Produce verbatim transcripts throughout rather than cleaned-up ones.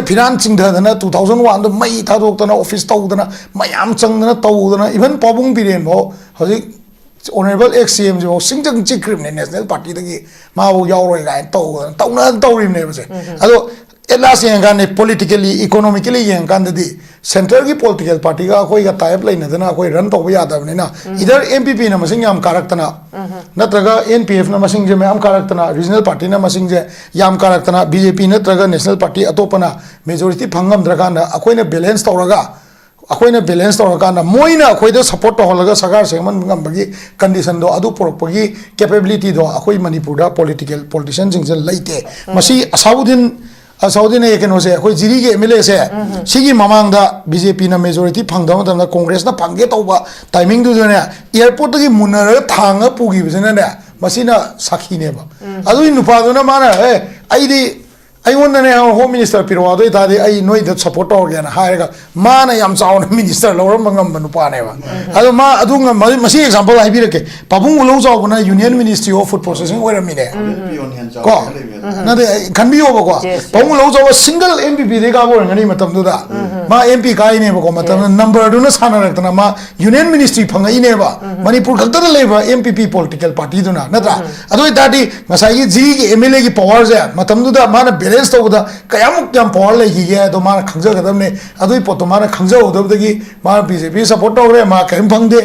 ꯐꯤꯔꯥꯟ ꯆꯤꯡꯊꯗꯅ, two thousand ꯋꯥꯟꯗ ꯃꯩ ꯊꯥꯗꯣꯛꯇꯅ, office ꯇꯧꯗꯅ, ꯃꯌꯥꯝ ꯆꯪꯗꯅ ꯇꯧꯗꯅ, ꯏꯚꯟ ꯄꯥꯕꯨꯡ ꯕꯤꯔꯦꯟ ꯐꯥꯎ ꯍꯧꯖꯤꯛ ꯑꯣꯅꯔꯦꯕꯜ ꯑꯦꯛꯁ ꯁꯤ ꯑꯦꯝꯁꯤꯐꯥꯎ ꯁꯤꯡꯖꯪ ꯆꯤꯛꯈ꯭ꯔꯤꯕꯅꯦ ꯅꯦꯁꯅꯦꯜ ꯄꯥꯔꯇꯤꯗꯒꯤ, ꯃꯥꯕꯨ ꯌꯥꯎꯔꯣꯏ ꯀꯥꯏꯅ ꯇꯧꯗꯅ ꯇꯧꯅ ꯇꯧꯔꯤꯕꯅꯦꯕꯁꯦ꯫ ꯑꯗꯣ ꯑꯦꯠ ꯂꯥꯁ ꯌꯦꯡꯉꯀꯥꯟꯗ, ꯄꯣꯂꯤꯇꯤꯀꯦꯜꯂꯤ, ꯏꯀꯣꯅꯣꯃꯤꯀꯦꯜꯂꯤ ꯌꯦꯡꯉꯀꯥꯟꯗꯗꯤ, ꯁꯦꯟꯇꯔꯒꯤ ꯄꯣꯂꯤꯇꯤꯀꯦꯜ ꯄꯥꯔꯇꯤꯒ ꯑꯩꯈꯣꯏꯒ ꯇꯥꯏ ꯑꯞ ꯂꯩꯅꯗꯅ ꯑꯩꯈꯣꯏ ꯔꯟ ꯇꯧꯕ ꯌꯥꯗꯕꯅꯤꯅ, ꯏꯗꯔ ꯑꯦꯟ ꯄꯤ ꯄꯤꯅ ꯃꯁꯤꯡ ꯌꯥꯝ ꯀꯥꯔꯛꯇꯅ, ꯅꯠꯇ꯭ꯔꯒ ꯑꯦꯟ ꯄꯤ ꯑꯦꯐꯅ ꯃꯁꯤꯡꯁꯦ ꯃꯌꯥꯝ ꯀꯥꯔꯛꯇꯅ, ꯔꯤꯖꯅꯦꯜ ꯄꯥꯔꯇꯤꯅ ꯃꯁꯤꯡꯁꯦ ꯌꯥꯝ ꯀꯥꯔꯛꯇꯅ, ꯕꯤ ꯖꯦ ꯄꯤ ꯅꯠꯇ꯭ꯔꯒ ꯅꯦꯁꯅꯦꯜ ꯄꯥꯔꯇꯤ ꯑꯇꯣꯞꯄꯅ ꯃꯦꯖꯣꯔꯤꯇꯤ ꯐꯪ ꯉꯝꯗ꯭ꯔꯀꯥꯟꯗ, ꯑꯩꯈꯣꯏꯅ ꯕꯦꯂꯦꯟꯁ ꯇꯧꯔꯒ, ꯑꯩꯈꯣꯏꯅ ꯕꯦꯂꯦꯟꯁ ꯇꯧꯔꯀꯥꯟꯗ, ꯃꯣꯏꯅ ꯑꯩꯈꯣꯏꯗ ꯁꯞꯄꯣꯔꯠ ꯇꯧꯍꯜꯂꯒ ꯁꯔꯀꯥꯔ ꯁꯦꯝꯍꯟꯕ ꯉꯝꯕꯒꯤ ꯀꯟꯗꯤꯁꯟꯗꯣ, ꯑꯗꯨ ꯄꯨꯔꯛꯄꯒꯤ ꯀꯦꯄꯦꯕꯤꯂꯤꯇꯤꯗꯣ ꯑꯩꯈꯣꯏ ꯃꯅꯤꯄꯨꯔꯗ ꯄꯣꯂꯤꯇꯤꯀꯦꯜ ꯄꯣꯂꯤꯇꯤꯁꯤꯌꯟꯁꯤꯡꯁꯤꯅ ꯂꯩꯇꯦ꯫ ꯃꯁꯤ ꯑꯁꯥꯎꯗꯤꯟ, ꯑꯁꯥꯎꯗꯤꯟ ꯑꯦ, ꯀꯩꯅꯣꯁꯦ, ꯑꯩꯈꯣꯏ ꯖꯤꯔꯤꯒꯤ ꯑꯦꯝ ꯑꯦꯜ ꯑꯦꯁꯦ, ꯁꯤꯒꯤ ꯃꯃꯥꯡꯗ ꯕꯤ ꯖꯦ ꯄꯤꯅ ꯃꯦꯖꯣꯔꯤꯇꯤ ꯐꯪꯗꯕ ꯃꯇꯝꯗ ꯀꯣꯡꯒ꯭ꯔꯦꯁꯅ ꯐꯪꯒꯦ ꯇꯧꯕ ꯇꯥꯏꯃꯤꯡꯗꯨꯗꯅꯦ, ꯑꯦꯌꯥꯔꯄꯣꯔꯠꯇꯒꯤ ꯃꯨꯟꯅꯔꯒ ꯊꯥꯡꯉ ꯄꯨꯈꯤꯕꯁꯤꯅꯅꯦ, ꯃꯁꯤꯅ ꯁꯥꯈꯤꯅꯦꯕ꯫ ꯑꯗꯨꯒꯤ ꯅꯨꯄꯥꯗꯨꯅ ꯃꯥꯅ, "ꯑꯦ, ꯑꯩꯗꯤ, ꯑꯩꯉꯣꯟꯗꯅꯦ ꯍꯣꯝ ꯃꯤꯅꯤꯁꯇꯔ ꯄꯤꯔꯛꯑꯣ, ꯑꯗꯨ ꯑꯣꯏꯇꯥꯔꯗꯤ ꯑꯩ ꯅꯣꯏꯗ ꯁꯞꯄꯣꯔꯠ ꯇꯧꯔꯒꯦꯅ" ꯍꯥꯏꯔꯒ, ꯃꯥꯅ ꯌꯥꯝ ꯆꯥꯎꯅ ꯃꯤꯅꯤꯁꯇꯔ ꯂꯧꯔꯝꯕ ꯉꯝꯕ ꯅꯨꯄꯥꯅꯦꯕ꯫ ꯑꯗꯣ ꯃꯥ ꯑꯗꯨ ꯉꯝ-, ꯃꯁꯤ ꯑꯦꯛꯖꯥꯝꯄꯜ ꯍꯥꯏꯕꯤꯔꯛꯀꯦ꯫ ꯄꯥꯕꯨꯡ ꯎꯂꯧ ꯆꯥꯎꯕꯅ union ministry of food processing ꯑꯣꯏꯔꯝꯃꯤꯅꯦ꯫ ꯄꯤꯌꯣꯟ ꯍꯦꯟ ꯀꯣ? ꯆꯥꯎꯕ ꯂꯩꯕꯅꯦ꯫ ꯅꯠꯇꯦ, ꯑꯩ ꯈꯟꯕꯤꯌꯣꯕꯀꯣ꯫ Yes, yes. ꯄꯥꯕꯨꯡ ꯎꯂꯧ ꯆꯥꯎꯕ ꯁꯤꯡꯒꯜ ꯑꯦꯝ ꯄꯤ ꯄꯤꯗꯩ ꯀꯥꯕ ꯑꯣꯏꯔꯝꯒꯅꯤ ꯃꯇꯝꯗꯨꯗ꯫ ꯃꯥ ꯑꯦꯝ ꯄꯤ ꯀꯥꯏꯅꯦꯕꯀꯣ, ꯃꯇꯝꯗꯨꯗ꯫ Yes. ꯅꯝꯕꯔꯗꯨꯅ ꯁꯥꯟꯅꯔꯛꯇꯅ ꯃꯥ ꯌꯨꯅꯤꯌꯟ ꯃꯤꯅꯤꯁꯇ꯭ꯔꯤ ꯐꯪꯉꯛꯏꯅꯦꯕ꯫ ꯃꯅꯤꯄꯨꯔ ꯈꯛꯇꯗ ꯂꯩꯕ ꯑꯦꯝ ꯄꯤ ꯄꯤ ꯄꯣꯂꯤꯇꯤꯀꯦꯜ ꯄꯥꯔꯇꯤꯗꯨꯅ, ꯅꯠꯇ꯭ꯔꯥ? ꯑꯗꯨ ꯑꯣꯏꯇꯥꯔꯗꯤ ꯉꯁꯥꯏꯒꯤ ꯖꯤꯔꯤꯒꯤ ꯑꯦꯝ ꯑꯦꯜ ꯑꯦꯒꯤ ꯄꯋꯥꯔꯁꯦ ꯃꯇꯝꯗꯨꯗ ꯃꯥꯅ ꯕꯦꯂꯦꯟꯁ ꯇꯧꯕꯗ ꯀꯌꯥꯃꯨꯛ ꯌꯥꯝ ꯄꯋꯥꯔ ꯂꯩꯈꯤꯒꯦ ꯍꯥꯏꯗꯣ ꯃꯥꯅ ꯈꯪꯖꯒꯗꯕꯅꯦ꯫ ꯑꯗꯨꯒꯤ ꯄꯣꯠꯇꯣ ꯃꯥꯅ ꯈꯪꯖꯍꯧꯗꯕꯗꯒꯤ ꯃꯥꯅ ꯕꯤ ꯖꯦ ꯄꯤ ꯁꯞꯄꯣꯔꯠ ꯇꯧꯔꯦ, ꯃꯥ ꯀꯔꯤꯝ ꯐꯪꯗꯦ,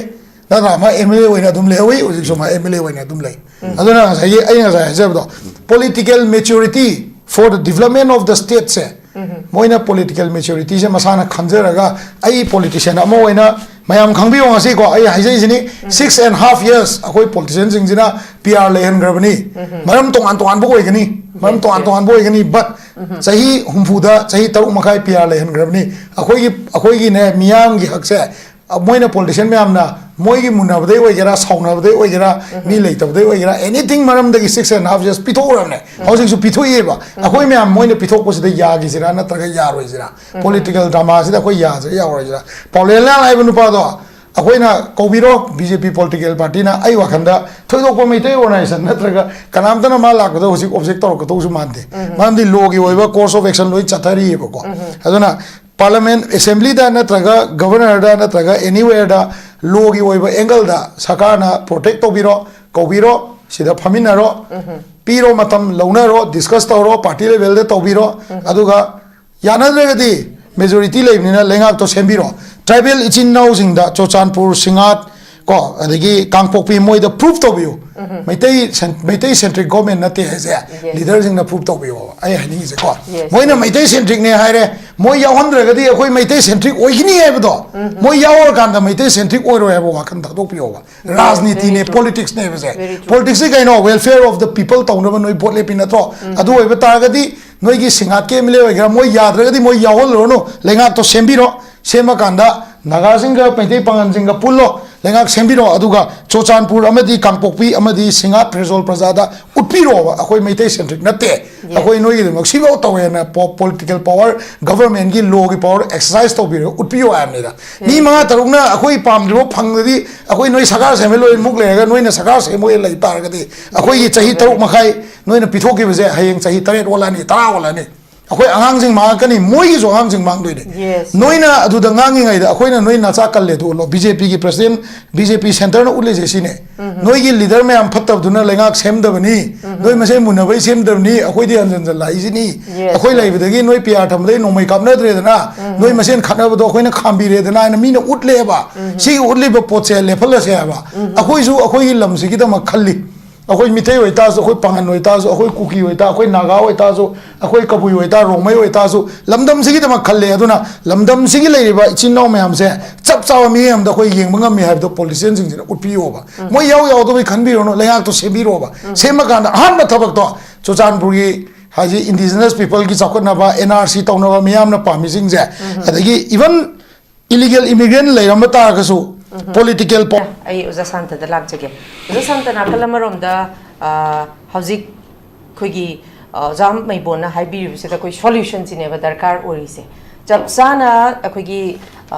ꯅꯠꯇ꯭ꯔꯥ? ꯃꯥ ꯑꯦꯝ ꯑꯦꯜ ꯑꯦ ꯑꯣꯏꯅ ꯑꯗꯨꯝ ꯂꯩꯍꯧꯏ, ꯍꯧꯖꯤꯛꯁꯨ ꯃꯥ ꯑꯦꯝ ꯑꯦꯜ ꯑꯦ ꯑꯣꯏꯅ ꯑꯗꯨꯝ ꯂꯩ꯫ ꯑꯗꯨꯅ ꯉꯁꯥꯏꯒꯤ ꯑꯩ ꯉꯁꯥꯏ ꯍꯥꯏꯖꯕꯗꯣ, political maturity for the development of the stateꯁꯦ, ꯃꯣꯏꯅ ꯄꯣꯂꯤꯇꯤꯀꯦꯜ ꯃꯦꯆꯨꯔꯤꯇꯤꯁꯦ ꯃꯁꯥꯅ ꯈꯪꯖꯔꯒ, ꯑꯩ ꯄꯣꯂꯤꯇꯤꯁꯤꯌꯟ ꯑꯃ ꯑꯣꯏꯅ, ꯃꯌꯥꯝ ꯈꯪꯕꯤꯌꯣ, ꯉꯁꯤꯀꯣ ꯑꯩ ꯍꯥꯏꯖꯩꯁꯤꯅꯤ, six and half years ꯑꯩꯈꯣꯏ ꯄꯣꯂꯤꯇꯤꯁꯤꯌꯟꯁꯤꯡꯁꯤꯅ ꯄꯤ ꯑꯥꯔ ꯂꯩꯍꯟꯈ꯭ꯔꯕꯅꯤ꯫ ꯃꯔꯝ ꯇꯣꯉꯥꯟ ꯇꯣꯉꯥꯟꯕ ꯑꯣꯏꯒꯅꯤ, ꯃꯔꯝ Yes, ꯇꯣꯉꯥꯟ yes. ꯇꯣꯉꯥꯟꯕ ꯑꯣꯏꯒꯅꯤ, but ꯆꯍꯤ ꯍꯨꯝꯐꯨꯗ ꯆꯍꯤ ꯇꯔꯨꯛ ꯃꯈꯥꯏ ꯄꯤ ꯑꯥꯔ ꯂꯩꯍꯟꯈ꯭ꯔꯕꯅꯤ꯫ ꯑꯩꯈꯣꯏꯒꯤ, ꯑꯩꯈꯣꯏꯒꯤꯅꯦ, ꯃꯤꯌꯥꯝꯒꯤ ꯍꯛꯁꯦ, ꯑ, ꯃꯣꯏꯅ ꯄꯣꯂꯤꯇꯤꯁꯤꯌꯟ ꯃꯌꯥꯝꯅ ꯃꯣꯏꯒꯤ ꯃꯨꯟꯅꯕꯗꯩ ꯑꯣꯏꯒꯦꯔꯥ, ꯁꯥꯎꯅꯕꯗꯩ ꯑꯣꯏꯒꯦꯔꯥ, ꯃꯤ ꯂꯩꯇꯕꯗꯩ ꯑꯣꯏꯒꯦꯔꯥ, ꯑꯦꯅꯤꯊꯤꯡ ꯃꯔꯝꯗꯒꯤ six and half years ꯄꯤꯊꯣꯛꯎꯔꯕꯅꯦ꯫ ꯍꯧꯖꯤꯛꯁꯨ ꯄꯤꯊꯣꯛꯏꯑꯕ꯫ ꯑꯩꯈꯣꯏ ꯃꯌꯥꯝ ꯃꯣꯏꯅ ꯄꯤꯊꯣꯛꯄꯁꯤꯗ ꯌꯥꯈꯤꯁꯤꯔꯥ ꯅꯠꯇ꯭ꯔꯒ ꯌꯥꯔꯣꯏꯁꯤꯔꯥ? ꯄꯣꯂꯤꯇꯤꯀꯦꯜ ꯗ꯭ꯔꯃꯥꯁꯤꯗ ꯑꯩꯈꯣꯏ ꯌꯥꯁꯤꯔꯥ ꯌꯥꯔꯣꯏꯁꯤꯔꯥ? ꯄꯥꯎꯂꯦꯟꯂꯥꯜ ꯍꯥꯏꯕ ꯅꯨꯄꯥꯗꯣ ꯑꯩꯈꯣꯏꯅ ꯀꯧꯕꯤꯔꯣ, ꯕꯤ ꯖꯦ ꯄꯤ political partyꯅ꯫ ꯑꯩ ꯋꯥꯈꯜꯗ ꯊꯣꯏꯗꯣꯛꯄ ꯃꯩꯇꯩ organization ꯅꯠꯇ꯭ꯔꯒ ꯀꯅꯥꯝꯇꯅ ꯃꯥ ꯂꯥꯛꯄꯗ ꯍꯧꯖꯤꯛ object ꯇꯧꯔꯛꯀꯗꯧꯁꯨ ꯃꯥꯟꯗꯦ꯫ ꯃꯔꯝꯗꯤ lawꯒꯤ ꯑꯣꯏꯕ course of action ꯂꯣꯏ ꯆꯠꯊꯔꯤꯑꯕꯀꯣ꯫ ꯑꯗꯨꯅ parliament, assemblyꯗ ꯅꯠꯇ꯭ꯔꯒ governorꯗ ꯅꯠꯇ꯭ꯔꯒ anywhereꯗ lawꯒꯤ ꯑꯣꯏꯕ angleꯗ ꯁꯔꯀꯥꯔꯅ protect ꯇꯧꯕꯤꯔꯣ, ꯀꯧꯕꯤꯔꯣ, ꯁꯤꯗ ꯐꯝꯃꯤꯟꯅꯔꯣ, ꯄꯤꯔꯣ, ꯃꯇꯝ ꯂꯧꯅꯔꯣ, discuss ꯇꯧꯔꯣ, party levelꯗ ꯇꯧꯕꯤꯔꯣ꯫ ꯑꯗꯨꯒ ꯌꯥꯅꯗ꯭ꯔꯒꯗꯤ majority ꯂꯩꯕꯅꯤꯅ ꯂꯩꯉꯥꯛꯇꯣ ꯁꯦꯝꯕꯤꯔꯣ꯫ Tribal ꯏꯆꯤꯟ ꯏꯅꯥꯎꯁꯤꯡꯗ ꯆꯨꯔꯆꯥꯟꯄꯨꯔ, ꯁꯤꯡꯉꯥꯠ, ꯀꯣ, ꯑꯗꯒꯤ ꯀꯥꯡꯄꯣꯛꯄꯤ, ꯃꯣꯏꯗ prove ꯇꯧꯕꯤꯌꯨ꯫ Meitei cen-, Meitei centric government ꯅꯠꯇꯦ ꯍꯥꯏꯁꯦ꯫ Leaderꯁꯤꯡꯅ prove ꯇꯧꯕꯤꯌꯣꯕ, ꯑꯩ ꯍꯥꯏꯅꯤꯡꯉꯤꯁꯦꯀꯣ꯫ Yes, ꯃꯣꯏꯅ yes. ꯃꯩꯇꯩ centricꯅꯦ ꯍꯥꯏꯔꯦ, ꯃꯣꯏ ꯌꯥꯎꯍꯟꯗ꯭ꯔꯒꯗꯤ ꯑꯩꯈꯣꯏ ꯃꯩꯇꯩ centric ꯑꯣꯏꯒꯅꯤ ꯍꯥꯏꯕꯗꯣ, ꯃꯣꯏ ꯌꯥꯎꯔꯀꯥꯟꯗ ꯃꯩꯇꯩ centric ꯑꯣꯏꯔꯣꯏ ꯍꯥꯏꯕ ꯋꯥꯈꯜ ꯊꯥꯗꯣꯛꯄꯤꯌꯣꯕ꯫ ꯔꯥꯖꯅꯤꯇꯤꯅꯦ, very true. Politicsꯅꯦꯕꯁꯦ꯫ Very true. Politicsꯁꯦ ꯀꯩꯅꯣ? Welfare of the people ꯇꯧꯅꯕ ꯅꯣꯏ vote ꯂꯦꯞꯄꯤ ꯅꯠꯇ꯭ꯔꯣ? ꯑꯗꯨ ꯑꯣꯏꯕ ꯇꯥꯔꯒꯗꯤ ꯅꯣꯏꯒꯤ ꯁꯤꯡꯉꯥꯠꯀꯤ M L A ꯑꯣꯏꯒꯦꯔꯥ, ꯃꯣꯏ ꯌꯥꯗ꯭ꯔꯒꯗꯤ ꯃꯣꯏ ꯌꯥꯎꯍꯜꯂꯨꯔꯅꯨ, ꯂꯩꯉꯥꯛꯇꯣ ꯁꯦꯝꯕꯤꯔꯣ꯫ ꯁꯦꯝꯃꯀꯥꯟꯗ ꯅꯥꯒꯥꯁꯤꯡꯒ ꯃꯩꯇꯩ ꯄꯥꯉꯜꯁꯤꯡꯒ ꯄꯨꯜꯂꯣ, ꯂꯩꯉꯥꯛ ꯁꯦꯝꯕꯤꯔꯣ꯫ ꯑꯗꯨꯒ ꯆꯨꯔꯆꯥꯟꯄꯨꯔ ꯑꯃꯗꯤ ꯀꯥꯡꯄꯣꯛꯄꯤ ꯑꯃꯗꯤ ꯁꯤꯡꯉꯥꯠ ꯐꯦꯔꯖꯣꯜ ꯄ꯭ꯔꯖꯥꯗ ꯎꯠꯄꯤꯔꯣꯕ, ꯑꯩꯈꯣꯏ ꯃꯩꯇꯩ centric ꯅꯠꯇꯦ, ꯑꯩꯈꯣꯏ ꯅꯣꯏꯒꯤꯗꯃꯛ ꯁꯤꯐꯥꯎ ꯇꯧꯋꯦꯅ꯫ ꯄꯣ-, political power, governmentꯀꯤ lawꯒꯤ power exercise ꯇꯧꯕꯤꯔꯒ ꯎꯠꯄꯤꯌꯣ ꯍꯥꯏꯕꯅꯤꯗ꯫ ꯃꯤ ꯃꯉꯥ ꯇꯔꯨꯛꯅ ꯑꯩꯈꯣꯏ ꯄꯥꯝꯗ꯭ꯔꯤꯕ ꯐꯪꯗꯗꯤ, ꯑꯩꯈꯣꯏ ꯅꯣꯏ ꯁꯔꯀꯥꯔ ꯁꯦꯝꯕ ꯂꯣꯏꯃꯨꯛ ꯂꯩꯔꯒ ꯅꯣꯏꯅ ꯁꯔꯀꯥꯔ ꯁꯦꯝꯃꯣꯏ ꯂꯩ ꯇꯥꯔꯒꯗꯤ, ꯑꯩꯈꯣꯏꯒꯤ ꯆꯍꯤ ꯇꯔꯨꯛ ꯃꯈꯥꯏ ꯅꯣꯏꯅ ꯄꯤꯊꯣꯛꯈꯤꯕꯁꯦ ꯍꯌꯦꯡ ꯆꯍꯤ ꯇꯔꯦꯠ ꯑꯣꯜꯂꯛꯑꯅꯤ, ꯇꯔꯥ ꯑꯣꯜꯂꯛꯑꯅꯤ꯫ ꯑꯩꯈꯣꯏ ꯑꯉꯥꯡꯁꯤꯡ ꯃꯥꯡꯉꯛꯀꯅꯤ, ꯃꯣꯏꯒꯤꯁꯨ ꯑꯉꯥꯡꯁꯤꯡ ꯃꯥꯡꯗꯣꯏꯅꯦ꯫ Yes. ꯅꯣꯏꯅ ꯑꯗꯨꯗ ꯉꯥꯡꯉꯤꯉꯩꯗ ꯑꯩꯈꯣꯏꯅ ꯅꯣꯏ ꯅꯆꯥ ꯀꯜꯂꯦ ꯑꯗꯨ ꯎꯠꯂꯣ꯫ BJPꯒꯤ president, BJP centreꯅ ꯎꯠꯂꯤꯁꯦ ꯁꯤꯅꯦ꯫ ꯅꯣꯏꯒꯤ leader ꯃꯌꯥꯝ ꯐꯠꯇꯕꯗꯨꯅ ꯂꯩꯉꯥꯛ ꯁꯦꯝꯗꯕꯅꯤ, ꯅꯣꯏ ꯃꯁꯦꯟ ꯃꯨꯟꯅꯕꯩ ꯁꯦꯝꯗꯕꯅꯤ, ꯑꯩꯈꯣꯏꯗꯤ ꯍꯟꯖꯟ ꯍꯟꯖꯟ ꯂꯥꯛꯏꯁꯤꯅꯤ꯫ Yes, ꯑꯩꯈꯣꯏ yes. ꯂꯩꯕꯗꯒꯤ ꯅꯣꯏ ꯄꯤꯌꯥꯔ ꯊꯝꯕꯗꯩ ꯅꯣꯡꯃꯩ ꯀꯥꯞꯅꯗ꯭ꯔꯦꯗꯅ, ꯅꯣꯏ ꯃꯁꯦꯟ ꯈꯠꯅꯕꯗꯣ ꯑꯩꯈꯣꯏꯅ ꯈꯥꯝꯕꯤꯔꯦꯗꯅ ꯍꯥꯏꯅ ꯃꯤꯅ ꯎꯠꯂꯦꯕ꯫ ꯁꯤꯒꯤ ꯎꯠꯂꯤꯕ ꯄꯣꯠꯁꯦ ꯂꯦꯞꯍꯜꯂꯁꯦ ꯍꯥꯏꯕ꯫ ꯑꯩꯈꯣꯏꯁꯨ ꯑꯩꯈꯣꯏꯒꯤ ꯂꯝꯁꯤꯒꯤꯗꯃꯛ ꯈꯜꯂꯤ꯫ ꯑꯩꯈꯣꯏ ꯃꯤꯇꯩ ꯑꯣꯏꯇꯥꯔꯁꯨ, ꯑꯩꯈꯣꯏ ꯄꯥꯉꯟ ꯑꯣꯏꯇꯥꯔꯁꯨ, ꯑꯩꯈꯣꯏ ꯀꯨꯀꯤ ꯑꯣꯏꯇꯥꯔꯁꯨ, ꯑꯩꯈꯣꯏ ꯅꯥꯒꯥ ꯑꯣꯏꯇꯥꯔꯁꯨ, ꯑꯩꯈꯣꯏ ꯀꯕꯨꯏ ꯑꯣꯏꯇꯥꯔꯁꯨ, ꯔꯣꯡꯃꯩ ꯑꯣꯏꯇꯥꯔꯁꯨ, ꯂꯝꯗꯝꯁꯤꯒꯤꯗꯃꯛ ꯈꯜꯂꯦ꯫ ꯑꯗꯨꯅ ꯂꯝꯗꯝꯁꯤꯒꯤ ꯂꯩꯔꯤꯕ ꯏꯆꯤꯟ ꯏꯅꯥꯎ ꯃꯌꯥꯝꯁꯦ ꯆꯞ ꯆꯥꯕ ꯃꯤꯠꯌꯦꯡ ꯑꯃꯗ ꯑꯩꯈꯣꯏ ꯌꯦꯡꯕ ꯉꯝꯃꯤ ꯍꯥꯏꯕꯗꯣ politicianꯁꯤꯡꯁꯤꯅ ꯎꯠꯄꯤꯌꯣꯕ꯫ ꯃꯣꯏ ꯌꯥꯎ ꯌꯥꯎꯗꯕꯩ ꯈꯟꯕꯤꯔꯨꯅꯨ, ꯂꯩꯉꯥꯛꯇꯣ ꯁꯦꯝꯕꯤꯔꯣꯕ꯫ ꯁꯦꯝꯃꯀꯥꯟꯗ ꯑꯍꯥꯟꯕ ꯊꯕꯛꯇꯣ ꯆꯨꯔꯆꯥꯟꯄꯨꯔꯒꯤ ꯍꯥꯏꯁꯤ indigenous peopleꯒꯤ ꯆꯥꯎꯈꯠꯅꯕ, NRC ꯇꯧꯅꯕ, ꯃꯤꯌꯥꯝꯅ ꯄꯥꯝꯃꯤꯁꯤꯡꯁꯦ, ꯑꯗꯒꯤ even illegal immigrant ꯂꯩꯔꯝꯕ ꯇꯥꯔꯒꯁꯨ, political power ꯑꯩ ꯑꯣꯖꯥ ꯁꯥꯟꯇꯗ ꯂꯥꯛꯆꯒꯦ꯫ ꯑꯣꯖꯥ ꯁꯥꯟꯇ, ꯅꯥꯀꯜ ꯑꯃꯔꯣꯝꯗ, ꯑ, ꯍꯧꯖꯤꯛ ꯑꯩꯈꯣꯏꯒꯤ, ꯑ, ꯑꯣꯖꯥ ꯃꯩꯕꯣꯟꯅ ꯍꯥꯏꯕꯤꯔꯤꯕꯁꯤꯗ ꯑꯩꯈꯣꯏ solutionꯁꯤꯅꯦꯕ ꯗꯔꯀꯥꯔ ꯑꯣꯏꯔꯤꯁꯦ꯫ ꯆꯞ ꯆꯥꯅ ꯑꯩꯈꯣꯏꯒꯤ,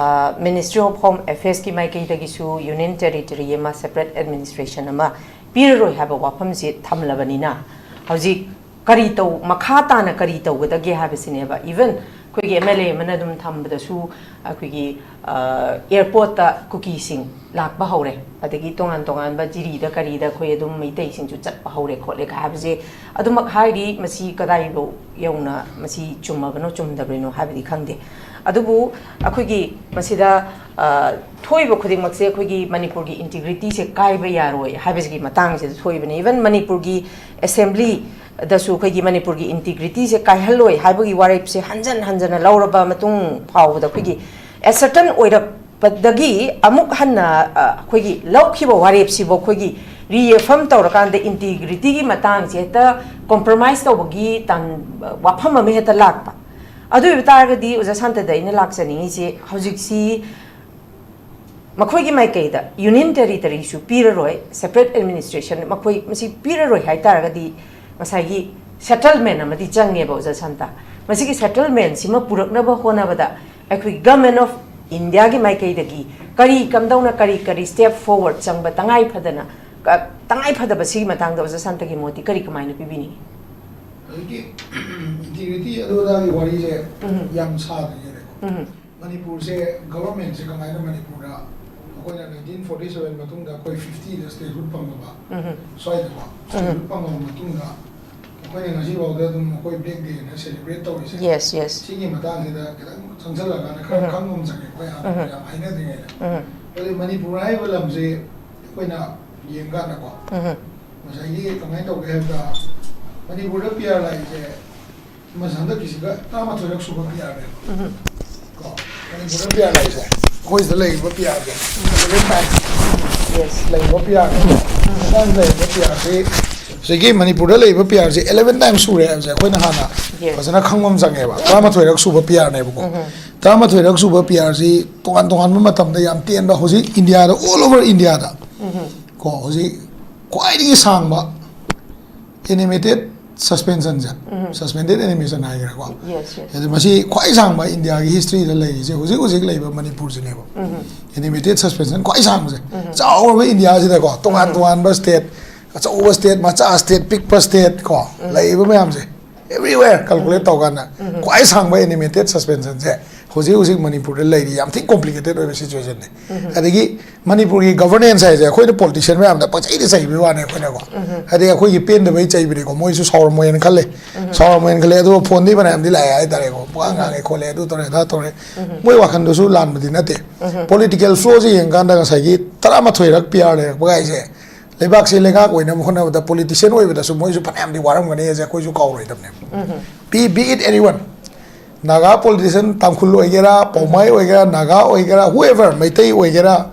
Ministry of Home Affairs ꯀꯤ ꯃꯥꯏꯀꯩꯗꯒꯤꯁꯨ Union Territory ꯑꯃ, separate administration ꯑꯃ ꯄꯤꯔꯔꯣꯏ ꯍꯥꯏꯕ ꯋꯥꯐꯝꯁꯤ ꯊꯝꯂꯕꯅꯤꯅ, ꯍꯧꯖꯤꯛ ꯀꯔꯤ ꯇꯧ, ꯃꯈꯥ ꯇꯥꯅ ꯀꯔꯤ ꯇꯧꯒꯗꯒꯦ ꯍꯥꯏꯕꯁꯤꯅꯦꯕ꯫ Even ꯑꯩꯈꯣꯏꯒꯤ M L A ꯑꯃꯅ ꯑꯗꯨꯝ ꯊꯝꯕꯗꯁꯨ ꯑꯩꯈꯣꯏꯒꯤ, ꯑ, airport ꯇ ꯀꯨꯀꯤꯁꯤꯡ ꯂꯥꯛꯄ ꯍꯧꯔꯦ, ꯑꯗꯒꯤ ꯇꯣꯉꯥꯟ ꯇꯣꯉꯥꯟꯕ ꯖꯤꯔꯤꯗ ꯀꯔꯤꯗ ꯑꯩꯈꯣꯏ ꯑꯗꯨꯝ ꯃꯩꯇꯩꯁꯤꯡꯁꯨ ꯆꯠꯄ ꯍꯧꯔꯦ ꯈꯣꯠꯂꯦ ꯀ ꯍꯥꯏꯕꯁꯦ ꯑꯗꯨꯃꯛ ꯍꯥꯏꯔꯤ꯫ ꯃꯁꯤ ꯀꯗꯥꯏꯐꯥꯎ ꯌꯧꯅ ꯃꯁꯤ ꯆꯨꯝꯃꯕꯅꯣ ꯆꯨꯝꯗꯕ꯭ꯔꯤꯅꯣ ꯍꯥꯏꯕꯗꯤ ꯈꯪꯗꯦ꯫ ꯑꯗꯨꯕꯨ ꯑꯩꯈꯣꯏꯒꯤ ꯃꯁꯤꯗ, ꯑ, ꯊꯣꯛꯏꯕ ꯈꯨꯗꯤꯡꯃꯛꯁꯦ ꯑꯩꯈꯣꯏꯒꯤ ꯃꯅꯤꯄꯨꯔꯒꯤ integrity ꯁꯦ ꯀꯥꯏꯕ ꯌꯥꯔꯣꯏ ꯍꯥꯏꯕꯁꯤꯒꯤ ꯃꯇꯥꯡꯁꯤꯗ ꯊꯣꯛꯏꯕꯅꯤ꯫ Even ꯃꯅꯤꯄꯨꯔꯒꯤ assembly ꯗꯁꯨ ꯑꯩꯈꯣꯏꯒꯤ ꯃꯅꯤꯄꯨꯔꯒꯤ integrity ꯁꯦ ꯀꯥꯏꯍꯜꯂꯣꯏ ꯍꯥꯏꯕꯒꯤ ꯋꯥꯔꯦꯞꯁꯦ ꯍꯟꯖꯟ ꯍꯟꯖꯟꯅ ꯂꯧꯔꯕ ꯃꯇꯨꯡ ꯐꯥꯎꯕꯗ ꯑꯩꯈꯣꯏꯒꯤ ascertain ꯑꯣꯏꯔꯛꯄꯗꯒꯤ ꯑꯃꯨꯛ ꯍꯟꯅ, ꯑ, ꯑꯩꯈꯣꯏꯒꯤ ꯂꯧꯈꯤꯕ ꯋꯥꯔꯦꯞꯁꯤꯕꯨ ꯑꯩꯈꯣꯏꯒꯤ reaffirm ꯇꯧꯔꯀꯥꯟꯗ integrity ꯒꯤ ꯃꯇꯥꯡꯁꯦ ꯍꯦꯛꯇ compromise ꯇꯧꯕꯒꯤ ꯇꯥꯟ-, ꯋꯥꯐꯝ ꯑꯃ ꯍꯦꯛꯇ ꯂꯥꯛꯄ꯫ ꯑꯗꯨ ꯑꯣꯏꯕ ꯇꯥꯔꯒꯗꯤ ꯑꯣꯖꯥ ꯁꯥꯟꯇꯗ ꯑꯩꯅ ꯂꯥꯛꯆꯅꯤꯡꯉꯤꯁꯦ, ꯍꯧꯖꯤꯛꯁꯤ ꯃꯈꯣꯏꯒꯤ ꯃꯥꯏꯀꯩꯗ Union Territory ꯁꯨ ꯄꯤꯔꯔꯣꯏ, separate administration ꯃꯈꯣꯏ ꯃꯁꯤ ꯄꯤꯔꯔꯣꯏ ꯍꯥꯏ ꯇꯥꯔꯒꯗꯤ ꯉꯁꯥꯏꯒꯤ settlement ꯑꯃꯗꯤ ꯆꯪꯉꯦꯕ ꯑꯣꯖꯥ ꯁꯥꯟꯇ꯫ ꯃꯁꯤꯒꯤ settlement ꯁꯤꯃ ꯄꯨꯔꯛꯅꯕ ꯍꯣꯠꯅꯕꯗ ꯑꯩꯈꯣꯏ Government of India ꯒꯤ ꯃꯥꯏꯀꯩꯗꯒꯤ ꯀꯔꯤ ꯀꯝꯗꯧꯅ ꯀꯔꯤ ꯀꯔꯤ step forward ꯆꯪꯕ ꯇꯉꯥꯏ ꯐꯗꯅ, ꯀ-, ꯇꯉꯥꯏ ꯐꯗꯕ ꯁꯤꯒꯤ ꯃꯇꯥꯡꯗ ꯑꯣꯖꯥ ꯁꯥꯟꯇꯒꯤ ꯃꯣꯠꯇꯤ ꯀꯔꯤ ꯀꯃꯥꯏꯅ ꯄꯤꯕꯤꯅꯤꯡꯉꯤ? ꯍꯧꯖꯤꯛꯀꯤ integrity ꯑꯗꯨ ꯑꯗꯥꯒꯤ ꯋꯥꯔꯤꯁꯦ ꯎꯝ꯫ ꯌꯥꯝ ꯁꯥꯗ꯭ꯔꯤꯉꯩꯗꯀꯣ꯫ ꯎꯝ꯫ ꯃꯅꯤꯄꯨꯔꯁꯦ, government ꯁꯦ ꯀꯃꯥꯏꯅ ꯃꯅꯤꯄꯨꯔꯗ ꯑꯩꯈꯣꯏꯅ nineteen forty seven ꯃꯇꯨꯡꯗ ꯑꯩꯈꯣꯏ fifty ꯗ statehood ꯐꯪꯉꯕ, ꯎꯝ꯫ ꯁ꯭ꯋꯥꯏꯗꯀꯣ, ꯎꯝ꯫ Statehood ꯐꯪꯉꯕ ꯃꯇꯨꯡꯗ ꯑꯩꯈꯣꯏꯅ ꯉꯁꯤ ꯐꯥꯎꯗ ꯑꯗꯨꯝ ꯑꯩꯈꯣꯏ Black Day ꯅ celebrate ꯇꯧꯔꯤꯁꯦ, Yes, yes. ꯁꯤꯒꯤ ꯃꯇꯥꯡꯁꯤꯗ ꯈꯤꯇꯪ ꯆꯪꯁꯤꯜꯂꯒ ꯈꯔ ꯎꯝ꯫ ꯈꯪꯕ ꯑꯃ ꯆꯪꯉꯦ, ꯑꯩꯈꯣꯏ ꯍꯥꯟꯅ ꯎꯝ꯫ ꯌꯥꯝ ꯍꯥꯏꯅꯗ꯭ꯔꯤꯉꯩꯗ꯫ ꯎꯝ꯫ ꯑꯗꯩ ꯃꯅꯤꯄꯨꯔ ꯍꯥꯏꯔꯤꯕ ꯂꯝꯁꯦ ꯑꯩꯈꯣꯏꯅ ꯌꯦꯡꯀꯥꯟꯗꯀꯣ, ꯎꯝ꯫ ꯉꯁꯥꯏꯒꯤ ꯀꯃꯥꯏꯅ ꯇꯧꯒꯦ ꯍꯥꯏꯕꯗ, ꯃꯅꯤꯄꯨꯔꯗ P R ꯂꯥꯛꯏꯁꯦ ꯃꯁꯤ ꯍꯟꯗꯛꯀꯤꯁꯤꯒ ꯇꯔꯥꯃꯥꯊꯣꯏꯔꯛ ꯁꯨꯕ P R ꯅꯦꯕ꯫ ꯎꯝ꯫ ꯀꯣ, ꯃꯅꯤꯄꯨꯔꯗ P R ꯂꯥꯛꯏꯁꯦ, ꯑꯩꯈꯣꯏ ꯁꯤꯗ ꯂꯩꯔꯤꯕ P R ꯁꯦ eleven times Yes. ꯂꯩꯔꯤꯕ P R ꯅꯦꯕ꯫ ꯃꯊꯪ ꯂꯩꯔꯤꯕ P R ꯁꯤ, ꯁꯤꯒꯤ ꯃꯅꯤꯄꯨꯔꯗ ꯂꯩꯔꯤꯕ P R ꯁꯤ eleven times ꯁꯨꯔꯦ ꯍꯥꯏꯕꯁꯦ ꯑꯩꯈꯣꯏꯅ ꯍꯥꯟꯅ Yes. ꯐꯖꯅ ꯈꯪꯕ ꯑꯃ ꯆꯪꯉꯦꯕ꯫ ꯇꯔꯥꯃꯥꯊꯣꯏꯔꯛ ꯁꯨꯕ P R ꯅꯦꯕꯀꯣ꯫ ꯎꯝ꯫ ꯇꯔꯥꯃꯥꯊꯣꯏꯔꯛ ꯁꯨꯕ P R ꯁꯤ ꯇꯣꯉꯥꯟ ꯇꯣꯉꯥꯟꯕ ꯃꯇꯝꯗ ꯌꯥꯝ ꯇꯦꯟꯕ, ꯍꯧꯖꯤꯛ ꯏꯟꯗꯤꯌꯥꯗ, all over ꯏꯟꯗꯤꯌꯥꯗ ꯎꯝ꯫ ꯀꯣ, ꯍꯧꯖꯤꯛ ꯈ꯭ꯋꯥꯏꯗꯒꯤ ꯁꯥꯡꯕ animated Suspensionꯁꯦ, suspended animation ꯍꯥꯏꯈ꯭ꯔꯦꯀꯣ꯫ Yes, yes. ꯑꯗꯨ ꯃꯁꯤ ꯈ꯭ꯋꯥꯏ ꯁꯥꯡꯕ ꯏꯟꯗꯤꯌꯥꯒꯤ historyꯗ ꯂꯩꯔꯤꯁꯦ ꯍꯧꯖꯤꯛ ꯍꯧꯖꯤꯛ ꯂꯩꯕ ꯃꯅꯤꯄꯨꯔꯁꯤꯅꯦꯕ꯫ Animated suspension ꯈ꯭ꯋꯥꯏ ꯁꯥꯡꯕꯁꯦ꯫ ꯆꯥꯎꯔꯕ ꯏꯟꯗꯤꯌꯥꯁꯤꯗꯀꯣ, ꯇꯣꯉꯥꯟ ꯇꯣꯉꯥꯟꯕ state, ꯑꯆꯧꯕ state, ꯃꯆꯥ state, ꯄꯤꯛꯄ state ꯀꯣ, ꯂꯩꯔꯤꯕ ꯃꯌꯥꯝꯁꯦ, everywhere calculate ꯇꯧꯀꯥꯟꯗ ꯈ꯭ꯋꯥꯏ ꯁꯥꯡꯕ animated suspensionꯁꯦ ꯍꯧꯖꯤꯛ ꯍꯧꯖꯤꯛ ꯃꯅꯤꯄꯨꯔꯗ ꯂꯩꯔꯤ꯫ ꯌꯥꯝ ꯊꯤ complicated ꯑꯣꯏꯕ situationꯅꯦ꯫ ꯑꯗꯒꯤ ꯃꯅꯤꯄꯨꯔꯒꯤ governance ꯍꯥꯏꯁꯦ ꯑꯩꯈꯣꯏꯅ politician ꯃꯌꯥꯝꯗ ꯄꯪꯆꯩꯗ ꯆꯩꯕꯤꯕ ꯋꯥꯅꯦ ꯑꯩꯈꯣꯏꯅꯀꯣ꯫ ꯍꯥꯏꯗꯤ ꯑꯩꯈꯣꯏꯒꯤ ꯄꯦꯟꯗꯕꯩ ꯆꯩꯕꯅꯤꯀꯣ, ꯃꯣꯏꯁꯨ ꯁꯥꯎꯔꯝꯃꯣꯏꯅ ꯈꯜꯂꯦ꯫ ꯁꯥꯎꯔꯝꯃꯣꯏꯅ ꯈꯜꯂꯦ꯫ ꯑꯗꯨꯒ phoneꯗꯒꯤ ꯐꯅꯌꯥꯝꯗꯤ ꯂꯥꯛꯑꯦ ꯍꯥꯏꯇꯥꯔꯦꯀꯣ, ꯄꯨꯡꯉꯥꯡ ꯉꯥꯡꯉꯦ ꯈꯣꯠꯂꯦ, ꯑꯗꯨ ꯇꯧꯔꯦ ꯑꯗꯥ ꯇꯧꯔꯦ꯫ ꯃꯣꯏ ꯋꯥꯈꯜꯗꯨꯁꯨ ꯂꯥꯟꯕꯗꯤ ꯅꯠꯇꯦ꯫ Political flowꯁꯦ ꯌꯦꯡꯀꯥꯟꯗ ꯉꯁꯥꯏꯒꯤ ꯇꯔꯥꯃꯥꯊꯣꯏꯔꯛ PR ꯂꯩꯔꯛꯄ ꯀꯥꯏꯁꯦ, ꯂꯩꯕꯥꯛꯁꯦ ꯂꯩꯉꯥꯛ ꯑꯣꯏꯅꯕ ꯍꯣꯠꯅꯕꯗ politician ꯑꯣꯏꯕꯗꯁꯨ ꯃꯣꯏꯁꯨ ꯐꯅꯌꯥꯝꯗꯤ ꯋꯥꯔꯝꯒꯅꯤ ꯍꯥꯏꯁꯦ ꯑꯩꯈꯣꯏꯁꯨ ꯀꯥꯎꯔꯣꯏꯗꯕꯅꯦꯕ꯫ Be, be it anyone, Naga politician, ꯇꯥꯡꯈꯨꯜ ꯑꯣꯏꯒꯦꯔꯥ, ꯄꯥꯎꯃꯥꯏ ꯑꯣꯏꯒꯦꯔꯥ, ꯅꯥꯒꯥ ꯑꯣꯏꯒꯦꯔꯥ, whoever, ꯃꯩꯇꯩ ꯑꯣꯏꯒꯦꯔꯥ,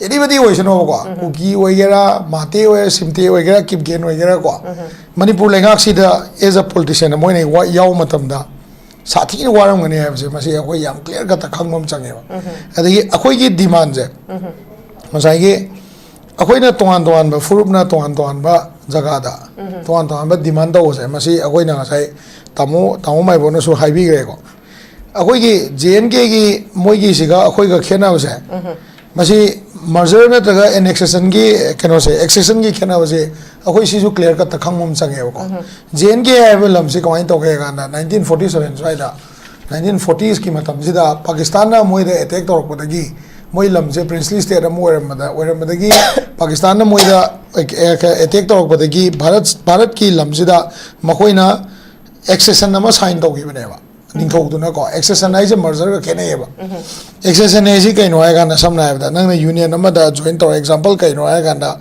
anybody ꯑꯣꯏꯁꯅꯣꯕꯀꯣ, ꯀꯨꯀꯤ ꯑꯣꯏꯒꯦꯔꯥ, ꯃꯥꯇꯦ ꯑꯣꯏꯒꯦꯔꯥ, ꯁꯤꯝꯇꯦ ꯑꯣꯏꯒꯦꯔꯥ, Kipgen ꯑꯣꯏꯒꯦꯔꯥꯀꯣ, Manipur ꯂꯩꯉꯥꯛꯁꯤꯗ as a politician ꯑꯃ ꯑꯣꯏꯅ ꯋꯥ-, ꯌꯥꯎꯕ ꯃꯇꯝꯗ ꯁꯥꯊꯤꯅ ꯋꯥꯔꯝꯒꯅꯤ ꯍꯥꯏꯕꯁꯦ ꯃꯁꯤ ꯑꯩꯈꯣꯏ ꯌꯥꯝ clear cutꯇ ꯈꯪꯕ ꯑꯃ ꯆꯪꯉꯦꯕ꯫ ꯑꯗꯒꯤ ꯑꯩꯈꯣꯏꯒꯤ demandꯁꯦ, ꯉꯁꯥꯏꯒꯤ ꯑꯩꯈꯣꯏꯅ ꯇꯣꯉꯥꯟ ꯇꯣꯉꯥꯟꯕ ꯐꯨꯔꯨꯞꯅ ꯇꯣꯉꯥꯟ ꯇꯣꯉꯥꯟꯕ ꯖꯒꯥꯗ ꯇꯣꯉꯥꯟ ꯇꯣꯉꯥꯟꯕ demand ꯇꯧꯕꯁꯦ, ꯃꯁꯤ ꯑꯩꯈꯣꯏꯅ ꯉꯁꯥꯏ ꯇꯥꯃꯣ, ꯇꯥꯃꯣ ꯃꯥꯏꯕꯣꯅꯁꯨ ꯍꯥꯏꯕꯤꯈ꯭ꯔꯦꯀꯣ꯫ ꯑꯩꯈꯣꯏꯒꯤ J N Kꯒꯤ ꯃꯣꯏꯒꯤꯁꯤꯒ ꯑꯩꯈꯣꯏꯒ ꯈꯦꯠꯅꯕꯁꯦ, ꯃꯁꯤ merger ꯅꯠꯇ꯭ꯔꯒ annexationꯒꯤ ꯀꯩꯅꯣꯁꯦ, accessionꯒꯤ ꯈꯦꯠꯅꯕꯁꯦ ꯑꯩꯈꯣꯏ ꯁꯤꯁꯨ clear cutꯇ ꯈꯪꯕ ꯑꯃ ꯆꯪꯉꯦꯕꯀꯣ꯫ J N K ꯍꯥꯏꯕ ꯂꯝꯁꯤ ꯀꯃꯥꯏꯅ ꯇꯧꯒꯦ ꯍꯥꯏ ꯀꯥꯟꯗ, nineteen forty seven ꯁ꯭ꯋꯥꯏꯗ, nineteen fortyꯁꯀꯤ ꯃꯇꯝꯁꯤꯗ ꯄꯥꯀꯤꯁꯇꯥꯟꯅ ꯃꯣꯏꯗ attack ꯇꯧꯔꯛꯄꯗꯒꯤ, ꯃꯣꯏ ꯂꯝꯁꯦ princely state ꯑꯃ ꯑꯣꯏꯔꯝꯕꯗ, ꯑꯣꯏꯔꯝꯕꯗꯒꯤ ꯄꯥꯀꯤꯁꯇꯥꯟꯅ ꯃꯣꯏꯗ attack ꯇꯧꯔꯛꯄꯗꯒꯤ ꯚꯥꯔꯠ, ꯚꯥꯔꯠꯀꯤ ꯂꯝꯁꯤꯗ ꯃꯈꯣꯏꯅ accession ꯑꯃ sign ꯇꯧꯈꯤꯕꯅꯦꯕ꯫ ꯅꯤꯡꯊꯧꯗꯨꯅꯀꯣ, accession ꯍꯥꯏꯁꯦ mergerꯒ ꯈꯦꯠꯅꯩꯌꯦꯕ꯫ Accession ꯍꯥꯏꯁꯤ ꯀꯩꯅꯣ ꯍꯥꯏ ꯀꯥꯟꯗ, ꯁꯝꯅ ꯍꯥꯏꯔꯕꯗ, ꯅꯪꯅ union ꯑꯃꯗ join ꯇꯧꯔ, example ꯀꯩꯅꯣ ꯍꯥꯏ ꯀꯥꯟꯗ,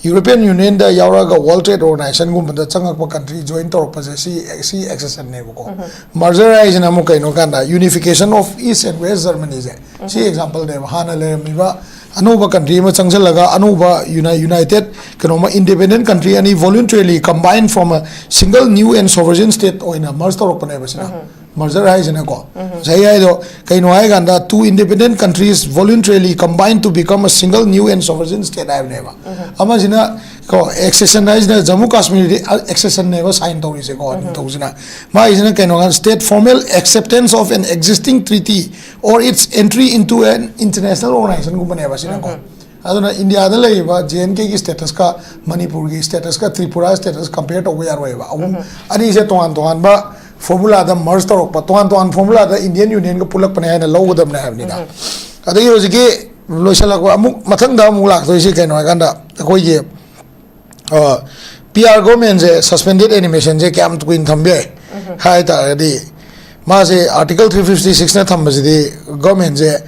European Unionꯗ ꯌꯥꯎꯔꯒ World Trade Organizationꯒꯨꯝꯕꯗ ꯆꯪꯉꯛꯄ country join ꯇꯧꯔꯛꯄꯁꯦ, ꯁꯤ, ꯁꯤ accessionꯅꯦꯕꯀꯣ꯫ Merger ꯍꯥꯏꯁꯤꯅ ꯑꯃꯨꯛ ꯀꯩꯅꯣ ꯀꯥꯟꯗ, unification of East and West Germanyꯁꯦ, ꯁꯤ exampleꯅꯦꯕ꯫ ꯍꯥꯟꯅ ꯂꯩꯔꯝꯃꯤꯕ ꯑꯅꯧꯕ country ꯑꯃ ꯆꯪꯁꯤꯜꯂꯒ, ꯑꯅꯧꯕ uni-, united ꯀꯩꯅꯣꯃ, independent country ꯑꯅꯤ voluntarily combine from a single new and sovereign state ꯑꯣꯏꯅ merge ꯇꯧꯔꯛꯄꯅꯦꯕ ꯁꯤꯅ꯫ Merger ꯍꯥꯏꯁꯤꯅꯀꯣ, ꯉꯁꯥꯏ ꯍꯥꯏꯗꯣ ꯀꯩꯅꯣ ꯍꯥꯏꯀꯥꯟꯗ, two independent countries voluntarily combine to become a single new and sovereign state ꯍꯥꯏꯕꯅꯦꯕ꯫ ꯑꯃꯁꯤꯅ ꯀꯣ, accession ꯍꯥꯏꯁꯤꯅ ꯖꯃꯨ ꯀꯥꯁꯃꯤꯔꯗꯤ accession ꯅꯦꯕ sign ꯇꯧꯔꯤꯁꯦꯀꯣ, ꯅꯤꯡꯊꯧꯁꯤꯅ꯫ ꯃꯥꯒꯤꯁꯤꯅ ꯀꯩꯅꯣ ꯍꯥꯏ, state formal acceptance of an existing treaty or its entry into an international organization ꯒꯨꯝꯕꯅꯦꯕ ꯁꯤꯅꯀꯣ꯫ ꯑꯗꯨꯅ ꯏꯟꯗꯤꯌꯥꯗ ꯂꯩꯔꯤꯕ J and K ꯒꯤ status ꯀ ꯃꯅꯤꯄꯨꯔꯒꯤ status ꯀ ꯇ꯭ꯔꯤꯄꯨꯔꯥ status compare ꯇꯧꯕ ꯌꯥꯔꯣꯏꯕ꯫ ꯑꯍꯨꯝ, ꯑꯅꯤꯁꯦ ꯇꯣꯉꯥꯟ ꯇꯣꯉꯥꯟꯕ formula ꯗ merge ꯇꯧꯔꯛꯄ, ꯇꯣꯉꯥꯟ ꯇꯣꯉꯥꯟ formula ꯗ Indian Union ꯒ ꯄꯨꯜꯂꯛꯄꯅꯦ ꯍꯥꯏꯅ ꯂꯧꯒꯗꯕꯅꯦ ꯍꯥꯏꯕꯅꯤꯗ꯫ ꯑꯗꯒꯤ ꯍꯧꯖꯤꯛꯀꯤ ꯂꯣꯏꯁꯤꯜꯂꯛꯄ ꯑꯃꯨꯛ ꯃꯊꯪꯗ ꯑꯃꯨꯛ ꯂꯥꯛꯇꯣꯏꯁꯤ ꯀꯩꯅꯣ ꯍꯥꯏꯀꯥꯟꯗ, ꯑꯩꯈꯣꯏꯒꯤ ꯄꯤ ꯑꯥꯔ ꯒꯣꯔꯃꯦꯟꯁꯦ suspended animation ꯁꯦ ꯀꯌꯥꯝ ꯀꯨꯏꯅ ꯊꯝꯕ ꯌꯥꯏ ꯍꯥꯏ ꯇꯥꯔꯒꯗꯤ, ꯃꯥꯁꯦ Article three fifty six ꯅ ꯊꯝꯕꯁꯤꯗꯤ ꯒꯣꯔꯃꯦꯟꯁꯦ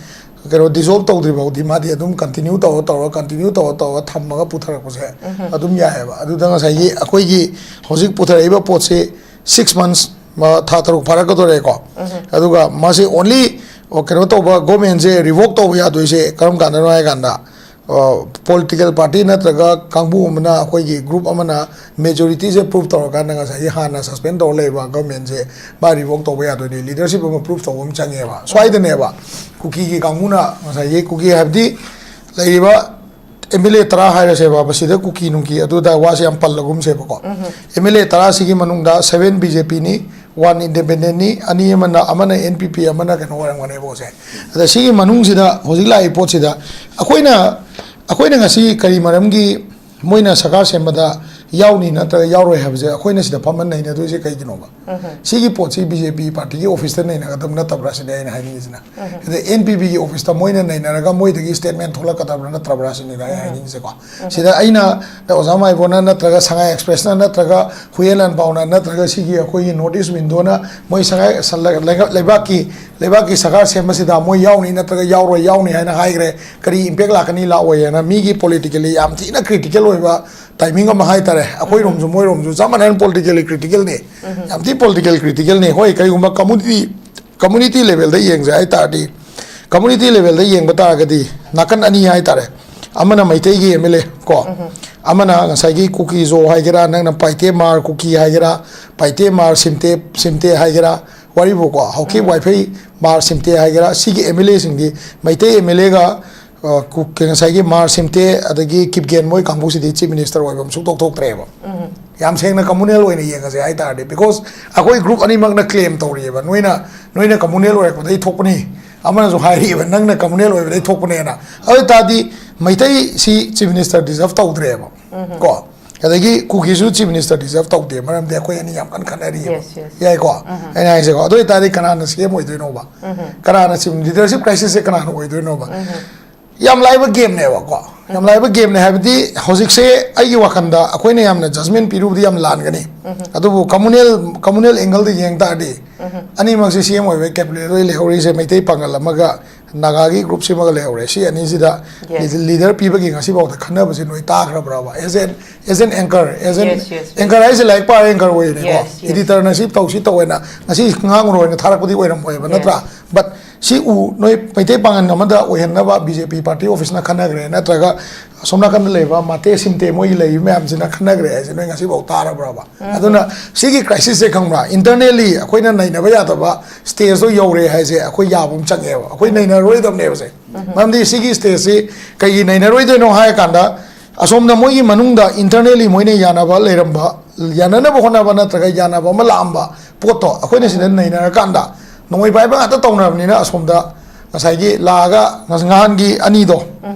ꯀꯩꯅꯣ dissolve ꯇꯧꯗ꯭ꯔꯤ ꯐꯥꯎꯗꯤ ꯃꯥꯗꯤ ꯑꯗꯨꯝ continue ꯇꯧꯔ ꯇꯧꯔ continue ꯇꯧꯔ ꯇꯧꯔ ꯊꯝꯃꯒ ꯄꯨꯊꯔꯛꯄꯁꯦ ꯑꯗꯨꯝ ꯌꯥꯏꯑꯕ꯫ ꯑꯗꯨꯗ ꯉꯁꯥꯏꯒꯤ ꯑꯩꯈꯣꯏꯒꯤ ꯍꯧꯖꯤꯛ ꯄꯨꯊꯔꯛꯏꯕ ꯄꯣꯠꯁꯤ six months, ꯃ-, ꯊꯥ ꯇꯔꯨꯛ ꯐꯥꯔꯛꯀꯗꯣꯔꯦꯀꯣ꯫ ꯑꯗꯨꯒ ꯃꯥꯁꯤ only, ꯑꯣ, ꯀꯩꯅꯣ ꯇꯧꯕ, ꯒꯣꯔꯃꯦꯟꯁꯦ revoke ꯇꯧꯕ ꯌꯥꯗꯣꯏꯁꯦ ꯀꯔꯝ ꯀꯥꯟꯗꯅꯣ ꯍꯥꯏ ꯀꯥꯟꯗ, ꯑꯣ, political party ꯅꯠꯇ꯭ꯔꯒ ꯀꯥꯡꯕꯨ ꯑꯃꯅ, ꯑꯩꯈꯣꯏꯒꯤ group ꯑꯃꯅ majority ꯁꯦ prove ꯇꯧꯔꯀꯥꯟꯗ ꯉꯁꯥꯏꯒꯤ ꯍꯥꯟꯅ suspend ꯇꯧꯔ ꯂꯩꯕ ꯒꯣꯔꯃꯦꯟꯁꯦ ꯃꯥ revoke ꯇꯧꯕ ꯌꯥꯗꯣꯏꯅꯤ꯫ Leadership ꯑꯃ prove ꯇꯧꯕ ꯑꯃ ꯆꯪꯉꯦꯕ꯫ ꯁ꯭ꯋꯥꯏꯗꯅꯦꯕ ꯀꯨꯀꯤꯒꯤ ꯀꯥꯡꯕꯨꯅ, ꯉꯁꯥꯏꯒꯤ ꯀꯨꯀꯤ ꯍꯥꯏꯕꯗꯤ ꯂꯩꯔꯤꯕ M L A ꯇꯔꯥ ꯍꯥꯏꯔꯁꯦꯕ, ꯃꯁꯤꯗ ꯀꯨꯀꯤ ꯅꯨꯡꯀꯤ ꯑꯗꯨꯗ ꯋꯥꯁꯦ ꯌꯥꯝ ꯄꯜꯂꯒꯨꯝꯁꯦꯕꯀꯣ꯫ M L A ꯇꯔꯥ ꯁꯤꯒꯤ ꯃꯅꯨꯡꯗ seven B J P ꯅꯤ, one independent ꯅꯤ, ꯑꯅꯤ ꯑꯃꯅ, ꯑꯃꯅ N P P, ꯑꯃꯅ ꯀꯩꯅꯣ ꯑꯣꯏꯔꯝꯒꯅꯦꯕꯀꯣ ꯁꯦ꯫ ꯑꯗ ꯁꯤꯒꯤ ꯃꯅꯨꯡꯁꯤꯗ ꯍꯧꯖꯤꯛ ꯂꯥꯛꯏ ꯄꯣꯠꯁꯤꯗ ꯑꯩꯈꯣꯏꯅ, ꯑꯩꯈꯣꯏꯅ ꯉꯁꯤ ꯀꯔꯤ ꯃꯔꯝꯒꯤ ꯃꯣꯏꯅ ꯁꯔꯀꯥꯔ ꯁꯦꯝꯕꯗ ꯌꯥꯎꯅꯤ ꯅꯠꯇ꯭ꯔꯒ ꯌꯥꯎꯔꯣꯏ ꯍꯥꯏꯕꯁꯦ ꯑꯩꯈꯣꯏꯅ ꯁꯤꯗ ꯐꯝꯃ ꯅꯩꯅꯗꯣꯏꯁꯦ ꯀꯩꯒꯤꯅꯣꯕ? ꯁꯤꯒꯤ ꯄꯣꯠꯁꯤ B J P party ꯒꯤ office ꯇ ꯅꯩꯅꯒꯗꯕ ꯅꯠꯇꯕ꯭ꯔꯥ ꯁꯤꯅꯦ ꯑꯩꯅ ꯍꯥꯏꯅꯤꯡꯉꯤꯁꯤꯅ꯫ ꯑꯗ N P P ꯒꯤ office ꯇ ꯃꯣꯏꯅ ꯅꯩꯅꯔꯒ ꯃꯣꯏꯗꯒꯤ statement ꯊꯣꯛꯂꯛꯀꯗꯕ꯭ꯔꯥ ꯅꯠꯇ꯭ꯔꯕ꯭ꯔꯥ ꯁꯤꯅꯤꯗ ꯑꯩ ꯍꯥꯏꯅꯤꯡꯉꯤꯁꯦꯀꯣ꯫ ꯁꯤꯗ ꯑꯩꯅ ꯑꯣꯖꯥ ꯃꯥꯏꯕꯣꯅ ꯅꯠꯇ꯭ꯔꯒ ꯁꯉꯥꯏ Express ꯅ ꯅꯠꯇ꯭ꯔꯒ ꯍꯨꯌꯦꯟ ꯂꯥꯟꯄꯥꯎꯅ ꯅꯠꯇ꯭ꯔꯒ ꯁꯤꯒꯤ ꯑꯩꯈꯣꯏꯒꯤ North East Window ꯅ ꯃꯣꯏ ꯁꯉꯥꯏ ꯁ-, ꯂꯩ-, ꯂꯩꯉ-, ꯂꯩꯕꯥꯛꯀꯤ, ꯂꯩꯕꯥꯛꯀꯤ ꯁꯔꯀꯥꯔ ꯁꯦꯝꯕꯁꯤꯗ ꯃꯣꯏ ꯌꯥꯎꯅꯤ ꯅꯠꯇ꯭ꯔꯒ ꯌꯥꯎꯔꯣꯏ, ꯌꯥꯎꯅꯤ ꯍꯥꯏꯅ ꯍꯥꯏꯈ꯭ꯔꯦ, ꯀꯔꯤ impact ꯂꯥꯛꯀꯅꯤ ꯂꯥꯛꯑꯣꯏ ꯍꯥꯏꯅ ꯃꯤꯒꯤ politically ꯌꯥꯝ ꯊꯤꯅ critical ꯑꯣꯏꯕ timing ꯑꯃ ꯍꯥꯏꯇꯥꯔꯦ꯫ ꯑꯩꯈꯣꯏꯔꯣꯝꯁꯨ ꯃꯣꯏꯔꯣꯝꯁꯨ ꯆꯞ ꯃꯥꯟꯅꯅ politically critical ꯅꯤ, ꯌꯥꯝ ꯊꯤ politically critical ꯅꯤ꯫ ꯍꯣꯏ, ꯀꯔꯤꯒꯨꯝꯕ community, community level ꯗ ꯌꯦꯡꯖꯦ ꯍꯥꯏ ꯇꯥꯔꯗꯤ, community level ꯗ ꯌꯦꯡꯕ ꯇꯥꯔꯒꯗꯤ ꯅꯥꯀꯟ ꯑꯅꯤ ꯍꯥꯏꯇꯥꯔꯦ꯫ ꯑꯃꯅ ꯃꯩꯇꯩꯒꯤ M L A ꯀꯣ, ꯑꯃꯅ ꯉꯁꯥꯏꯒꯤ ꯀꯨꯀꯤꯖꯣ ꯍꯥꯏꯒꯦꯔꯥ, ꯅꯪꯅ ꯄꯥꯏꯇꯦ ꯃꯥꯔ ꯀꯨꯀꯤ ꯍꯥꯏꯒꯦꯔꯥ, ꯄꯥꯏꯇꯦ ꯃꯥꯔ ꯁꯤꯝꯇꯦ, ꯁꯤꯝꯇꯦ ꯍꯥꯏꯒꯦꯔꯥ, ꯋꯥꯔꯤꯕꯨꯀꯣ, ꯍꯧꯈꯤꯕ ꯋꯥꯏꯐꯩ ꯃꯥꯔ ꯁꯤꯝꯇꯦ ꯍꯥꯏꯒꯦꯔꯥ, ꯁꯤꯒꯤ ꯑꯦꯝ ꯑꯦꯜ ꯑꯦꯁꯤꯡꯗꯤ, ꯃꯩꯇꯩ ꯑꯦꯝ ꯑꯦꯜ ꯑꯦꯒ ꯉꯁꯥꯏꯒꯤ ꯃꯥꯔ ꯁꯤꯝꯇꯦ ꯑꯗꯒꯤ ꯀꯤꯞꯒꯦꯟ, ꯃꯣꯏ ꯀꯥꯡꯕꯨꯁꯤꯗꯤ ꯆꯤꯐ ꯃꯤꯅꯤꯁꯇꯔ ꯑꯣꯏꯕ ꯑꯃ ꯁꯨꯡꯊꯣꯛ ꯊꯣꯛꯇ꯭ꯔꯦꯕ꯫ ꯌꯥꯝ ꯁꯦꯡꯅ ꯀꯝꯃꯨꯅꯦꯜ ꯑꯣꯏꯅ ꯌꯦꯡꯉꯁꯦ ꯍꯥꯏ ꯇꯥꯔꯗꯤ, ꯕꯤꯀꯣꯁ ꯑꯩꯈꯣꯏ ꯒ꯭ꯔꯨꯞ ꯑꯅꯤꯃꯛꯅ ꯀ꯭ꯂꯦꯝ ꯇꯧꯔꯤꯑꯕ, ꯅꯣꯏꯅ ꯅꯣꯏꯅ ꯀꯝꯃꯨꯅꯦꯜ ꯑꯣꯏꯔꯛꯄꯗꯒꯤ ꯊꯣꯛꯄꯅꯤ, ꯑꯃꯅꯁꯨ ꯍꯥꯏꯔꯤꯑꯕ, ꯅꯪꯅ ꯀꯝꯃꯨꯅꯦꯜ ꯑꯣꯏꯕꯗꯒꯤ ꯊꯣꯛꯄꯅꯦꯅ꯫ ꯑꯗꯨ ꯑꯣꯏ ꯇꯥꯔꯗꯤ ꯃꯩꯇꯩꯁꯤ ꯆꯤꯐ ꯃꯤꯅꯤꯁꯇꯔ ꯗꯤꯖꯔꯞ ꯇꯧꯗ꯭ꯔꯦꯕ ꯀꯣ꯫ ꯑꯗꯒꯤ ꯀꯨꯀꯤꯁꯨ ꯆꯤꯐ ꯃꯤꯅꯤꯁꯇꯔ ꯗꯤꯖꯔꯞ ꯇꯧꯗꯦ, ꯃꯔꯝꯗꯤ ꯑꯩꯈꯣꯏ ꯑꯅꯤ ꯌꯥꯝ ꯀꯟꯅ ꯈꯠꯅꯔꯤꯑꯕ꯫ Yes, yes. ꯌꯥꯏꯀꯣ? ꯑꯩꯅ ꯍꯥꯏꯁꯦꯀꯣ, ꯑꯗꯨ ꯑꯣꯏ ꯇꯥꯔꯗꯤ ꯀꯅꯥꯅ ꯁꯤ ꯑꯦꯝ ꯑꯣꯏꯗꯣꯏꯅꯣꯕ? ꯀꯅꯥꯅ ꯆꯤꯐ ꯂꯤꯗꯔꯁꯤꯞ ꯀ꯭ꯔꯥꯏꯁꯤꯁꯁꯦ ꯀꯅꯥꯅ ꯑꯣꯏꯗꯣꯏꯅꯣꯕ? ꯌꯥꯝ ꯂꯥꯏꯕ ꯒꯦꯝꯅꯦꯕꯀꯣ꯫ ꯌꯥꯝ ꯂꯥꯏꯕ ꯒꯦꯝꯅꯦ ꯍꯥꯏꯕꯗꯤ, ꯍꯧꯖꯤꯛꯁꯦ ꯑꯩꯒꯤ ꯋꯥꯈꯜꯗ ꯑꯩꯈꯣꯏꯅ ꯌꯥꯝꯅ ꯖꯖꯃꯦꯟ ꯄꯤꯔꯨꯕꯗꯤ ꯌꯥꯝ ꯂꯥꯟꯒꯅꯤ꯫ ꯑꯗꯨꯕꯨ ꯀꯝꯃꯨꯅꯦꯜ ꯀꯝꯃꯨꯅꯦꯜ ꯑꯦꯡꯒꯜꯗ ꯌꯦꯡ ꯇꯥꯔꯗꯤ, ꯑꯅꯤꯃꯛꯁꯦ ꯁꯤ ꯑꯦꯝ ꯑꯣꯏꯕꯒꯤ ꯀꯦꯄꯦꯕꯤꯂꯤꯇꯤ ꯂꯩꯍꯧꯔꯤꯁꯦ ꯃꯩꯇꯩ ꯄꯥꯡꯒꯜ ꯑꯃꯒ ꯅꯥꯒꯥꯒꯤ ꯒ꯭ꯔꯨꯞꯁꯤꯃꯒ ꯂꯩꯍꯧꯔꯦ꯫ ꯁꯤ ꯑꯅꯤꯁꯤꯗ Yes. ꯂꯤꯗꯔ ꯄꯤꯕꯒꯤ ꯉꯁꯤꯐꯥꯎꯗ ꯈꯟꯅꯕꯁꯦ ꯅꯣꯏ ꯇꯥꯈ꯭ꯔꯕ꯭ꯔꯕ? As an as an anchor, as an Yes, yes, yes. Anchor ꯍꯥꯏꯁꯦ ꯂꯥꯏꯔꯤꯛ ꯄꯥꯔ ꯑꯦꯡꯀꯔ ꯑꯣꯏꯔꯤꯅꯦꯀꯣ꯫ Yes, yes. Editor ꯅ ꯁꯤ ꯇꯧ, ꯁꯤ ꯇꯧꯋꯦꯅ ꯉꯁꯤ ꯉꯥꯡꯉꯨꯔꯣꯏꯅ ꯊꯥꯔꯛꯄꯗꯤ ꯑꯣꯏꯔꯝꯃꯣꯏꯕ, Yes. ꯅꯠꯇ꯭ꯔꯥ? But ꯁꯤ ꯎ ꯅꯣꯏ ꯃꯩꯇꯩ ꯄꯥꯡꯒꯜ ꯑꯃꯗ ꯑꯣꯏꯍꯟꯅꯕ ꯕꯤ ꯖꯦ ꯄꯤ ꯄꯥꯔꯇꯤ ꯑꯣꯐꯤꯁꯅ ꯈꯟꯅꯈ꯭ꯔꯦ, ꯅꯠꯇ꯭ꯔꯒ ꯑꯁꯣꯝ ꯅꯥꯀꯟꯗ ꯂꯩꯕ ꯃꯥꯇꯦ ꯁꯤꯝꯇꯦ ꯃꯣꯏꯒꯤ ꯂꯩꯔꯤꯕ ꯃꯌꯥꯝꯁꯤꯅ ꯈꯟꯅꯈ꯭ꯔꯦ ꯍꯥꯏꯁꯦ ꯅꯣꯏ ꯉꯁꯤꯐꯥꯎ ꯇꯥꯔꯕ꯭ꯔꯕ? ꯑꯗꯨꯅ ꯁꯤꯒꯤ ꯀ꯭ꯔꯥꯏꯁꯤꯁꯁꯦ, ꯈꯪꯕ꯭ꯔꯥ, ꯏꯟꯇꯔꯅꯦꯜꯂꯤ ꯑꯩꯈꯣꯏꯅ ꯅꯩꯅꯕ ꯌꯥꯗꯕ ꯁ꯭ꯇꯦꯖꯇꯣ ꯌꯧꯔꯦ ꯍꯥꯏꯁꯦ ꯑꯩꯈꯣꯏ ꯌꯥꯕ ꯑꯃ ꯆꯪꯉꯦꯕ꯫ ꯑꯩꯈꯣꯏ ꯅꯩꯅꯔꯣꯏꯗꯕꯅꯦꯕꯁꯦ꯫ ꯃꯔꯝꯗꯤ ꯁꯤꯒꯤ ꯁ꯭ꯇꯦꯖꯁꯤ ꯀꯩꯒꯤ ꯅꯩꯅꯔꯣꯏꯗꯣꯏꯅꯣ ꯍꯥꯏꯔ ꯀꯥꯟꯗ, ꯑꯁꯣꯝꯗ ꯃꯣꯏꯒꯤ ꯃꯅꯨꯡꯗ ꯏꯟꯇꯔꯅꯦꯜꯂꯤ ꯃꯣꯏꯅ ꯌꯥꯅꯕ ꯂꯩꯔꯝꯕ, ꯌꯥꯅꯅꯕ ꯍꯣꯠꯅꯕ ꯅꯠꯇ꯭ꯔꯒ ꯌꯥꯅꯕ ꯑꯃ ꯂꯥꯛꯑꯝꯕ ꯄꯣꯠꯇꯣ ꯑꯩꯈꯣꯏꯅ ꯁꯤꯗ ꯅꯩꯅꯔꯀꯥꯟꯗ, ꯅꯣꯡꯃꯩ ꯄꯥꯏꯕ ꯉꯥꯛꯇ ꯇꯧꯅꯔꯕꯅꯤꯅ, ꯑꯁꯣꯝꯗ ꯉꯁꯥꯏꯒꯤ ꯂꯥꯛꯑꯒ ꯉꯍꯥꯟꯒꯤ ꯑꯅꯤꯗꯣ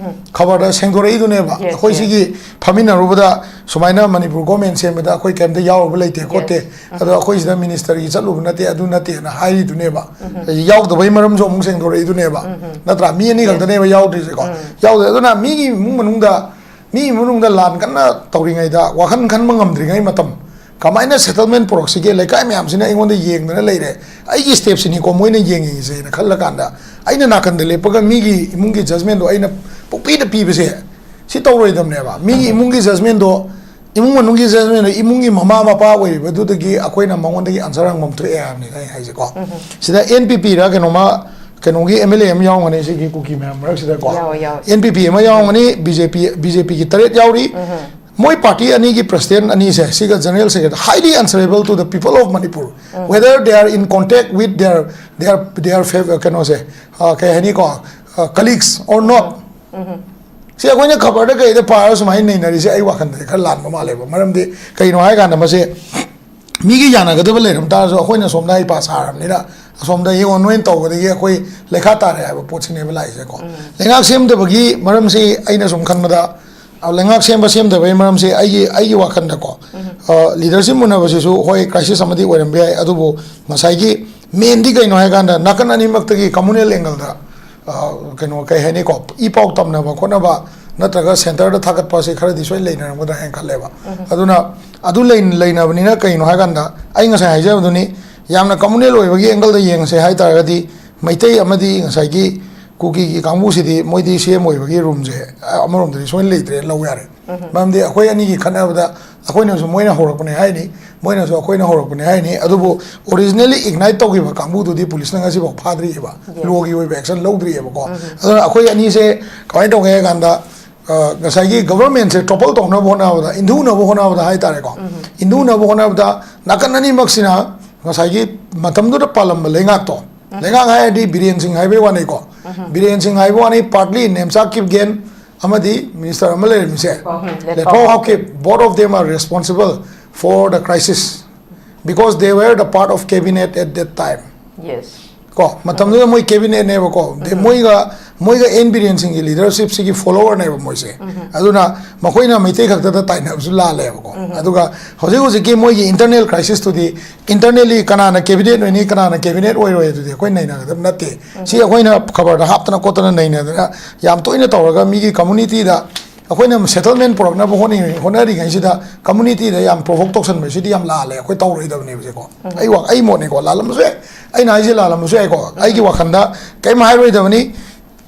ꯈꯕꯔꯗ ꯁꯦꯡꯗꯣꯔꯛꯏꯗꯨꯅꯦꯕ꯫ Yes, ꯑꯩꯈꯣꯏ yes. ꯁꯤꯒꯤ ꯐꯝꯃꯤꯟꯅꯔꯨꯕꯗ ꯁꯨꯃꯥꯏꯅ ꯃꯅꯤꯄꯨꯔ ꯒꯣꯔꯃꯦꯟ ꯁꯦꯝꯕꯗ ꯑꯩꯈꯣꯏ ꯀꯩꯝꯇ ꯌꯥꯎꯔꯨꯕ ꯂꯩꯇꯦ ꯈꯣꯠꯇꯦ, Yes. ꯑꯗꯣ ꯑꯩꯈꯣꯏ ꯁꯤꯗ ꯃꯤꯅꯤꯁꯇꯔꯒꯤ ꯆꯠꯂꯨꯕ ꯅꯠꯇꯦ, ꯑꯗꯨ ꯅꯠꯇꯦꯅ ꯍꯥꯏꯔꯤꯗꯨꯅꯦꯕ꯫ ꯌꯥꯎꯗꯕꯩ ꯃꯔꯝꯁꯨ ꯑꯃꯨꯛ ꯁꯦꯡꯗꯣꯔꯛꯏꯗꯨꯅꯦꯕ, ꯅꯠꯇ꯭ꯔꯥ? ꯃꯤ ꯑꯅꯤ ꯈꯛꯇꯅꯦꯕ ꯌꯥꯎꯗ꯭ꯔꯤꯁꯦꯀꯣ꯫ ꯌꯥꯎꯗꯦ꯫ ꯑꯗꯨꯅ ꯃꯤꯒꯤ ꯏꯃꯨꯡ ꯃꯅꯨꯡꯗ, ꯃꯤꯒꯤ ꯃꯅꯨꯡꯗ ꯂꯥꯟ ꯀꯟꯅ ꯇꯧꯔꯤꯉꯩꯗ, ꯋꯥꯈꯜ ꯈꯟꯕ ꯉꯝꯗ꯭ꯔꯤꯉꯩ ꯃꯇꯝ, ꯀꯃꯥꯏꯅ ꯁꯦꯇꯜꯃꯦꯟ ꯄꯨꯔꯛꯁꯤꯒꯦ? ꯂꯩꯀꯥꯏ ꯃꯌꯥꯝꯁꯤꯅ ꯑꯩꯉꯣꯟꯗ ꯌꯦꯡꯗꯅ ꯂꯩꯔꯦ, ꯑꯩꯒꯤ ꯁ꯭ꯇꯦꯞꯁꯤꯅꯤꯀꯣ ꯃꯣꯏꯅ ꯌꯦꯡꯉꯤꯁꯦꯅ ꯈꯜꯂꯀꯥꯟꯗ, ꯑꯩꯅ ꯅꯥꯀꯟꯗ ꯂꯦꯞꯄꯒ ꯃꯤꯒꯤ ꯏꯃꯨꯡꯒꯤ ꯖꯖꯃꯦꯟꯗꯣ ꯑꯩꯅ ꯄꯨꯡꯄꯤꯗ ꯄꯤꯕꯁꯦ, ꯁꯤ ꯇꯧꯔꯣꯏꯗꯕꯅꯦꯕ꯫ ꯃꯤꯒꯤ ꯏꯃꯨꯡꯒꯤ ꯖꯖꯃꯦꯟꯗꯣ, ꯏꯃꯨꯡ ꯃꯅꯨꯡꯒꯤ ꯖꯖꯃꯦꯟꯗꯣ, ꯏꯃꯨꯡꯒꯤ ꯃꯃꯥ ꯃꯄꯥ ꯑꯣꯏꯔꯤꯕꯗꯨꯗꯒꯤ ꯑꯩꯈꯣꯏꯅ ꯃꯉꯣꯟꯗꯒꯤ ꯑꯟꯁꯔ ꯍꯪꯐꯝ ꯊꯣꯛꯑꯦ ꯍꯥꯏꯕꯅꯤꯗ ꯑꯩ ꯍꯥꯏꯁꯦꯀꯣ꯫ ꯁꯤꯗ ꯑꯦꯟ ꯄꯤ ꯄꯤꯔ ꯀꯩꯅꯣꯃ, ꯀꯩꯅꯣꯒꯤ ꯑꯦꯝ ꯑꯦꯜ ꯑꯦ ꯑꯃ ꯌꯥꯎꯔꯝꯒꯅꯤ ꯁꯤꯒꯤ ꯀꯨꯀꯤ ꯃꯌꯥꯝ ꯃꯔꯛꯁꯤꯗꯀꯣ꯫ ꯌꯥꯎꯋꯦ, ꯌꯥꯎꯋꯦ꯫ ꯑꯦꯟ ꯄꯤ ꯄꯤ ꯑꯃ ꯌꯥꯎꯔꯝꯒꯅꯤ, ꯕꯤ ꯖꯦ ꯄꯤ, ꯕꯤ ꯖꯦ ꯄꯤꯒꯤ ꯇꯔꯦꯠ ꯌꯥꯎꯔꯤ꯫ ꯃꯣꯏ ꯄꯥꯔꯇꯤ ꯑꯅꯤꯒꯤ ꯄ꯭ꯔꯁꯤꯗꯦꯟ ꯑꯅꯤꯁꯦ ꯁꯤꯒ general secretary highly answerable to the people of Manipur, whether they are in contact with their their their fav- ꯀꯩꯅꯣꯁꯦ, ꯑ, ꯀꯩ ꯍꯥꯏꯅꯤꯀꯣ, colleagues or not. ꯁꯤ ꯑꯩꯈꯣꯏꯅ ꯈꯕꯔꯗ ꯀꯩꯗ ꯄꯥꯔꯒ ꯁꯨꯃꯥꯏꯅ ꯅꯩꯅꯔꯤꯁꯦ ꯑꯩ ꯋꯥꯈꯜꯗꯗꯤ ꯈꯔ ꯂꯥꯟꯕ ꯃꯥꯜꯂꯦꯕ꯫ ꯃꯔꯝꯗꯤ ꯀꯩꯅꯣ ꯍꯥꯏ ꯀꯥꯟꯗ ꯃꯁꯦ ꯃꯤꯒꯤ ꯌꯥꯅꯒꯗꯕ ꯂꯩꯔꯝ ꯇꯥꯔꯁꯨ ꯑꯩꯈꯣꯏꯅ ꯁꯣꯝꯗ ꯍꯩꯄꯥ ꯁꯥꯔꯕꯅꯤꯅ ꯑꯁꯣꯝꯗ ꯌꯦꯡꯉꯣ ꯅꯣꯏꯅ ꯇꯧꯕꯗꯒꯤ ꯑꯩꯈꯣꯏ ꯂꯩꯈꯥ ꯇꯥꯔꯦ ꯍꯥꯏꯕ ꯄꯣꯠꯁꯤꯅꯦꯕ ꯂꯥꯛꯏꯁꯦꯀꯣ꯫ ꯂꯩꯉꯥꯛ ꯁꯦꯝꯗꯕꯒꯤ ꯃꯔꯝꯁꯤ ꯑꯩꯅ ꯁꯨꯝ ꯈꯟꯕꯗ, ꯑ, ꯂꯩꯉꯥꯛ ꯁꯦꯝꯕ ꯁꯦꯝꯗꯕꯒꯤ ꯃꯔꯝꯁꯤ ꯑꯩꯒꯤ ꯑꯩꯒꯤ ꯋꯥꯈꯜꯗꯀꯣ, ꯑ, ꯂꯤꯗꯔꯁꯤꯞ ꯃꯨꯟꯅꯕꯁꯤꯁꯨ ꯍꯣꯏ ꯀ꯭ꯔꯥꯏꯁꯤꯁ ꯑꯃꯗꯤ ꯑꯣꯏꯔꯝꯕ ꯌꯥꯏ, ꯑꯗꯨꯕꯨ ꯉꯁꯥꯏꯒꯤ ꯃꯦꯟꯗꯤ ꯀꯩꯅꯣ ꯍꯥꯏ ꯀꯥꯟꯗ ꯅꯥꯀꯟ ꯑꯅꯤꯃꯛꯇꯒꯤ ꯀꯝꯃꯨꯅꯦꯜ ꯑꯦꯡꯒꯜꯗ ꯑ, ꯀꯩꯅꯣ ꯀꯩ ꯍꯥꯏꯅꯤꯀꯣ, ꯏ ꯄꯥꯎ ꯇꯝꯅꯕ ꯈꯣꯠꯅꯕ ꯅꯠꯇ꯭ꯔꯒ ꯁꯦꯟꯇꯔꯗ ꯊꯥꯒꯠꯄ ꯑꯁꯤ ꯈꯔꯗꯤ ꯁꯣꯏ ꯂꯩꯅꯔꯝꯒꯗ꯭ꯔꯥ ꯍꯥꯏꯅ ꯈꯜꯂꯦꯕ꯫ ꯑꯗꯨꯅ ꯑꯗꯨ ꯂꯩ- ꯂꯩꯅꯕꯅꯤꯅ ꯀꯩꯅꯣ ꯍꯥꯏ ꯀꯥꯟꯗ ꯑꯩ ꯉꯁꯥꯏ ꯍꯥꯏꯖꯕꯗꯨꯅꯤ, ꯌꯥꯝꯅ ꯀꯝꯃꯨꯅꯦꯜ ꯑꯣꯏꯕꯒꯤ ꯑꯦꯡꯒꯜꯗ ꯌꯦꯡꯉꯁꯦ ꯍꯥꯏ ꯇꯥꯔꯒꯗꯤ ꯃꯩꯇꯩ ꯑꯃꯗꯤ ꯉꯁꯥꯏꯒꯤ ꯀꯨꯀꯤꯒꯤ ꯀꯥꯡꯕꯨꯁꯤꯗꯤ ꯃꯣꯏꯗꯤ ꯁꯤ ꯑꯦꯝ ꯑꯣꯏꯕꯒꯤ ꯔꯨꯝꯁꯦ ꯑꯃꯔꯣꯝꯗꯗꯤ ꯁꯣꯏꯅ ꯂꯩꯇ꯭ꯔꯦꯅ ꯂꯧ ꯌꯥꯔꯦ꯫ ꯃꯔꯝꯗꯤ ꯑꯩꯈꯣꯏ ꯑꯅꯤꯒꯤ ꯈꯠꯅꯕꯗ ꯑꯩꯈꯣꯏꯅꯁꯨ ꯃꯣꯏꯅ ꯍꯧꯔꯛꯄꯅꯦ ꯍꯥꯏꯅꯤ, ꯃꯣꯏꯅꯁꯨ ꯑꯩꯈꯣꯏꯅ ꯍꯧꯔꯛꯄꯅꯦ ꯍꯥꯏꯅꯤ꯫ ꯑꯗꯨꯕꯨ originally ignite ꯇꯧꯈꯤꯕ ꯀꯥꯡꯕꯨꯗꯨꯗꯤ ꯄꯨꯂꯤꯁꯅ ꯉꯁꯤꯐꯥꯎ ꯐꯥꯗ꯭ꯔꯤꯑꯕ, ꯂꯣꯒꯤ ꯑꯣꯏꯕ ꯑꯦꯛꯁꯟ ꯂꯧꯗ꯭ꯔꯤꯑꯕꯀꯣ꯫ ꯑꯗꯨꯅ ꯑꯩꯈꯣꯏ ꯑꯅꯤꯁꯦ ꯀꯃꯥꯏꯅ ꯇꯧꯒꯦ ꯍꯥꯏ ꯀꯥꯟꯗ, ꯑ, ꯉꯁꯥꯏꯒꯤ ꯒꯕꯔꯃꯦꯟꯁꯦ ꯇꯣꯄꯜ ꯇꯧꯅꯕ ꯍꯣꯠꯅꯕꯗ, ꯏꯟꯊꯨꯅꯕ ꯍꯣꯠꯅꯕꯗ ꯍꯥꯏ ꯇꯥꯔꯦꯀꯣ, ꯏꯟꯊꯨꯅꯕ ꯍꯣꯠꯅꯕꯗ ꯅꯥꯀꯟ ꯑꯅꯤꯃꯛꯁꯤꯅ ꯉꯁꯥꯏꯒꯤ ꯃꯇꯝꯗꯨꯗ ꯄꯥꯜꯂꯝꯕ ꯂꯩꯉꯥꯛꯇꯣ, ꯂꯩꯉꯥꯛ ꯍꯥꯏꯔꯗꯤ ꯕꯤꯔꯦꯟ ꯁꯤꯡ ꯍꯥꯏꯕꯩ ꯋꯥꯅꯤꯀꯣ, ꯕꯤꯔꯦꯟ ꯁꯤꯡ ꯍꯥꯏꯕ ꯋꯥꯅꯤ, partly ꯅꯦꯝꯆꯥ ꯀꯤꯞꯒꯦꯟ ꯑꯃꯗꯤ ꯃꯤꯅꯤꯁꯇꯔ ꯑꯃ ꯂꯩꯔꯝꯃꯤꯁꯦ, ꯎꯝ, ꯂꯦꯠꯐꯥꯎ ꯂꯦꯠꯐꯥꯎ Haokip, both of them are responsible for the crisis because they were the part of cabinet at that time. Yes. ꯀꯣ, ꯃꯇꯝꯗꯨꯗ ꯃꯣꯏ ꯀꯦꯕꯤꯅꯦꯠꯅꯦꯕꯀꯣ, ꯑꯗꯩ ꯃꯣꯏꯒ ꯃꯣꯏꯒ ꯑꯦꯟ ꯕꯤꯔꯦꯟ ꯁꯤꯡꯒꯤ ꯂꯤꯗꯔꯁꯤꯞꯁꯤꯒꯤ ꯐꯣꯂꯣꯋꯔꯅꯦꯕ ꯃꯣꯏꯁꯦ꯫ ꯑꯗꯨꯅ ꯃꯈꯣꯏꯅ ꯃꯩꯇꯩ ꯈꯛꯇꯗ ꯇꯥꯏꯅꯕꯁꯨ ꯂꯥꯜꯂꯦꯕꯀꯣ꯫ ꯑꯗꯨꯒ ꯍꯧꯖꯤꯛ ꯍꯧꯖꯤꯛꯀꯤ ꯃꯣꯏꯒꯤ ꯏꯟꯇꯔꯅꯦꯜ ꯀ꯭ꯔꯥꯏꯁꯤꯁꯇꯨꯗꯤ ꯏꯟꯇꯔꯅꯦꯜꯂꯤ ꯀꯅꯥꯅ ꯀꯦꯕꯤꯅꯦꯠ ꯑꯣꯏꯅꯤ, ꯀꯅꯥꯅ ꯀꯦꯕꯤꯅꯦꯠ ꯑꯣꯏꯔꯣꯏ, ꯑꯗꯨꯗꯤ ꯑꯩꯈꯣꯏ ꯅꯩꯅꯒꯗꯕ ꯅꯠꯇꯦ꯫ ꯁꯤ ꯑꯩꯈꯣꯏꯅ ꯈꯕꯔꯗ ꯍꯥꯞꯇꯅ ꯈꯣꯠꯇꯅ ꯅꯩꯅꯗꯅ ꯌꯥꯝ ꯇꯣꯏꯅ ꯇꯧꯔꯒ ꯃꯤꯒꯤ ꯀꯝꯃꯨꯅꯤꯇꯤꯗ ꯑꯩꯈꯣꯏꯅ ꯁꯦꯇꯜꯃꯦꯟ ꯄꯨꯔꯛꯅꯕ ꯍꯣꯠꯅꯔꯤ- ꯍꯣꯠꯅꯔꯤꯉꯩꯁꯤꯗ ꯀꯝꯃꯨꯅꯤꯇꯤꯗ ꯌꯥꯝ ꯄ꯭ꯔꯣꯚꯣꯛ ꯇꯧꯁꯟꯕꯁꯤꯗꯤ ꯌꯥꯝ ꯂꯥꯜꯂꯦ, ꯑꯩꯈꯣꯏ ꯇꯧꯔꯣꯏꯗꯕꯅꯦꯕꯁꯦꯀꯣ꯫ ꯑꯩ ꯋꯥ- ꯑꯩ ꯃꯣꯠꯅꯤꯀꯣ, ꯂꯥꯜꯂꯝꯕꯁꯨ ꯌꯥꯏ, ꯑꯩꯅ ꯍꯥꯏꯁꯦ ꯂꯥꯜꯂꯝꯕꯁꯨ ꯌꯥꯏꯀꯣ꯫ ꯑꯩꯒꯤ ꯋꯥꯈꯜꯗ ꯀꯔꯤꯝ ꯍꯥꯏꯔꯣꯏꯗꯕꯅꯤ,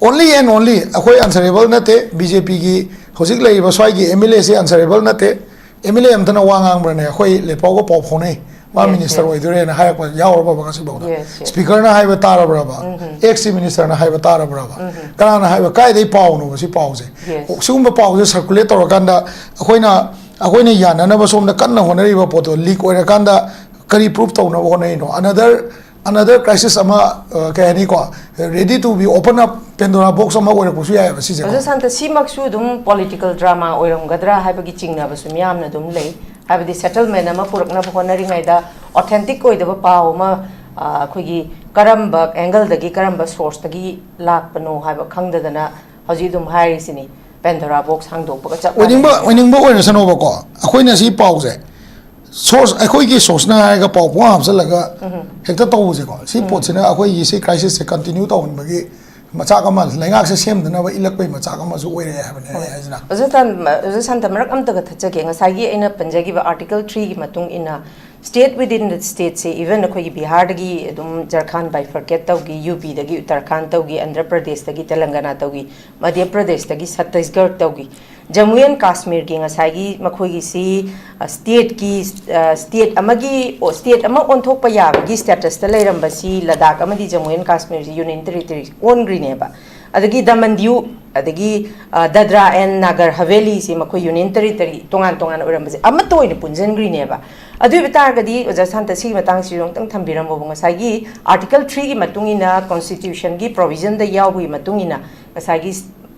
only and only ꯑꯩꯈꯣꯏ ꯑꯟꯁꯔꯦꯕꯜ ꯅꯠꯇꯦ꯫ ꯕꯤ ꯖꯦ ꯄꯤꯒꯤ ꯍꯧꯖꯤꯛ ꯂꯩꯔꯤꯕ ꯁ꯭ꯋꯥꯏꯒꯤ ꯑꯦꯝ ꯑꯦꯜ ꯑꯦꯁꯤ ꯑꯟꯁꯔꯦꯕꯜ ꯅꯠꯇꯦ꯫ ꯑꯦꯝ ꯑꯦꯜ ꯑꯦ ꯑꯝꯇꯅ ꯋꯥ ꯉꯥꯡꯕ꯭ꯔꯅꯦ? ꯑꯩꯈꯣꯏ ꯂꯦꯠꯄꯥꯎꯒ ꯄꯥꯎ ꯐꯥꯎꯅꯩ꯫ ꯃꯥ Yes, ꯃꯤꯅꯤꯁꯇꯔ yes. ꯑꯣꯏꯗꯣꯏꯔꯦꯅ ꯍꯥꯏꯔꯛꯄ ꯌꯥꯎꯔꯕꯕ ꯉꯁꯤꯐꯥꯎꯗ? Yes, yes. ꯁ꯭ꯄꯤꯀꯔꯅ ꯍꯥꯏꯕ ꯇꯥꯔꯕ꯭ꯔꯕ? ꯑꯦꯛꯁ ꯆꯤꯐ ꯃꯤꯅꯤꯁꯇꯔꯅ ꯍꯥꯏꯕ ꯇꯥꯔꯕ꯭ꯔꯕ? ꯀꯅꯥꯅ ꯍꯥꯏꯕ? ꯀꯥꯏꯗꯩ ꯄꯥꯎꯅꯣꯕ ꯁꯤ ꯄꯥꯎꯁꯦ? Yes. ꯁꯤꯒꯨꯝꯕ ꯄꯥꯎꯁꯦ ꯁꯔꯀꯨꯂꯦꯠ ꯇꯧꯔꯀꯥꯟꯗ ꯑꯩꯈꯣꯏꯅ ꯑꯩꯈꯣꯏꯅ ꯌꯥꯅꯅꯕ ꯁꯣꯝꯗ ꯀꯟꯅ ꯍꯣꯠꯅꯔꯤꯕ ꯄꯣꯠꯇꯣ ꯂꯤꯛ ꯑꯣꯏꯔꯀꯥꯟꯗ ꯀꯔꯤ ꯄ꯭ꯔꯨꯐ ꯇꯧꯅꯕ ꯍꯣꯠꯅꯔꯤꯅꯣ? ꯑꯅꯗꯔ ꯑꯅꯗꯔ ꯀ꯭ꯔꯥꯏꯁꯤꯁ ꯑꯃ, ꯑ, ꯀꯩ ꯍꯥꯏꯅꯤꯀꯣ, ready to be open up Pandora box ꯑꯃ ꯑꯣꯏꯔꯛꯄꯁꯨ ꯌꯥꯏꯑꯕ ꯁꯤꯁꯦ꯫ ꯑꯣꯖꯥ ꯁꯥꯟꯇ, ꯁꯤꯃꯛꯁꯨ ꯑꯗꯨꯝ ꯄꯣꯂꯤꯇꯤꯀꯦꯜ ꯗ꯭ꯔꯃꯥ ꯑꯣꯏꯔꯝꯒꯗ꯭ꯔꯥ ꯍꯥꯏꯕꯒꯤ ꯆꯤꯡꯅꯕꯁꯨ ꯃꯤꯌꯥꯝꯅ ꯑꯗꯨꯝ ꯂꯩ꯫ ꯍꯥꯏꯕꯗꯤ ꯁꯦꯇꯜꯃꯦꯟ ꯑꯃ ꯄꯨꯔꯛꯅꯕ ꯍꯣꯠꯅꯔꯤꯉꯩꯗ ꯑꯣꯊꯦꯟꯇꯤꯛ ꯑꯣꯏꯗꯕ ꯄꯥꯎ ꯑꯃ, ꯑ, ꯑꯩꯈꯣꯏꯒꯤ ꯀꯔꯝꯕ ꯑꯦꯡꯒꯜꯗꯒꯤ, ꯀꯔꯝꯕ ꯁꯣꯔꯁꯇꯒꯤ ꯂꯥꯛꯄꯅꯣ ꯍꯥꯏꯕ ꯈꯪꯗꯗꯅ ꯍꯧꯖꯤꯛ ꯑꯗꯨꯝ ꯍꯥꯏꯔꯤꯁꯤꯅꯤ, ꯄꯦꯟꯗꯣꯔꯥ ꯕꯣꯛꯁ ꯍꯥꯡꯗꯣꯛꯄꯒ ꯆꯞ ꯑꯣꯏꯅꯤꯡꯕ ꯃꯥꯟꯅꯩ꯫ ꯑꯣꯏꯅꯤꯡꯕ ꯑꯣꯏꯔꯁꯅꯣꯕꯀꯣ, ꯑꯩꯈꯣꯏꯅ ꯁꯤ ꯄꯥꯎꯁꯦ ꯁꯣꯔꯁ, ꯑꯩꯈꯣꯏꯒꯤ ꯁꯣꯔꯁꯅ ꯍꯥꯏꯔꯒ ꯄꯥꯎ ꯄꯨꯡ ꯍꯥꯞꯆꯜꯂꯒ ꯍꯦꯛꯇ ꯇꯧꯕꯁꯦꯀꯣ, ꯁꯤ ꯄꯣꯠꯁꯤꯅ ꯑꯩꯈꯣꯏꯒꯤ ꯁꯤ ꯀ꯭ꯔꯥꯏꯁꯤꯁꯁꯦ ꯀꯟꯇꯤꯅ꯭ꯌꯨ ꯇꯧꯍꯟꯕꯒꯤ ꯃꯆꯥꯛ ꯑꯃ, ꯂꯩꯉꯥꯛꯁꯦ ꯁꯦꯝꯗꯅꯕ ꯏꯜꯂꯛꯄꯒꯤ ꯃꯆꯥꯛ ꯑꯃꯁꯨ ꯑꯣꯏꯔꯛꯑꯦ ꯍꯥꯏꯕꯅꯦ ꯑꯩ ꯍꯥꯏꯁꯤꯅ꯫ ꯑꯣꯖꯥ ꯁꯥꯟ-, ꯑꯣꯖꯥ ꯁꯥꯟꯇ, ꯃꯔꯛ ꯑꯝꯇꯒ ꯊꯠꯆꯒꯦ꯫ ꯉꯁꯥꯏꯒꯤ ꯑꯩꯅ ꯄꯟꯖꯈꯤꯕ ꯑꯥꯔꯇꯤꯀꯜ ꯊ꯭ꯔꯤꯒꯤ ꯃꯇꯨꯡ ꯏꯟꯅ, state within the stateꯁꯦ, even ꯑꯩꯈꯣꯏꯒꯤ ꯕꯤꯍꯥꯔꯗꯒꯤ ꯑꯗꯨꯝ ꯖꯔꯈꯥꯟ bifurcate ꯇꯧꯈꯤ, ꯌꯨ ꯄꯤꯗꯒꯤ ꯎꯠꯇꯔꯈꯥꯟ ꯇꯧꯈꯤ, ꯑꯟꯙ꯭ꯔ ꯄ꯭ꯔꯗꯦꯁꯇꯒꯤ ꯇꯦꯂꯪꯒꯅꯥ ꯇꯧꯈꯤ, ꯃꯙ꯭ꯌ ꯄ꯭ꯔꯗꯦꯁꯇꯒꯤ ꯁꯠꯇꯤꯁꯒꯔ ꯇꯧꯈꯤ, ꯖꯃꯨ ꯑꯦꯟ ꯀꯥꯁꯃꯤꯔꯒꯤ ꯉꯁꯥꯏꯒꯤ ꯃꯈꯣꯏꯒꯤꯁꯤ, ꯑ, ꯁ꯭ꯇꯦꯠꯀꯤ, ꯑ, ꯁ꯭ꯇꯦꯠ ꯑꯃꯒꯤ, ꯑꯣ, ꯁ꯭ꯇꯦꯠ ꯑꯃ ꯑꯣꯟꯊꯣꯛꯄ ꯌꯥꯕꯒꯤ ꯁ꯭ꯇꯦꯇꯁꯇ ꯂꯩꯔꯝꯕꯁꯤ ꯂꯗꯥꯈ ꯑꯃꯗꯤ ꯖꯃꯨ ꯑꯦꯟ ꯀꯥꯁꯃꯤꯔꯁꯤ ꯌꯨꯅꯤꯌꯟ ꯇꯦꯔꯤꯇꯣꯔꯤ ꯑꯣꯟꯈ꯭ꯔꯤꯅꯦꯕ꯫ ꯑꯗꯒꯤ ꯗꯃꯟ ꯗꯤꯌꯨ, ꯑꯗꯒꯤ, ꯑ, ꯗꯗ꯭ꯔꯥ ꯑꯦꯟ ꯅꯥꯒꯔ ꯍꯕꯦꯂꯤꯁꯤ ꯃꯈꯣꯏ ꯌꯨꯅꯤꯌꯟ ꯇꯦꯔꯤꯇꯣꯔꯤ ꯇꯣꯉꯥꯟ ꯇꯣꯉꯥꯟꯅ ꯑꯣꯏꯔꯝꯕꯁꯦ ꯑꯃꯠꯇ ꯑꯣꯏꯅ ꯄꯨꯟꯁꯤꯟꯈ꯭ꯔꯤꯅꯦꯕ꯫ ꯑꯗꯨ ꯑꯣꯏꯕ ꯇꯥꯔꯒꯗꯤ, ꯑꯣꯖꯥ ꯁꯥꯟꯇ, ꯁꯤꯒꯤ ꯃꯇꯥꯡꯁꯤꯁꯨ ꯑꯃꯨꯛꯇꯪ ꯊꯝꯕꯤꯔꯝꯃꯣꯕ꯫ ꯉꯁꯥꯏꯒꯤ ꯑꯥꯔꯇꯤꯀꯜ ꯊ꯭ꯔꯤꯒꯤ ꯃꯇꯨꯡ ꯏꯟꯅ, ꯀꯣꯟꯁꯇꯤꯇ꯭ꯌꯨꯁꯟꯒꯤ ꯄ꯭ꯔꯣꯚꯤꯖꯟꯗ ꯌꯥꯎꯕꯒꯤ ꯃꯇꯨꯡ ꯏꯟꯅ, ꯉꯁꯥꯏꯒꯤ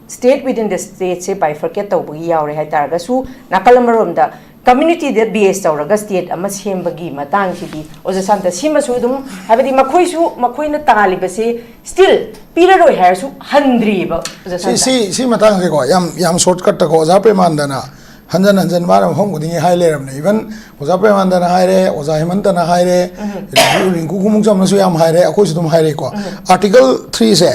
state within the stateꯁꯦ bifurcate ꯇꯧꯕꯒꯤ ꯌꯥꯎꯔꯦ ꯍꯥꯏꯇꯥꯔꯒꯁꯨ, ꯅꯥꯀꯜ ꯑꯃꯔꯣꯝꯗ ꯀꯝꯃ꯭ꯌꯨꯅꯤꯇꯤꯗ ꯕꯦꯁ ꯇꯧꯔꯒ ꯁ꯭ꯇꯦꯠ ꯑꯃ ꯁꯦꯝꯕꯒꯤ ꯃꯇꯥꯡꯁꯤꯗꯤ, ꯑꯣꯖꯥ ꯁꯥꯟꯇ, ꯁꯤꯃꯁꯨ ꯑꯗꯨꯝ, ꯍꯥꯏꯕꯗꯤ ꯃꯈꯣꯏꯁꯨ ꯃꯈꯣꯏꯅ ꯇꯥꯜꯂꯤꯕꯁꯦ ꯁ꯭ꯇꯤꯜ ꯄꯤꯔꯔꯣꯏ ꯍꯥꯏꯔꯁꯨ ꯍꯟꯗ꯭ꯔꯤꯕ, ꯑꯣꯖꯥ ꯁꯤ ꯁꯥꯟꯇ꯫ ꯁꯤ ꯁꯤ ꯃꯇꯥꯡꯁꯦꯀꯣ, ꯌꯥꯝ ꯌꯥꯝ ꯁꯣꯔꯠꯀꯠꯇꯀꯣ, ꯑꯣꯖꯥ ꯄ꯭ꯔꯦꯃꯥꯟꯗꯅ ꯍꯟꯖꯟ ꯍꯟꯖꯟ ꯃꯥꯅ ꯃꯐꯝ ꯈꯨꯗꯤꯡꯒꯤ ꯍꯥꯏ ꯂꯩꯔꯕꯅꯦ꯫ ꯏꯚꯟ ꯑꯣꯖꯥ ꯄ꯭ꯔꯦꯃꯥꯟꯗꯅ ꯍꯥꯏꯔꯦ, ꯑꯣꯖꯥ ꯍꯦꯃꯟꯇꯅ ꯍꯥꯏꯔꯦ, ꯔꯤꯡꯀꯨ, ꯔꯤꯡꯀꯨ ꯈꯨꯃꯨꯛꯆꯝꯅꯁꯨ ꯌꯥꯝ ꯍꯥꯏꯔꯦ, ꯑꯩꯈꯣꯏꯁꯨ ꯑꯗꯨꯝ ꯍꯥꯏꯔꯦꯀꯣ꯫ ꯑꯥꯔꯇꯤꯀꯜ ꯊ꯭ꯔꯤꯁꯦ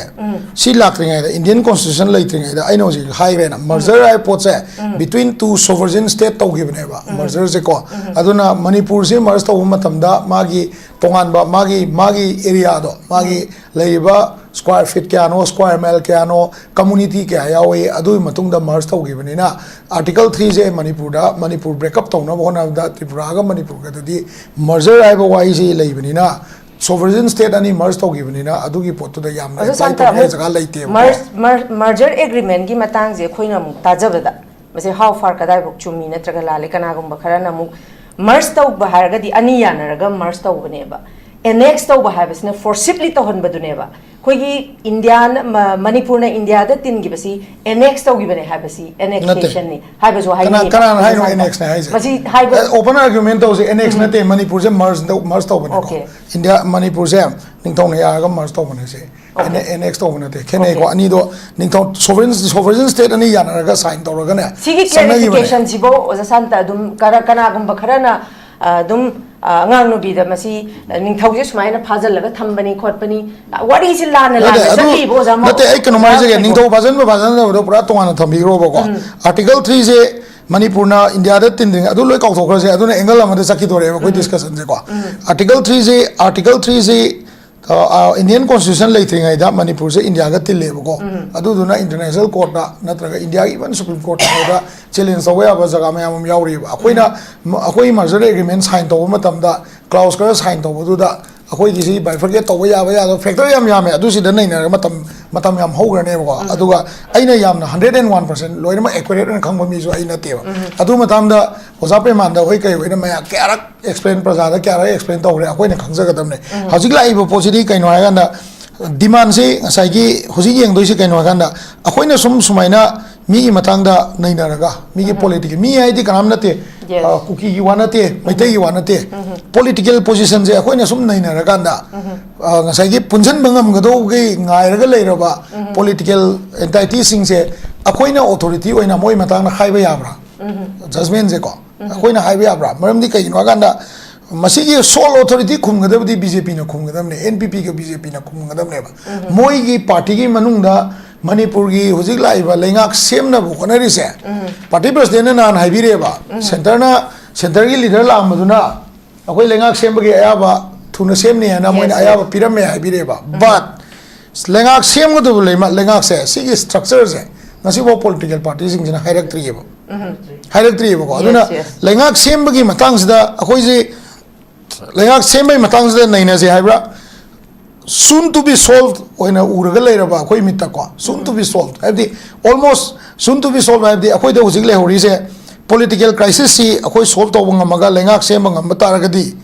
ꯁꯤ ꯂꯥꯛꯇ꯭ꯔꯤꯉꯩꯗ, ꯏꯟꯗꯤꯌꯟ ꯀꯣꯟꯁꯇꯤꯇ꯭ꯌꯨꯁꯟ ꯂꯩꯇ꯭ꯔꯤꯉꯩꯗ, ꯑꯩꯅ ꯍꯧꯖꯤꯛ ꯍꯥꯏꯈ꯭ꯔꯦꯅ, ꯃꯔꯖꯔ ꯍꯥꯏꯕ ꯄꯣꯠꯁꯦ between two sovereign state ꯇꯧꯈꯤꯕꯅꯦꯕ, ꯃꯔꯖꯔꯁꯦꯀꯣ꯫ ꯑꯗꯨꯅ ꯃꯅꯤꯄꯨꯔꯁꯦ ꯃꯔꯖ ꯇꯧꯕ ꯃꯇꯝꯗ ꯃꯥꯒꯤ ꯇꯣꯉꯥꯟꯕ ꯃꯥꯒꯤ ꯃꯥꯒꯤ ꯑꯦꯔꯤꯌꯥꯗꯣ, ꯃꯥꯒꯤ ꯂꯩꯔꯤꯕ ꯁ꯭ꯀ꯭ꯋꯥꯔ ꯐꯤꯠ ꯀꯌꯥꯅꯣ, ꯁ꯭ꯀ꯭ꯋꯥꯔ ꯃꯥꯏꯜ ꯀꯌꯥꯅꯣ, ꯀꯝꯃꯨꯅꯤꯇꯤ ꯀꯌꯥ ꯌꯥꯎꯏ, ꯑꯗꯨꯒꯤ ꯃꯇꯨꯡꯗ ꯃꯔꯖ ꯇꯧꯈꯤꯕꯅꯤꯅ ꯑꯥꯔꯇꯤꯀꯜ ꯊ꯭ꯔꯤꯁꯦ ꯃꯅꯤꯄꯨꯔꯗ, ꯃꯅꯤꯄꯨꯔ ꯕ꯭ꯔꯦꯛꯑꯞ ꯇꯧꯅꯕ ꯍꯣꯠꯅꯕꯗ ꯇ꯭ꯔꯤꯄꯨꯔꯥꯒ ꯃꯅꯤꯄꯨꯔꯒꯗꯗꯤ ꯃꯔꯖꯔ ꯍꯥꯏꯕ ꯋꯥꯍꯩꯁꯤ ꯂꯩꯕꯅꯤꯅ, ꯁꯣꯚꯔꯦꯟ ꯁ꯭ꯇꯦꯠ ꯑꯅꯤ ꯃꯔꯖ ꯇꯧꯈꯤꯕꯅꯤꯅ ꯑꯗꯨꯒꯤ ꯄꯣꯠꯇꯨꯗ ꯌꯥꯝꯅ ꯑꯗꯨ ꯑꯦꯄ꯭ꯂꯥꯏ ꯁꯥꯟꯇ ꯇꯧꯅꯤꯡꯉꯥꯏ ꯑꯃꯨꯛ ꯖꯒꯥ ꯂꯩꯇꯦꯕꯀꯣ꯫ ꯃꯔꯖ ꯃꯔꯖꯔ ꯑꯦꯒ꯭ꯔꯤꯃꯦꯟꯒꯤ ꯃꯇꯥꯡꯁꯦ ꯑꯩꯈꯣꯏꯅ ꯑꯃꯨꯛ ꯇꯥꯖꯕꯗ, ꯃꯁꯤ ꯍꯥꯎ ꯐꯥꯔ ꯀꯗꯥꯏꯐꯥꯎ ꯆꯨꯝꯃꯤ ꯅꯠꯇ꯭ꯔꯒ ꯂꯥꯜꯂꯤ? ꯀꯅꯥꯒꯨꯝꯕ ꯈꯔꯅ ꯑꯃꯨꯛ ꯃꯔꯖ ꯇꯧꯕ ꯍꯥꯏꯔꯒꯗꯤ ꯑꯅꯤ ꯌꯥꯅꯔꯒ ꯃꯔꯖ ꯇꯧꯕꯅꯦꯕ꯫ ꯑꯦꯅꯦꯛꯁ ꯇꯧꯕ ꯍꯥꯏꯕꯁꯤꯅ ꯐꯣꯔꯁꯤꯞꯂꯤ ꯇꯧꯍꯟꯕꯗꯨꯅꯦꯕ꯫ ꯑꯩꯈꯣꯏꯒꯤ ꯏꯟꯗꯤꯌꯥꯅ ꯃ- ꯃꯅꯤꯄꯨꯔꯅ ꯏꯟꯗꯤꯌꯥꯗ ꯇꯤꯟꯈꯤꯕꯁꯤ ꯑꯦꯅꯦꯛꯁ ꯇꯧꯈꯤꯕꯅꯦ ꯍꯥꯏꯕꯁꯤ, ꯑꯦꯅꯦꯛꯁꯦꯁꯟꯅꯤ ꯍꯥꯏꯕꯁꯨ ꯀꯅꯥ ꯍꯥꯏꯅꯩꯌꯦꯕ꯫ ꯀꯅꯥꯅ ꯍꯥꯏꯅꯣ ꯃꯁꯥ ꯑꯦꯅꯦꯛꯁꯅꯦ ꯍꯥꯏꯁꯦ? ꯃꯁꯤ ꯍꯥꯏꯕ ꯑꯣꯄꯟ ꯑꯥꯔꯒ꯭ꯌꯨꯃꯦꯟ ꯇꯧꯁꯦ, ꯑꯦꯅꯦꯛꯁ ꯅꯠꯇꯦ, ꯃꯅꯤꯄꯨꯔꯁꯦ ꯃꯔꯖ ꯃꯔꯖ ꯇꯧꯕꯅꯤꯀꯣ꯫ Okay. ꯏꯟꯗꯤꯌꯥ, ꯃꯅꯤꯄꯨꯔꯁꯦ ꯅꯤꯡꯊꯧꯅ ꯌꯥꯔꯒ ꯃꯔꯖ ꯇꯧꯕꯅꯦ ꯁꯦ꯫ Okay. ꯑꯦꯅꯦꯛꯁ ꯇꯧꯕ ꯅꯠꯇꯦ, ꯈꯦꯠꯅꯩꯀꯣ꯫ Okay. ꯑꯅꯤꯗꯣ ꯅꯤꯡꯊꯧ ꯁꯣꯚꯔꯦꯟ ꯁꯣꯚꯔꯦꯟ ꯁ꯭ꯇꯦꯠ ꯑꯅꯤ ꯌꯥꯅꯔꯒ ꯁꯥꯏꯟ ꯇꯧꯔꯒꯅꯦ ꯁꯤꯒꯤ ꯆꯠꯅꯈꯤꯕꯅꯦ꯫ ꯀ꯭ꯂꯦꯔꯤꯐꯤꯀꯦꯁꯟꯁꯤꯕꯨ ꯑꯣꯖꯥ ꯁꯥꯟꯇ ꯑꯗꯨꯝ ꯀꯔ- ꯀꯅꯥꯒꯨꯝꯕ ꯈꯔꯅ ꯑ, ꯑꯗꯨꯝ ꯑ, ꯑꯉꯥꯡ ꯅꯨꯄꯤꯗ ꯃꯁꯤ ꯑ, ꯅꯤꯡꯊꯧꯁꯦ ꯁꯨꯃꯥꯏꯅ ꯐꯥꯖꯤꯜꯂꯒ ꯊꯝꯕꯅꯤ ꯈꯣꯠꯄꯅꯤ, ꯑ, ꯋꯥꯔꯤꯁꯦ ꯂꯥꯟꯅ ꯅꯠꯇꯦ, ꯂꯥꯟꯅ ꯑꯗꯨ ꯆꯠꯂꯤꯕ ꯑꯣꯖꯥ ꯃꯣ- ꯅꯠꯇꯦ, ꯑꯩ ꯀꯩꯅꯣꯝ ꯑꯣꯖꯥ ꯍꯥꯏꯖꯒꯦ, ꯀꯩꯅꯣ? ꯅꯤꯡꯊꯧ ꯐꯥꯖꯟꯕ ꯐꯥꯖꯟꯗꯕꯗꯣ ꯄꯨꯔꯥ ꯇꯣꯉꯥꯟꯅ ꯊꯝꯕꯤꯈ꯭ꯔꯣꯕꯀꯣ꯫ ꯑꯥꯔꯇꯤꯀꯜ ꯊ꯭ꯔꯤꯁꯦ ꯃꯅꯤꯄꯨꯔꯅ ꯏꯟꯗꯤꯌꯥꯗ ꯇꯤꯟꯗ꯭ꯔꯤꯉꯩ ꯑꯗꯨ ꯂꯣꯏ ꯀꯥꯎꯊꯣꯛꯈ꯭ꯔꯁꯦ, ꯑꯗꯨꯅ ꯑꯦꯡꯒꯜ ꯑꯃꯗ ꯆꯠꯈꯤꯗꯣꯔꯦꯕ ꯑꯩꯈꯣꯏ ꯗꯤꯁꯀꯁꯟꯁꯦꯀꯣ꯫ ꯑꯥꯔꯇꯤꯀꯜ ꯊ꯭ꯔꯤꯁꯦ, ꯑꯥꯔꯇꯤꯀꯜ ꯊ꯭ꯔꯤꯁꯦ ꯏꯟꯗꯤꯌꯟ ꯀꯣꯟꯁꯇꯤꯇ꯭ꯌꯨꯁꯟ ꯂꯩꯇ꯭ꯔꯤꯉꯩꯗ ꯃꯅꯤꯄꯨꯔꯁꯦ ꯏꯟꯗꯤꯌꯥꯒ ꯇꯤꯜꯂꯦꯕꯀꯣ꯫ ꯑꯗꯨꯗꯨꯅ ꯏꯟꯇꯔꯅꯦꯁꯅꯦꯜ ꯀꯣꯔꯠꯇ ꯅꯠꯇ꯭ꯔꯒ ꯏꯟꯗꯤꯌꯥꯒꯤ ꯏꯚꯟ ꯁꯨꯄ꯭ꯔꯤꯝ ꯀꯣꯔꯠꯇ ꯐꯥꯎꯗ ꯆꯦꯂꯦꯟꯖ ꯇꯧꯕ ꯌꯥꯕ ꯖꯒꯥ ꯃꯌꯥꯝ ꯑꯃ ꯌꯥꯎꯔꯤꯕ꯫ ꯑꯩꯈꯣꯏꯅ ꯑꯩꯈꯣꯏ ꯃꯔꯖꯔ ꯑꯦꯒ꯭ꯔꯤꯃꯦꯟ ꯁꯥꯏꯟ ꯇꯧꯕ ꯃꯇꯝꯗ ꯀ꯭ꯂꯥꯎꯁ ꯈꯔ ꯁꯥꯏꯟ ꯇꯧꯕꯗꯨꯗ ꯑꯩꯈꯣꯏꯒꯤꯁꯤ ꯕꯥꯏꯐꯔꯀꯦꯠ ꯇꯧꯕ ꯌꯥꯕ ꯌꯥꯗꯕ ꯐꯦꯛꯇꯔ ꯌꯥꯝ ꯌꯥꯝꯃꯦ꯫ ꯑꯗꯨꯁꯤꯗ ꯅꯩꯅꯔꯒ ꯃꯇꯝ ꯃꯇꯝ ꯌꯥꯝ ꯍꯧꯈ꯭ꯔꯅꯦꯕꯀꯣ꯫ ꯑꯗꯨꯒ ꯑꯩꯅ ꯌꯥꯝꯅ ꯍꯟꯗ꯭ꯔꯦꯠ ꯑꯦꯟ ꯋꯥꯟ ꯄꯥꯔꯁꯦꯟ ꯂꯣꯏꯅꯃꯛ ꯑꯦꯀꯨꯔꯦꯠ ꯑꯣꯏꯅ ꯈꯪꯕ ꯃꯤꯁꯨ ꯑꯩ ꯅꯠꯇꯦꯕ꯫ ꯑꯗꯨ ꯃꯇꯥꯡꯗ ꯑꯣꯖꯥ ꯄ꯭ꯔꯦꯃꯥꯟꯗ ꯍꯣꯏ ꯀꯩ ꯍꯣꯏꯅ ꯃꯌꯥꯝ ꯀꯌꯥꯔꯛ ꯑꯦꯛꯁꯄ꯭ꯂꯦꯟ, ꯄ꯭ꯔꯖꯥꯗ ꯀꯌꯥꯔꯛ ꯑꯦꯛꯁꯄ꯭ꯂꯦꯟ ꯇꯧꯈ꯭ꯔꯦ, ꯑꯩꯈꯣꯏꯅ ꯈꯪꯖꯒꯗꯕꯅꯦ꯫ ꯍꯧꯖꯤꯛ ꯂꯥꯛꯏꯕ ꯄꯣꯠꯁꯤꯗꯤ ꯀꯩꯅꯣ ꯍꯥꯏꯔꯀꯥꯟꯗ ꯗꯤꯃꯥꯟꯁꯤ ꯉꯁꯥꯏꯒꯤ ꯍꯧꯖꯤꯛ ꯌꯦꯡꯗꯣꯏꯁꯤ ꯀꯩꯅꯣ ꯍꯥꯏꯀꯥꯟꯗ ꯑꯩꯈꯣꯏꯅ ꯁꯨꯝ ꯁꯨꯃꯥꯏꯅ ꯃꯤꯒꯤ ꯃꯇꯥꯡꯗ ꯅꯩꯅꯔꯒ, ꯃꯤꯒꯤ ꯄꯣꯂꯤꯇꯤꯀꯦꯜ, ꯃꯤ ꯍꯥꯏꯗꯤ ꯀꯅꯥꯝ ꯅꯠꯇꯦ, Yes. ꯑ, ꯀꯨꯀꯤꯒꯤ ꯋꯥ ꯅꯠꯇꯦ, ꯃꯩꯇꯩꯒꯤ ꯋꯥ ꯅꯠꯇꯦ, ꯄꯣꯂꯤꯇꯤꯀꯦꯜ ꯄꯣꯖꯤꯁꯟꯁꯦ ꯑꯩꯈꯣꯏꯅ ꯁꯨꯝ ꯅꯩꯅꯔꯀꯥꯟꯗ ꯑ, ꯉꯁꯥꯏꯒꯤ ꯄꯨꯟꯁꯤꯟꯕ ꯉꯝꯒꯗꯧꯕꯒꯤ ꯉꯥꯏꯔꯒ ꯂꯩꯔꯕ ꯄꯣꯂꯤꯇꯤꯀꯦꯜ ꯑꯦꯟꯇꯥꯏꯇꯤꯁꯤꯡꯁꯦ ꯑꯩꯈꯣꯏꯅ ꯑꯣꯊꯣꯔꯤꯇꯤ ꯑꯣꯏꯅ ꯃꯣꯏ ꯃꯇꯥꯡꯗ ꯍꯥꯏꯕ ꯌꯥꯕ꯭ꯔꯥ? ꯖꯖꯃꯦꯟꯁꯦꯀꯣ ꯑꯩꯈꯣꯏꯅ ꯍꯥꯏꯕ ꯌꯥꯕ꯭ꯔꯥ? ꯃꯔꯝꯗꯤ ꯀꯩꯒꯤꯅꯣ ꯍꯥꯏꯀꯥꯟꯗ ꯃꯁꯤꯒꯤ ꯁꯣꯜ ꯑꯣꯊꯣꯔꯤꯇꯤ ꯈꯨꯝꯒꯗꯕꯗꯤ ꯕꯤ ꯖꯦ ꯄꯤꯅ ꯈꯨꯝꯒꯗꯕꯅꯦ, ꯑꯦꯟ ꯄꯤ ꯄꯤꯒ ꯕꯤ ꯖꯦ ꯄꯤꯅ ꯈꯨꯝꯒꯗꯕꯅꯦꯕ꯫ ꯃꯣꯏꯒꯤ ꯄꯥꯔꯇꯤꯒꯤ ꯃꯅꯨꯡꯗ ꯃꯅꯤꯄꯨꯔꯒꯤ ꯍꯧꯖꯤꯛ ꯂꯥꯛꯏꯕ ꯂꯩꯉꯥꯛ ꯁꯦꯝꯅꯕ ꯍꯣꯠꯅꯔꯤꯁꯦ, ꯄꯥꯔꯇꯤ ꯄ꯭ꯔꯁꯤꯗꯦꯟꯅ ꯅꯍꯥꯟ ꯍꯥꯏꯕꯤꯔꯦꯕ, ꯁꯦꯟꯇꯔꯅ, ꯁꯦꯟꯇꯔꯒꯤ ꯂꯤꯗꯔ ꯂꯥꯛꯑꯝꯕꯗꯨꯅ ꯑꯩꯈꯣꯏ ꯂꯩꯉꯥꯛ ꯁꯦꯝꯕꯒꯤ ꯑꯌꯥꯕ ꯊꯨꯅ ꯁꯦꯝꯅꯤ ꯍꯥꯏꯅ ꯃꯣꯏꯅ ꯑꯌꯥꯕ ꯄꯤꯔꯝꯃꯦ ꯍꯥꯏꯕꯤꯔꯛꯑꯦꯕ꯫ But ꯂꯩꯉꯥꯛ ꯁꯦꯝꯒꯗꯕ ꯂꯩꯉꯥꯛꯁꯦ, ꯁꯤꯒꯤ structure ꯁꯦ ꯉꯁꯤꯐꯥꯎ political party ꯁꯤꯡꯁꯤꯅ ꯍꯥꯏꯔꯛꯇ꯭ꯔꯤꯑꯕ꯫ ꯍꯥꯏꯔꯛꯇ꯭ꯔꯤꯑꯕꯀꯣ꯫ ꯑꯗꯨꯅ ꯂꯩꯉꯥꯛ ꯁꯦꯝꯕꯒꯤ ꯃꯇꯥꯡꯁꯤꯗ ꯑꯩꯈꯣꯏꯁꯤ, ꯂꯩꯉꯥꯛ ꯁꯦꯝꯕꯒꯤ ꯃꯇꯥꯡꯁꯤꯗ ꯅꯩꯅꯁꯦ ꯍꯥꯏꯕ꯭ꯔꯥ? Soon to be solved ꯑꯣꯏꯅ ꯎꯔꯒ ꯂꯩꯔꯕ ꯑꯩꯈꯣꯏ ꯃꯤꯠꯇꯀꯣ, soon to be solved ꯍꯥꯏꯕꯗꯤ almost soon to be solved ꯍꯥꯏꯕꯗꯤ ꯑꯩꯈꯣꯏꯗ ꯍꯧꯖꯤꯛ ꯂꯩꯍꯧꯔꯤꯁꯦ political crisis ꯁꯤ ꯑꯩꯈꯣꯏ solve ꯇꯧꯕ ꯉꯝꯃꯒ, ꯂꯩꯉꯥꯛ ꯁꯦꯝꯕ ꯉꯝꯕ ꯇꯥꯔꯒꯗꯤ,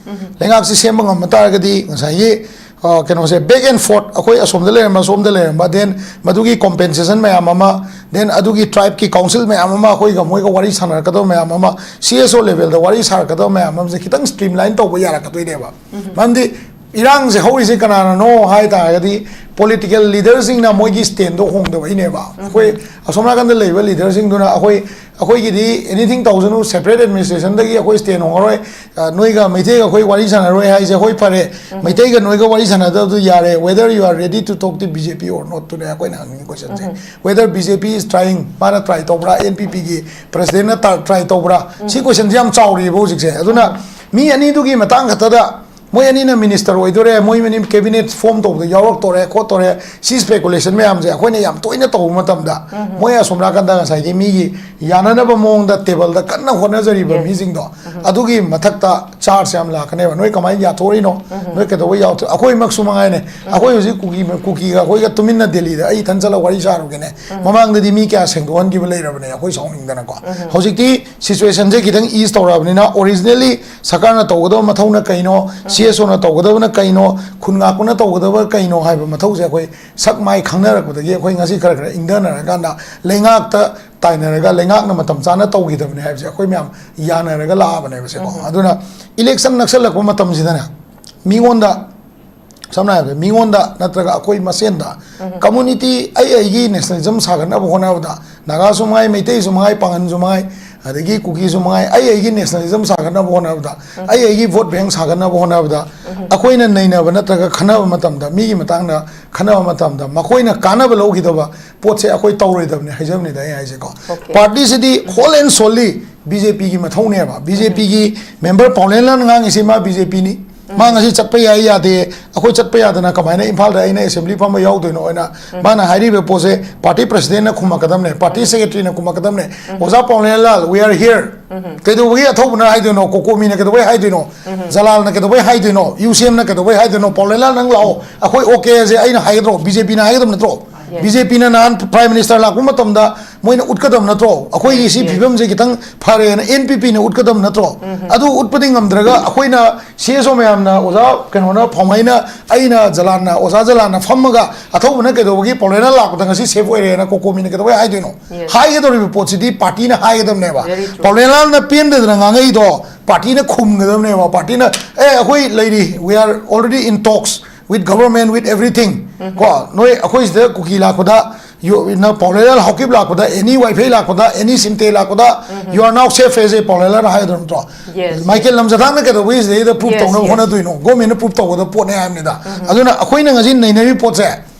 ꯂꯩꯉꯥꯛꯁꯤ ꯁꯦꯝꯕ ꯉꯝꯕ ꯇꯥꯔꯒꯗꯤ ꯉꯁꯥꯏꯒꯤ, ꯑ, ꯀꯩꯅꯣꯁꯦ, back and forth, ꯑꯩꯈꯣꯏ ꯑꯁꯣꯝꯗ ꯂꯩꯔꯝꯕ, ꯁꯣꯝꯗ ꯂꯩꯔꯝꯕ, then ꯃꯗꯨꯒꯤ compensation ꯃꯌꯥꯝ ꯑꯃ, then ꯑꯗꯨꯒꯤ tribe ꯀꯤ council ꯃꯌꯥꯝ ꯑꯃ, ꯑꯩꯈꯣꯏꯒ ꯃꯣꯏꯒ ꯋꯥꯔꯤ ꯁꯥꯟꯅꯔꯛꯀꯗꯕ ꯃꯌꯥꯝ ꯑꯃ, C S O level ꯗ ꯋꯥꯔꯤ ꯁꯥꯔꯛꯀꯗꯕ ꯃꯌꯥꯝ ꯑꯃꯁꯦ ꯈꯤꯇꯪ streamline ꯇꯧꯕ ꯌꯥꯔꯛꯀꯗꯣꯏꯅꯦꯕ꯫ ꯃꯔꯝꯗꯤ ꯏꯔꯥꯡꯁꯦ ꯍꯧꯔꯤꯁꯦ ꯀꯅꯥꯅꯅꯣ ꯍꯥꯏ ꯇꯥꯔꯒꯗꯤ, political leader ꯁꯤꯡꯅ ꯃꯣꯏꯒꯤ stand ꯗꯣ ꯍꯣꯡꯗꯕꯩꯅꯦꯕ꯫ ꯑꯩꯈꯣꯏ ꯑꯁꯣꯝ ꯅꯥꯀꯟꯗ ꯂꯩꯕ leader ꯁꯤꯡꯗꯨꯅ ꯑꯩꯈꯣꯏ, ꯑꯩꯈꯣꯏꯒꯤꯗꯤ anything ꯇꯧꯁꯅꯨ, separate administration ꯗꯒꯤ ꯑꯩꯈꯣꯏ stand ꯍꯣꯡꯉꯔꯣꯏ, ꯑ, ꯅꯣꯏꯒ ꯃꯩꯇꯩꯒ ꯑꯩꯈꯣꯏ ꯋꯥꯔꯤ ꯁꯥꯟꯅꯔꯣꯏ ꯍꯥꯏꯁꯦ, ꯍꯣꯏ, ꯐꯔꯦ, ꯃꯩꯇꯩꯒ ꯅꯣꯏꯒ ꯋꯥꯔꯤ ꯁꯥꯟꯅꯗꯕꯗꯨ ꯌꯥꯔꯦ, whether you are ready to talk to B J P or not ꯇꯨꯅꯦ ꯑꯩꯈꯣꯏꯅ ꯍꯪꯅꯤꯡꯉꯤ question say. Whether BJ P is trying, ꯃꯥꯅ try ꯇꯧꯕ꯭ꯔꯥ, N P P ꯒꯤ president ꯅ ꯇ-, try ꯇꯧꯕ꯭ꯔꯥ? ꯁꯤ question ꯁꯦ ꯌꯥꯝ ꯆꯥꯎꯔꯤꯑꯕ ꯍꯧꯖꯤꯛꯁꯦ꯫ ꯑꯗꯨꯅ ꯃꯤ ꯑꯅꯤꯗꯨꯒꯤ ꯃꯇꯥꯡ ꯈꯛꯇꯗ ꯃꯣꯏ ꯑꯅꯤꯅ minister ꯑꯣꯏꯗꯣꯔꯦ, ꯃꯣꯏ ꯑꯅꯤ cabinet form ꯇꯧꯕꯗ ꯌꯥꯎꯔꯛꯇꯣꯔꯦ, ꯈꯣꯠꯇꯣꯔꯦ, ꯁꯤ speculation ꯃꯌꯥꯝꯁꯦ ꯑꯩꯈꯣꯏꯅ ꯌꯥꯝ ꯇꯣꯏꯅ ꯇꯧꯕ ꯃꯇꯝꯗ, ꯃꯣꯏ ꯑꯁꯣꯝ ꯅꯥꯀꯟꯗ ꯉꯁꯥꯏꯒꯤ ꯃꯤꯒꯤ ꯌꯥꯅꯅꯕ ꯃꯑꯣꯡꯗ table ꯗ ꯀꯟꯅ ꯍꯣꯠꯅꯖꯔꯤꯕ ꯃꯤꯁꯤꯡꯗꯣ, ꯑꯗꯨꯒꯤ ꯃꯊꯛꯇ charge ꯌꯥꯝ ꯂꯥꯛꯀꯅꯦꯕ꯫ ꯅꯣꯏ ꯀꯃꯥꯏꯅ ꯌꯥꯊꯣꯛꯏꯅꯣ? ꯅꯣꯏ ꯀꯩꯗꯧꯕ ꯌꯥꯎꯊꯣꯛ-, ꯑꯩꯈꯣꯏꯃꯛꯁꯨ ꯃꯉꯥꯏꯅꯦ, ꯑꯩꯈꯣꯏ ꯍꯧꯖꯤꯛ ꯀꯨꯀꯤ, ꯀꯨꯀꯤꯒ ꯑꯩꯈꯣꯏꯒ ꯇꯨꯃꯤꯟꯅ ꯗꯦꯜꯂꯤꯗ ꯑꯩ ꯏꯊꯟ ꯆꯠꯂꯒ ꯋꯥꯔꯤ ꯁꯥꯔꯨꯒꯦꯅꯦ꯫ ꯃꯃꯥꯡꯗꯗꯤ ꯃꯤ ꯀꯌꯥ ꯁꯦꯡꯗꯣꯛꯍꯟꯈꯤꯕ ꯂꯩꯔꯕꯅꯦ ꯑꯩꯈꯣꯏ ꯁꯥꯎꯅꯤꯡꯗꯅꯀꯣ꯫ ꯍꯧꯖꯤꯛꯇꯤ situation ꯁꯦ ꯈꯤꯇꯪ ease ꯇꯧꯔꯛꯑꯕꯅꯤꯅ, originally ꯁꯔꯀꯥꯔꯅ ꯇꯧꯒꯗꯕ ꯃꯊꯧꯅ ꯀꯩꯅꯣ, C S O ꯅ ꯇꯧꯒꯗꯕꯅ ꯀꯩꯅꯣ, ꯈꯨꯟ ꯉꯥꯛꯄꯅ ꯇꯧꯒꯗꯕ ꯀꯩꯅꯣ ꯍꯥꯏꯕ ꯃꯊꯧꯁꯦ ꯑꯩꯈꯣꯏ ꯁꯛ ꯃꯥꯏ ꯈꯪꯅꯔꯛꯄꯗꯒꯤ ꯑꯩꯈꯣꯏ ꯉꯁꯤ ꯈꯔ ꯈꯔ ꯏꯪꯊꯅꯔꯀꯥꯟꯗ, ꯂꯩꯉꯥꯛꯇ ꯇꯥꯏꯅꯔꯒ ꯂꯩꯉꯥꯛꯅ ꯃꯇꯝ ꯆꯥꯅ ꯇꯧꯈꯤꯗꯕꯅꯦ ꯍꯥꯏꯕꯁꯦ ꯑꯩꯈꯣꯏ ꯃꯌꯥꯝ ꯌꯥꯅꯔꯒ ꯂꯥꯛꯑꯕꯅꯦꯕꯁꯦꯀꯣ꯫ ꯑꯗꯨꯅ election ꯅꯛꯁꯜꯂꯛꯄ ꯃꯇꯝꯁꯤꯗꯅꯦ, ꯃꯤꯉꯣꯟꯗ, ꯁꯝꯅ ꯍꯥꯏꯔꯕꯗ, ꯃꯤꯉꯣꯟꯗ ꯅꯠꯇ꯭ꯔꯒ ꯑꯩꯈꯣꯏ ꯃꯁꯦꯟꯗ community, ꯑꯩ ꯑꯩꯒꯤ nationalism ꯁꯥꯒꯠꯅꯕ ꯍꯣꯠꯅꯕꯗ, ꯅꯥꯒꯥꯁꯨ ꯃꯉꯥꯏ, ꯃꯩꯇꯩꯁꯨ ꯃꯉꯥꯏ, ꯄꯥꯡꯒꯟꯁꯨ ꯃꯉꯥꯏ, ꯑꯗꯒꯤ ꯀꯨꯀꯤꯁꯨ ꯃꯉꯥꯏ, ꯑꯩ ꯑꯩꯒꯤ nationalism ꯁꯥꯒꯠꯅꯕ ꯍꯣꯠꯅꯕꯗ, ꯑꯩ ꯑꯩꯒꯤ vote bank ꯁꯥꯒꯠꯅꯕ ꯍꯣꯠꯅꯕꯗ, ꯑꯩꯈꯣꯏꯅ ꯅꯩꯅꯕ ꯅꯠꯇ꯭ꯔꯒ ꯈꯟꯅꯕ ꯃꯇꯝꯗ, ꯃꯤꯒꯤ ꯃꯇꯥꯡꯗ ꯈꯟꯅꯕ ꯃꯇꯝꯗ, ꯃꯈꯣꯏꯅ ꯀꯥꯟꯅꯕ ꯂꯧꯈꯤꯗꯕ ꯄꯣꯠꯁꯦ ꯑꯩꯈꯣꯏ ꯇꯧꯔꯣꯏꯗꯕꯅꯦ ꯍꯥꯏꯖꯕꯅꯤꯗ ꯑꯩ ꯍꯥꯏꯁꯦꯀꯣ꯫ Party CD whole and solely B J P ꯒꯤ ꯃꯊꯧꯅꯦꯕ꯫ B J P ꯒꯤ member ꯄꯥꯎꯂꯦꯟꯂꯥꯅ ꯉꯥꯡꯉꯤꯁꯤ ꯃꯥ B J P ꯅꯤ꯫ ꯃꯥ ꯉꯁꯤ ꯆꯠꯄ ꯌꯥꯏ ꯌꯥꯗꯦ, ꯑꯩꯈꯣꯏ ꯆꯠꯄ ꯌꯥꯗꯅ ꯀꯃꯥꯏꯅ ꯏꯝꯐꯥꯜꯗ ꯑꯩꯅ assembly ꯐꯝꯕ ꯌꯥꯎꯗꯣꯏꯅꯣ ꯍꯥꯏꯅ ꯃꯥꯅ ꯍꯥꯏꯔꯤꯕ ꯄꯣꯠꯁꯦ party presidentꯅ ꯈꯨꯝꯃꯛꯀꯗꯕꯅꯦ, party secretaryꯅ ꯈꯨꯝꯃꯛꯀꯗꯕꯅꯦ꯫ ꯑꯣꯖꯥ ꯄꯥꯎꯅꯦꯂꯥꯜ, we are here꯫ ꯀꯩꯗꯧꯕꯒꯤ ꯑꯊꯧꯕꯅ ꯍꯥꯏꯗꯣꯏꯅꯣ? ꯀꯣꯀꯣꯃꯤꯅ ꯀꯩꯗꯧꯕꯩ ꯍꯥꯏꯗꯣꯏꯅꯣ? ꯖꯂꯥꯜꯅ ꯀꯩꯗꯧꯕꯩ ꯍꯥꯏꯗꯣꯏꯅꯣ? ꯌꯨ ꯁꯤ ꯑꯦꯝꯅ ꯀꯩꯗꯧꯕꯩ ꯍꯥꯏꯗꯣꯏꯅꯣ? ꯄꯥꯎꯅꯦꯂꯥꯜ, ꯅꯪ ꯂꯥꯛꯑꯣ, ꯑꯩꯈꯣꯏ okay ꯁꯦ ꯑꯩꯅ ꯍꯥꯏꯒꯗ꯭ꯔꯣ? ꯕꯤ ꯖꯦ ꯄꯤꯅ ꯍꯥꯏꯒꯗꯕ ꯅꯠꯇ꯭ꯔꯣ? ꯕꯤ ꯖꯦ ꯄꯤꯅ ꯅꯍꯥꯟ prime minister ꯂꯥꯛꯄ ꯃꯇꯝꯗ ꯃꯣꯏꯅ ꯎꯠꯀꯗꯕ ꯅꯠꯇ꯭ꯔꯣ? ꯑꯩꯈꯣꯏꯒꯤ ꯁꯤ ꯐꯤꯕꯝꯁꯦ ꯈꯤꯇꯪ ꯐꯔꯦꯅ ꯑꯦꯟ ꯄꯤ ꯄꯤꯅ ꯎꯠꯀꯗꯕ ꯅꯠꯇ꯭ꯔꯣ? ꯑꯗꯨ ꯎꯠꯄꯗꯤ ꯉꯝꯗ꯭ꯔꯒ ꯑꯩꯈꯣꯏꯅ ꯁꯤ ꯑꯦꯁ ꯑꯣ ꯃꯌꯥꯝꯅ, ꯑꯣꯖꯥ ꯀꯩꯅꯣꯅ, ꯐꯥꯎꯃꯩꯅ, ꯑꯩꯅ, ꯖꯂꯥꯟꯅ, ꯑꯣꯖꯥ ꯖꯂꯥꯟꯅ ꯐꯝꯃꯒ ꯑꯊꯧꯕꯅ ꯀꯩꯗꯧꯕꯒꯤ ꯄꯥꯎꯅꯦꯂꯥꯜ ꯂꯥꯛꯄꯗ ꯉꯁꯤ safe ꯑꯣꯏꯔꯦꯅ ꯀꯣꯀꯣꯃꯤꯅ ꯀꯩꯗꯧꯕꯩ ꯍꯥꯏꯗꯣꯏꯅꯣ? ꯍꯥꯏꯒꯗꯧꯔꯤꯕ ꯄꯣꯠꯁꯤꯗꯤ partyꯅ ꯍꯥꯏꯒꯗꯕꯅꯦꯕ꯫ Very true. ꯄꯥꯎꯅꯦꯂꯥꯜꯅ ꯄꯦꯟꯗꯗꯅ ꯉꯥꯡꯉꯛꯏꯗꯣ partyꯅ ꯈꯨꯝꯒꯗꯕꯅꯦꯕ꯫ Partyꯅ, "ꯑꯦ, ꯑꯩꯈꯣꯏ ꯂꯩꯔꯤ, we are already in talks with government, with everything꯫ ꯀꯣ, ꯅꯣꯏ ꯑꯩꯈꯣꯏ ꯁꯤꯗ ꯀꯨꯀꯤ ꯂꯥꯛꯄꯗ, ꯌꯨ-, ꯅ ꯄꯥꯎꯅꯦꯂꯥꯜ ꯍꯥꯎꯀꯤꯞ ꯂꯥꯛꯄꯗ, ꯑꯦꯅꯤ ꯋꯥꯏꯐꯩ ꯂꯥꯛꯄꯗ, ꯑꯦꯅꯤ ꯁꯤꯟꯇꯦ ꯂꯥꯛꯄꯗ, you are now safe" ꯍꯥꯏꯁꯦ ꯄꯥꯎꯅꯦꯂꯥꯜꯅ ꯍꯥꯏꯒꯗꯕ ꯅꯠꯇ꯭ꯔꯣ? Yes, ꯃꯥꯏꯀꯦꯜ ꯂꯝꯖꯥꯊꯥꯡꯅ ꯀꯩꯗꯧꯕꯒꯤ ꯁꯤꯗꯩꯗ prove ꯇꯧꯅꯕ ꯍꯣꯠꯅꯗꯣꯏꯅꯣ? Governmentꯅ prove ꯇꯧꯒꯗꯕ ꯄꯣꯠꯅꯦ ꯍꯥꯏꯕꯅꯤꯗ꯫ ꯑꯗꯨꯅ ꯑꯩꯈꯣꯏꯅ ꯉꯁꯤ ꯅꯩꯅꯔꯤꯕ ꯄꯣꯠꯁꯦ,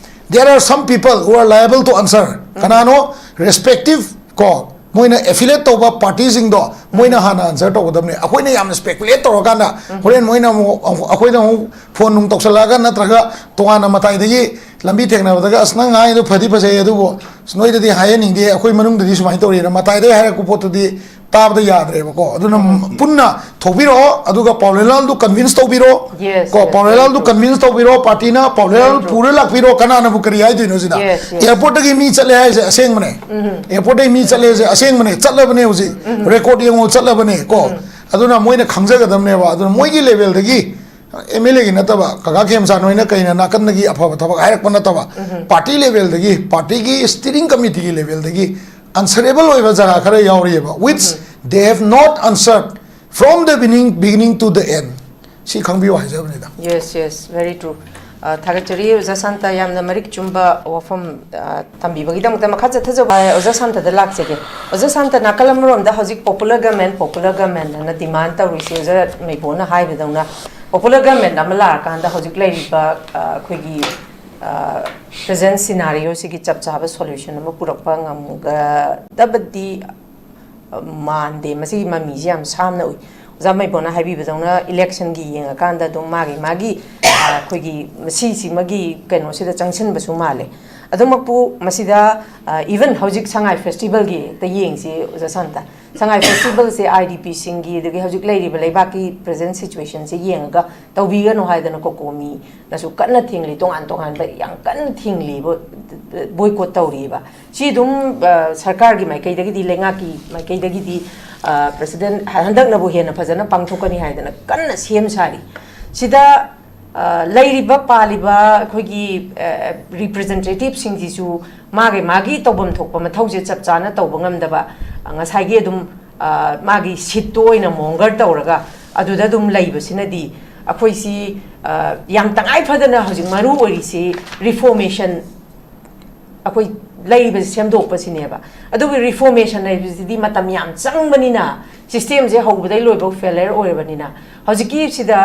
there are some people who are liable to answer꯫ ꯀꯅꯥꯅꯣ? Respective, ꯀꯣ, ꯃꯣꯏꯅ affiliate ꯇꯧꯕ partyꯁꯤꯡꯗꯣ ꯃꯣꯏꯅ ꯍꯥꯟꯅ answer ꯇꯧꯒꯗꯕꯅꯦ꯫ ꯑꯩꯈꯣꯏꯅ ꯌꯥꯝꯅ speculate ꯇꯧꯔꯀꯥꯟꯗ ꯍꯣꯔꯦꯟ ꯃꯣꯏꯅ ꯑꯃꯨꯛ, ꯑꯩꯈꯣꯏꯗ ꯑꯃꯨꯛ phone ꯅꯨꯡ ꯇꯧꯁꯜꯂꯛꯑꯒ, ꯅꯠꯇ꯭ꯔꯒ ꯇꯣꯉꯥꯟꯅ ꯃꯇꯥꯏꯗꯒꯤ ꯂꯝꯕꯤ ꯊꯦꯡꯅꯕꯗꯒ, "ꯑꯁ, ꯅꯪ ꯍꯥꯏꯗꯣ ꯐꯗꯤ ꯐꯖꯩ, ꯑꯗꯨꯕꯨ ꯑꯁ, ꯅꯣꯏꯗꯗꯤ ꯍꯥꯏꯍꯟꯅꯤꯡꯗꯦ, ꯑꯩꯈꯣꯏ ꯃꯅꯨꯡꯗꯗꯤ ꯁꯨꯃꯥꯏꯅ ꯇꯧꯔꯤꯅ" ꯃꯇꯥꯏꯗꯒꯤ ꯍꯥꯏꯔꯛꯄ ꯄꯣꯠꯇꯨꯗꯤ ꯇꯥꯕꯗ ꯌꯥꯗ꯭ꯔꯦꯕꯀꯣ꯫ ꯑꯗꯨꯅ ꯄꯨꯟꯅ ꯊꯣꯛꯄꯤꯔꯛꯑꯣ, ꯑꯗꯨꯒ ꯄꯥꯎꯅꯦꯂꯥꯜꯗꯨ convince ꯇꯧꯕꯤꯔꯣ꯫ Yes, ꯀꯣ, yes, ꯄꯥꯎꯅꯦꯂꯥꯜꯗꯨ very true. Convince ꯇꯧꯕꯤꯔꯣ, partyꯅ ꯄꯥꯎꯅꯦꯂꯥꯜ very true. ꯄꯨꯔ ꯂꯥꯛꯄꯤꯔꯣ, ꯀꯅꯥꯅꯕꯨ ꯀꯔꯤ ꯍꯥꯏꯗꯣꯏꯅꯣ ꯁꯤꯗ? Yes, yes. Airportꯇꯒꯤ ꯃꯤ ꯆꯠꯂꯦ ꯍꯥꯏꯁꯦ ꯑꯁꯦꯡꯕꯅꯦ꯫ Airportꯇꯒꯤ ꯃꯤ ꯆꯠꯂꯦ ꯍꯥꯏꯁꯦ ꯑꯁꯦꯡꯕꯅꯦ, ꯆꯠꯂꯕꯅꯦ ꯍꯧꯖꯤꯛ꯫ Record ꯌꯦꯡꯉꯣ, ꯆꯠꯂꯕꯅꯦ ꯀꯣ꯫ ꯑꯗꯨꯅ ꯃꯣꯏꯅ ꯈꯪꯖꯒꯗꯕꯅꯦꯕ꯫ ꯑꯗꯨꯅ ꯃꯣꯏꯒꯤ levelꯗꯒꯤ, ꯑꯦꯝ ꯑꯦꯜ ꯑꯦꯒꯤ ꯅꯠꯇꯕ, ꯀꯀꯥ ꯈꯦꯝꯆꯥꯟ ꯍꯣꯏꯅ ꯀꯩꯅ ꯅꯥꯀꯟꯗꯒꯤ ꯑꯐꯕ ꯊꯕꯛ ꯍꯥꯏꯔꯛꯄ ꯅꯠꯇꯕ, party levelꯗꯒꯤ, partyꯒꯤ steering committeeꯒꯤ levelꯗꯒꯤ answerable ꯑꯣꯏꯕ ꯖꯒꯥ ꯈꯔ ꯌꯥꯎꯔꯤꯑꯕ, which they have not answered from the beginning, beginning to the end꯫ ꯁꯤ ꯈꯪꯕꯤꯌꯨ ꯍꯥꯏꯖꯕꯅꯤꯗ꯫ Yes, yes, very true. ꯑ, ꯊꯥꯒꯠꯆꯔꯤ ꯑꯣꯖꯥ ꯁꯥꯟꯇ, ꯌꯥꯝꯅ ꯃꯔꯤꯛ ꯆꯨꯝꯕ ꯋꯥꯐꯝ, ꯑ, ꯊꯝꯕꯤꯕꯒꯤꯗꯃꯛꯇ꯫ ꯃꯈꯥ ꯆꯠꯊꯖꯕ, ꯑ, ꯑꯣꯖꯥ ꯁꯥꯟꯇꯗ ꯂꯥꯛꯆꯒꯦ꯫ ꯑꯣꯖꯥ ꯁꯥꯟꯇ, ꯅꯥꯀꯜ ꯑꯃꯔꯣꯝꯗ ꯍꯧꯖꯤꯛ popular government, popular government ꯑꯅ demand ꯇꯧꯔꯤꯁꯤ, ꯑꯣꯖꯥ ꯃꯩꯕꯣꯅ ꯍꯥꯏꯕꯗꯧꯅ popular government ꯑꯃ ꯂꯥꯛꯑꯀꯥꯟꯗ ꯍꯧꯖꯤꯛ ꯂꯩꯔꯤꯕ, ꯑ, ꯑꯩꯈꯣꯏꯒꯤ, ꯑ, present scenarioꯁꯤꯒꯤ ꯆꯞ ꯆꯥꯕ solution ꯑꯃ ꯄꯨꯔꯛꯄ ꯉꯝꯒꯗꯕꯗꯤ ꯃꯥꯟꯗꯦ꯫ ꯃꯁꯤꯒꯤ ꯃꯃꯤꯁꯤ ꯌꯥꯝ ꯁꯥꯝꯅ ꯎꯏ꯫ ꯖꯥꯃꯩꯕꯣꯅ ꯍꯥꯏꯕꯤꯕꯗꯧꯅ ꯏꯂꯦꯛꯁꯟꯒꯤ ꯌꯦꯡꯉꯀꯥꯟꯗ ꯑꯗꯨꯝ ꯃꯥꯒꯤ ꯃꯥꯒꯤ ꯑ, ꯑꯩꯈꯣꯏꯒꯤ ꯃꯁꯤꯁꯤꯃꯒꯤ ꯀꯩꯅꯣꯁꯤꯗ ꯆꯪꯁꯤꯟꯕꯁꯨ ꯃꯥꯜꯂꯦ꯫ ꯑꯗꯨꯃꯛꯄꯨ ꯃꯁꯤꯗ ꯏꯚꯟ ꯍꯧꯖꯤꯛ ꯁꯉꯥꯏ ꯐꯦꯁꯇꯤꯚꯦꯜꯒꯤ ꯍꯦꯛꯇ ꯌꯦꯡꯁꯤ ꯑꯣꯖꯥ ꯁꯥꯟꯇ꯫ ꯁꯉꯥꯏ ꯐꯦꯁꯇꯤꯚꯦꯜꯁꯦ ꯑꯥꯏ ꯗꯤ ꯄꯤꯁꯤꯡꯒꯤ ꯑꯗꯒꯤ ꯍꯧꯖꯤꯛ ꯂꯩꯔꯤꯕ ꯂꯩꯕꯥꯛꯀꯤ ꯄ꯭ꯔꯦꯖꯦꯟ ꯁꯤꯆꯨꯋꯦꯁꯟꯁꯦ ꯌꯦꯡꯉꯒ ꯇꯧꯕꯤꯒꯅꯨ ꯍꯥꯏꯗꯅ ꯀꯣꯀꯣꯃꯤꯅꯁꯨ ꯀꯟꯅ ꯊꯤꯡꯂꯤ, ꯇꯣꯉꯥꯟ ꯇꯣꯉꯥꯟꯕ ꯌꯥꯝ ꯀꯟꯅ ꯊꯤꯡꯂꯤꯕ, ꯕꯣꯏꯀꯣꯠ ꯇꯧꯔꯤꯕ꯫ ꯁꯤ ꯑꯗꯨꯝ ꯑ, ꯁꯔꯀꯥꯔꯒꯤ ꯃꯥꯏꯀꯩꯗꯒꯤꯗꯤ, ꯂꯩꯉꯥꯛꯀꯤ ꯃꯥꯏꯀꯩꯗꯒꯤꯗꯤ ꯄ꯭ꯔꯁꯤꯗꯦꯟ ꯍꯟꯗꯛꯅꯕꯨ ꯍꯦꯟꯅ ꯐꯖꯅ ꯄꯥꯡꯊꯣꯛꯀꯅꯤ ꯍꯥꯏꯗꯅ ꯀꯟꯅ ꯁꯦꯝ ꯁꯥꯔꯤ꯫ ꯁꯤꯗ ꯑ, ꯂꯩꯔꯤꯕ ꯄꯥꯜꯂꯤꯕ ꯑꯩꯈꯣꯏꯒꯤ ꯔꯤꯄ꯭ꯔꯖꯦꯟꯇꯦꯇꯤꯞꯁꯤꯡꯁꯤꯁꯨ ꯃꯥꯒꯤ ꯃꯥꯒꯤ ꯇꯧꯐꯝ ꯊꯣꯛꯄ ꯃꯊꯧꯁꯦ ꯆꯞ ꯆꯥꯅ ꯇꯧꯕ ꯉꯝꯗꯕ, ꯑ, ꯉꯁꯥꯏꯒꯤ ꯑꯗꯨꯝ ꯑ, ꯃꯥꯒꯤ ꯁꯤꯠꯇꯣ ꯑꯣꯏꯅ ꯃꯣꯡꯒꯔ ꯇꯧꯔꯒ ꯑꯗꯨꯗ ꯑꯗꯨꯝ ꯂꯩꯕꯁꯤꯅꯗꯤ ꯑꯩꯈꯣꯏꯁꯤ ꯑ, ꯌꯥꯝ ꯇꯉꯥꯏ ꯐꯗꯅ ꯍꯧꯖꯤꯛ ꯃꯔꯨ ꯑꯣꯏꯔꯤꯁꯤ ꯔꯤꯐꯣꯔꯃꯦꯁꯟ, ꯑꯩꯈꯣꯏ ꯂꯩꯔꯤꯕꯁꯤ ꯁꯦꯝꯗꯣꯛꯄꯁꯤꯅꯦꯕ꯫ ꯑꯗꯨꯒ ꯔꯤꯐꯣꯔꯃꯦꯁꯟ ꯍꯥꯏꯕꯁꯤꯗꯤ ꯃꯇꯝ ꯌꯥꯝ ꯆꯪꯕꯅꯤꯅ ꯁꯤꯁꯇꯦꯝꯁꯦ ꯍꯧꯕꯗꯩ ꯂꯣꯏꯕꯧ ꯐꯦꯂꯔ ꯑꯣꯏꯔꯕꯅꯤꯅ ꯍꯧꯖꯤꯛꯀꯤ ꯁꯤꯗ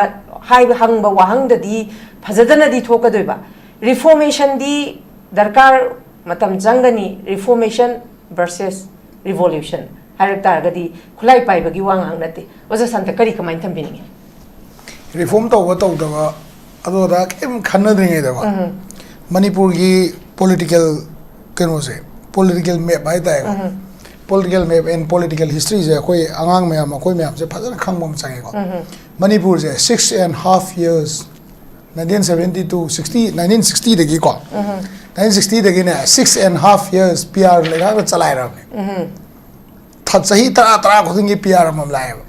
ꯍꯥꯏꯕ ꯍꯪꯕ ꯋꯥꯍꯪꯗꯗꯤ ꯐꯖꯗꯅꯗꯤ ꯊꯣꯛꯀꯗꯣꯏꯕ꯫ ꯔꯤꯐꯣꯔꯃꯦꯁꯟꯗꯤ ꯗꯔꯀꯥꯔ ꯃꯇꯝ ꯆꯪꯒꯅꯤ꯫ ꯔꯤꯐꯣꯔꯃꯦꯁꯟ ꯚꯔꯁꯦꯁ ꯔꯤꯚꯣꯂꯨꯁꯟ ꯍꯥꯏꯔꯛ ꯇꯥꯔꯒꯗꯤ ꯈꯨꯠꯂꯥꯏ ꯄꯥꯏꯕꯒꯤ ꯋꯥ ꯉꯥꯛ ꯅꯠꯇꯦ꯫ ꯑꯣꯖꯥ ꯁꯥꯟꯇ ꯀꯔꯤ ꯀꯃꯥꯏꯅ ꯊꯝꯕꯤꯅꯤꯡꯉꯤ? ꯔꯤꯐꯣꯔꯝ ꯇꯧꯕ ꯇꯧꯗꯕ ꯑꯗꯨ ꯑꯗꯥ ꯀꯔꯤꯝ ꯈꯟꯅꯗ꯭ꯔꯤꯉꯩꯗꯀꯣ ꯃꯅꯤꯄꯨꯔꯒꯤ ꯄꯣꯂꯤꯇꯤꯀꯦꯜ ꯀꯩꯅꯣꯁꯦ, ꯄꯣꯂꯤꯇꯤꯀꯦꯜ ꯃꯦꯞ ꯍꯥꯏꯇꯥꯔꯦꯀꯣ, ꯄꯣꯂꯤꯇꯤꯀꯦꯜ ꯃꯦꯞ ꯑꯦꯟ ꯄꯣꯂꯤꯇꯤꯀꯦꯜ ꯍꯤꯁꯇ꯭ꯔꯤꯁꯦ ꯑꯩꯈꯣꯏ ꯑꯉꯥꯡ ꯃꯌꯥꯝ, ꯑꯩꯈꯣꯏ ꯃꯌꯥꯝꯁꯦ ꯐꯖꯅ ꯈꯪꯕ ꯑꯃ ꯆꯪꯉꯦꯀꯣ꯫ ꯃꯅꯤꯄꯨꯔꯁꯦ six and half years, nineteen seventy to sixty, nineteen sixty ꯗꯒꯤꯀꯣ, nineteen sixty ꯗꯒꯤꯅꯦ six and half years P R ꯂꯩꯉꯥꯛꯅ ꯆꯂꯥꯏꯔꯕꯅꯦ꯫ ꯊ- ꯆꯍꯤ ꯇꯔꯥ ꯇꯔꯥ ꯈꯨꯗꯤꯡꯒꯤ P R ꯑꯃꯃꯝ ꯂꯥꯛꯑꯦꯕ꯫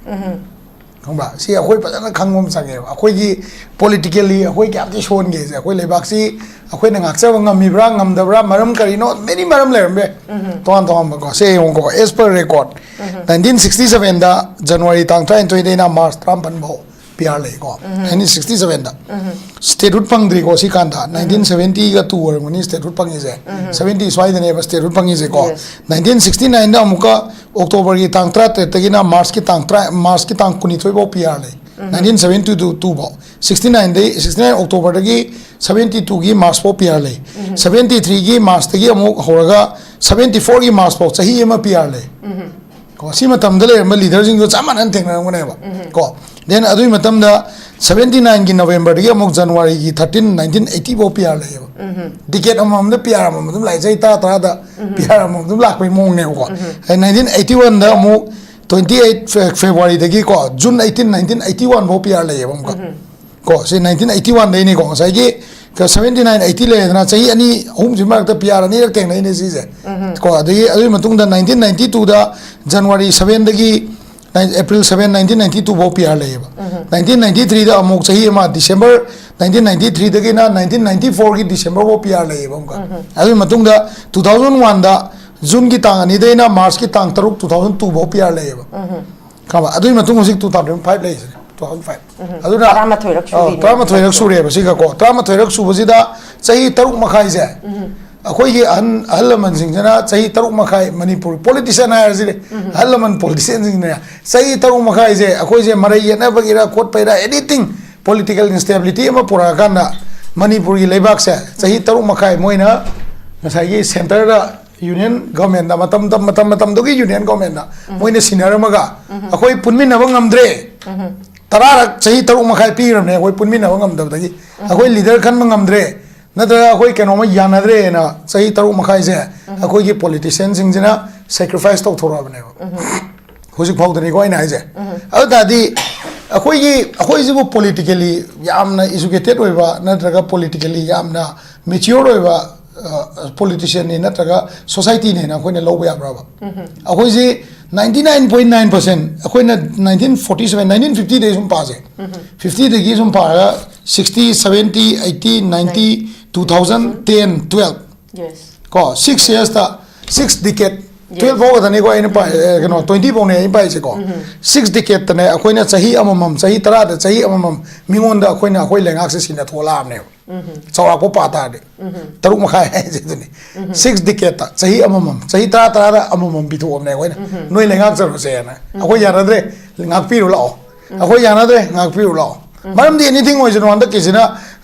ꯈꯪꯕ꯭ꯔꯥ? ꯁꯤ ꯑꯩꯈꯣꯏ ꯐꯖꯅ ꯈꯪꯕ ꯑꯃ ꯆꯪꯉꯦꯕ꯫ ꯑꯩꯈꯣꯏꯒꯤ ꯄꯣꯂꯤꯇꯤꯀꯦꯜꯂꯤ ꯑꯩꯈꯣꯏ ꯀꯌꯥꯝ ꯊꯤ ꯁꯣꯟꯒꯦꯁꯦ, ꯑꯩꯈꯣꯏ ꯂꯩꯕꯥꯛꯁꯤ ꯑꯩꯈꯣꯏꯅ ꯉꯥꯛꯆꯕ ꯉꯝꯃꯤꯕ꯭ꯔꯥ ꯉꯝꯗꯕ꯭ꯔꯥ, ꯃꯔꯝ ꯀꯔꯤꯅꯣ, ꯃꯦꯅꯤ ꯃꯔꯝ ꯂꯩꯔꯝꯕ ꯌꯥꯏ꯫ ꯇꯣꯉꯥꯟ ꯇꯣꯉꯥꯟꯕꯀꯣ꯫ ꯁꯦ ꯌꯦꯡꯉꯨꯀꯣ, as per record, nineteen sixty seven ꯗ January ꯇꯥꯡ ꯇꯔꯥꯅꯤꯊꯣꯏꯗꯩꯅ March ꯇꯔꯥꯃꯥꯄꯟ ꯐꯥꯎ P R ꯂꯩꯀꯣ꯫ nineteen sixty seven ꯗ statehood ꯐꯪꯗ꯭ꯔꯤꯀꯣ꯫ ꯁꯤ ꯀꯥꯟꯗ nineteen seventy ꯒ two ꯑꯣꯏꯔꯝꯒꯅꯤ statehood ꯐꯪꯉꯤꯁꯦ꯫ Seventy ꯁ꯭ꯋꯥꯏꯗꯅꯦꯕ statehood ꯐꯪꯉꯤꯁꯦꯀꯣ꯫ Nineteen sixty nine ꯗ ꯑꯃꯨꯛꯀ October ꯒꯤ ꯇꯥꯡ ꯇꯔꯥꯇꯔꯦꯠꯇꯒꯤꯅ March ꯀꯤ ꯇꯥꯡ ꯇꯔꯥ, March ꯀꯤ ꯇꯥꯡ ꯀꯨꯟꯅꯤꯊꯣꯏ ꯐꯥꯎ P R ꯂꯩ꯫ Nineteen seventy two ꯐꯥꯎ꯫ Sixty nine ꯗꯩ, sixty nine October ꯗꯒꯤ seventy two ꯒꯤ March ꯐꯥꯎ P R ꯂꯩ꯫ Seventy three ꯒꯤ March ꯇꯒꯤ ꯑꯃꯨꯛ ꯍꯧꯔꯒ seventy four ꯒꯤ March ꯐꯥꯎ ꯆꯍꯤ ꯑꯃ P R ꯂꯩ꯫ ꯁꯤ ꯃꯇꯝꯗ ꯂꯩꯔꯝꯕ ꯂꯤꯗꯔꯁꯤꯡꯗꯣ ꯆꯞ ꯃꯥꯟꯅꯅ ꯊꯦꯡꯅꯔꯝꯒꯅꯦꯕ꯫ ꯀꯣ, ꯗꯦꯟ ꯑꯗꯨꯒꯤ ꯃꯇꯝꯗ ꯁꯕꯦꯟꯇꯤ ꯅꯥꯏꯟꯒꯤ ꯅꯕꯦꯝꯕꯔꯗꯒꯤ ꯑꯃꯨꯛ ꯖꯅꯋꯥꯔꯤꯒꯤ ꯊꯥꯔꯇꯤꯟ, ꯅꯥꯏꯟꯇꯤꯟ ꯑꯩꯠꯇꯤ ꯐꯥꯎ ꯄꯤ ꯑꯥꯔ ꯂꯩꯌꯦꯕ꯫ ꯗꯤꯀꯦꯠ ꯑꯃꯃꯝꯗ ꯄꯤ ꯑꯥꯔ ꯑꯃꯃꯝ ꯑꯗꯨꯝ ꯂꯥꯛꯑꯦ, ꯆꯍꯤ ꯇꯔꯥ ꯇꯔꯥꯗ ꯄꯤ ꯑꯥꯔ ꯑꯃꯃꯝ ꯑꯗꯨꯝ ꯂꯥꯛꯄꯒꯤ ꯃꯑꯣꯡꯅꯦꯕꯀꯣ꯫ ꯅꯥꯏꯟꯇꯤꯟ ꯑꯩꯠꯇꯤ ꯋꯥꯟꯗ ꯑꯃꯨꯛ ꯇ꯭ꯋꯦꯟꯇꯤ ꯑꯩꯠ ꯐꯦꯕ꯭ꯔꯨꯋꯥꯔꯤꯗꯒꯤꯀꯣ June eighteen, nineteen eighty one ꯐꯥꯎ ꯄꯤ ꯑꯥꯔ ꯂꯩꯌꯦꯕ ꯑꯃꯨꯛꯀ꯫ ꯀꯣ, ꯁꯤ ꯅꯥꯏꯟꯇꯤꯟ ꯑꯩꯠꯇꯤ ꯋꯥꯟꯗꯩꯅꯤꯀꯣ, ꯉꯁꯥꯏꯒꯤ ꯁꯕꯦꯟꯇꯤ ꯅꯥꯏꯟ ꯑꯩꯠꯇꯤ ꯂꯩꯔꯦꯗꯅ, ꯆꯍꯤ ꯑꯅꯤ ꯑꯍꯨꯝꯁꯤ ꯃꯔꯛꯇ ꯄꯤ ꯑꯥꯔ ꯑꯅꯤꯔꯛ ꯊꯦꯡꯅꯩꯅꯦ ꯁꯤꯁꯦ꯫ ꯀꯣ, ꯑꯗꯒꯤ ꯑꯗꯨꯒꯤ ꯃꯇꯨꯡꯗ ꯅꯥꯏꯟꯇꯤꯟ ꯅꯥꯏꯟꯇꯤ ꯇꯨꯗ ꯖꯅꯋꯥꯔꯤ ꯁꯕꯦꯟꯗꯒꯤ April seven, nineteen ninety two ꯐꯥꯎ ꯄꯤ ꯑꯥꯔ ꯂꯩꯌꯦꯕ꯫ ꯅꯥꯏꯟꯇꯤꯟ ꯅꯥꯏꯟꯇꯤ ꯊ꯭ꯔꯤꯗ ꯑꯃꯨꯛ ꯆꯍꯤ ꯑꯃ, ꯗꯤꯁꯦꯝꯕꯔ ꯅꯥꯏꯟꯇꯤꯟ ꯅꯥꯏꯟꯇꯤ ꯊ꯭ꯔꯤꯗꯒꯤꯅ ꯅꯥꯏꯟꯇꯤꯟ ꯅꯥꯏꯟꯇꯤ ꯐꯣꯔꯒꯤ ꯗꯤꯁꯦꯝꯕꯔ ꯐꯥꯎ ꯄꯤ ꯑꯥꯔ ꯂꯩꯌꯦꯕ ꯑꯃꯨꯛꯀ꯫ ꯑꯗꯨꯒꯤ ꯃꯇꯨꯡꯗ ꯇꯨ ꯊꯥꯎꯖꯟ ꯋꯥꯟꯗ ꯖꯨꯟꯒꯤ ꯇꯥꯡ ꯑꯅꯤꯗꯩꯅ ꯃꯥꯔꯆꯀꯤ ꯇꯥꯡ ꯇꯔꯨꯛ, ꯇꯨ ꯊꯥꯎꯖꯟ ꯇꯨ ꯐꯥꯎ ꯄꯤ ꯑꯥꯔ ꯂꯩꯌꯦꯕ꯫ ꯈꯪꯉꯕ? ꯑꯗꯨꯒꯤ ꯃꯇꯨꯡ ꯍꯧꯖꯤꯛ ꯇꯨ ꯊꯥꯎꯖꯟ ꯐꯥꯏꯚ ꯂꯩꯔꯤꯁꯤꯅꯦ, ꯇꯨ ꯊꯥꯎꯖꯟ ꯐꯥꯏꯚ꯫ ꯑꯗꯨꯅ ꯇꯔꯥꯃꯥꯊꯣꯏꯔꯛ ꯑꯧ, ꯁꯨꯔꯤꯅꯦ꯫ ꯇꯔꯥꯃꯥꯊꯣꯏꯔꯛ ꯁꯨꯔꯦꯕ ꯁꯤꯒꯀꯣ꯫ ꯇꯔꯥꯃꯥꯊꯣꯏꯔꯛ ꯁꯨꯕꯁꯤꯗ ꯆꯍꯤ ꯇꯔꯨꯛ ꯃꯈꯥꯏꯁꯦ, ꯑꯩꯈꯣꯏꯒꯤ ꯑꯍꯟ, ꯑꯍꯜ ꯂꯃꯟꯁꯤꯡꯁꯤꯅ ꯆꯍꯤ ꯇꯔꯨꯛ ꯃꯈꯥꯏ, ꯃꯅꯤꯄꯨꯔ ꯄꯣꯂꯤꯇꯤꯁꯤꯌꯥꯟ ꯍꯥꯏꯔꯁꯤꯅꯦ, ꯑꯍꯜ ꯂꯃꯟ ꯄꯣꯂꯤꯇꯤꯁꯤꯌꯥꯟꯁꯤꯡꯅ ꯆꯍꯤ ꯇꯔꯨꯛ ꯃꯈꯥꯏꯁꯦ ꯑꯩꯈꯣꯏꯁꯦ ꯃꯔꯩ ꯌꯦꯠꯅꯕꯒꯤꯔ ꯈꯣꯠꯄꯩꯔ, ꯑꯦꯅꯤꯊꯤꯡ, ꯄꯣꯂꯤꯇꯤꯀꯦꯜ ꯏꯟꯁꯇꯦꯕꯤꯂꯤꯇꯤ ꯑꯃ ꯄꯨꯔꯛꯑꯀꯥꯟꯗ ꯃꯅꯤꯄꯨꯔꯒꯤ ꯂꯩꯕꯥꯛꯁꯦ ꯆꯍꯤ ꯇꯔꯨꯛ ꯃꯈꯥꯏ ꯃꯣꯏꯅ ꯉꯁꯥꯏꯒꯤ ꯁꯦꯟꯇꯔꯗ ꯌꯨꯅꯤꯌꯟ ꯒꯚꯔꯟꯃꯦꯟꯗ, ꯃꯇꯝ, ꯃꯇꯝ, ꯃꯇꯝ, ꯃꯇꯝꯗꯨꯒꯤ ꯌꯨꯅꯤꯌꯟ ꯒꯚꯔꯟꯃꯦꯟꯗ ꯃꯣꯏꯅ ꯁꯤꯟꯅꯔꯝꯃꯒ ꯑꯩꯈꯣꯏ ꯄꯨꯟꯃꯤꯟꯅꯕ ꯉꯝꯗ꯭ꯔꯦ꯫ ꯇꯔꯥꯔꯛ ꯆꯍꯤ ꯇꯔꯨꯛ ꯃꯈꯥꯏ ꯄꯤꯈ꯭ꯔꯕꯅꯦ ꯑꯩꯈꯣꯏ ꯄꯨꯟꯃꯤꯟꯅꯕ ꯉꯝꯗꯕꯗꯒꯤ꯫ ꯑꯩꯈꯣꯏ ꯂꯤꯗꯔ ꯈꯟꯕ ꯉꯝꯗ꯭ꯔꯦ, ꯅꯠꯇ꯭ꯔꯒ ꯑꯩꯈꯣꯏ ꯀꯩꯅꯣꯝꯃ ꯌꯥꯅꯗ꯭ꯔꯦꯅ ꯆꯍꯤ ꯇꯔꯨꯛ ꯃꯈꯥꯏꯁꯦ ꯑꯩꯈꯣꯏꯒꯤ ꯄꯣꯂꯤꯇꯤꯁꯤꯌꯟꯁꯤꯡꯁꯤꯅ ꯁꯦꯀ꯭ꯔꯤꯐꯥꯏꯁ ꯇꯧꯊꯣꯔꯛꯑꯕꯅꯦꯕ꯫ ꯍꯧꯖꯤꯛ ꯐꯥꯎꯗꯅꯤꯀꯣ ꯑꯩꯅ ꯍꯥꯏꯁꯦ꯫ ꯑꯗꯨ ꯇꯥꯔꯗꯤ ꯑꯩꯈꯣꯏꯒꯤ, ꯑꯩꯈꯣꯏꯁꯤꯕꯨ ꯄꯣꯂꯤꯇꯤꯀꯦꯂꯤ ꯌꯥꯝꯅ ꯏꯖꯨꯀꯦꯇꯦꯠ ꯑꯣꯏꯕ ꯅꯠꯇ꯭ꯔꯒ ꯄꯣꯂꯤꯇꯤꯀꯦꯂꯤ ꯌꯥꯝꯅ ꯃꯦꯆꯤꯌꯣꯔ ꯑꯣꯏꯕ ꯄꯣꯂꯤꯇꯤꯁꯤꯌꯟꯅꯤ ꯅꯠꯇ꯭ꯔꯒ ꯁꯣꯁꯥꯏꯇꯤꯅꯦꯅ ꯑꯩꯈꯣꯏꯅ ꯂꯧꯕ ꯌꯥꯕ꯭ꯔꯕ? ꯑꯩꯈꯣꯏꯁꯤ ninety nine point nine percent, ꯑꯩꯈꯣꯏꯅ ꯅꯥꯏꯟꯇꯤꯟ ꯐꯣꯔꯇꯤ ꯁꯕꯦꯟ, ꯅꯥꯏꯟꯇꯤꯟ ꯐꯤꯐꯇꯤꯗꯒꯤ ꯁꯨꯝ ꯄꯥꯁꯦ, ꯐꯤꯐꯇꯤꯗꯒꯤ ꯁꯨꯝ ꯄꯥꯔꯒ sixty, seventy, eighty, ninety, two thousand, ten, twelve, yes. ꯀꯣ, ꯁꯤꯛꯁ ꯌꯔꯁꯇ, ꯁꯤꯛꯁ ꯗꯤꯀꯦꯠ, ꯌꯦꯁ꯫ ꯇꯨꯋꯦꯜꯞ ꯐꯥꯎ ꯈꯛꯇꯅꯤꯀꯣ ꯑꯩꯅ ꯄꯥꯏ, ꯑꯦ, ꯀꯩꯅꯣ, ꯇ꯭ꯋꯦꯟꯇꯤ ꯐꯥꯎꯅꯦ ꯑꯩꯅ ꯄꯥꯏꯁꯦꯀꯣ꯫ ꯁꯤꯛꯁ ꯗꯤꯀꯦꯠꯇꯅꯦ ꯑꯩꯈꯣꯏꯅ ꯆꯍꯤ ꯑꯃꯃꯝ, ꯆꯍꯤ ꯇꯔꯥꯗ ꯆꯍꯤ ꯑꯃꯃꯝ ꯃꯤꯉꯣꯟꯗ ꯑꯩꯈꯣꯏꯅ ꯑꯩꯈꯣꯏ ꯂꯩꯉꯥꯛꯁꯦ ꯁꯤꯟꯅꯊꯣꯛꯂꯛꯑꯕꯅꯦꯕ꯫ ꯆꯥꯎꯔꯥꯛꯄ ꯄꯥ ꯇꯥꯔꯗꯤ ꯇꯔꯨꯛ ꯃꯈꯥꯏ ꯍꯥꯏꯁꯤꯗꯅꯤ꯫ ꯁꯤꯛꯁ ꯗꯤꯀꯦꯠꯇ ꯆꯍꯤ ꯑꯃꯃꯝ, ꯆꯍꯤ ꯇꯔꯥ ꯇꯔꯥꯗ ꯑꯃꯃꯝ ꯄꯤꯊꯣꯛꯑꯕꯅꯦ ꯑꯩꯈꯣꯏꯅ꯫ ꯅꯣꯏ ꯂꯩꯉꯥꯛꯆꯔꯨꯁꯦꯅ꯫ ꯑꯩꯈꯣꯏ ꯌꯥꯅꯗ꯭ꯔꯦ, ꯉꯥꯛꯄꯤꯔꯨ ꯂꯥꯛꯑꯣ꯫ ꯑꯩꯈꯣꯏ ꯌꯥꯅꯗ꯭ꯔꯦ, ꯉꯥꯛꯄꯤꯔꯨ ꯂꯥꯛꯑꯣ꯫ ꯃꯔꯝꯗꯤ ꯑꯦꯅꯤꯊꯤꯡ ꯑꯣꯏꯁꯅꯨ, ꯍꯟꯗꯛꯀꯤꯁꯤꯅ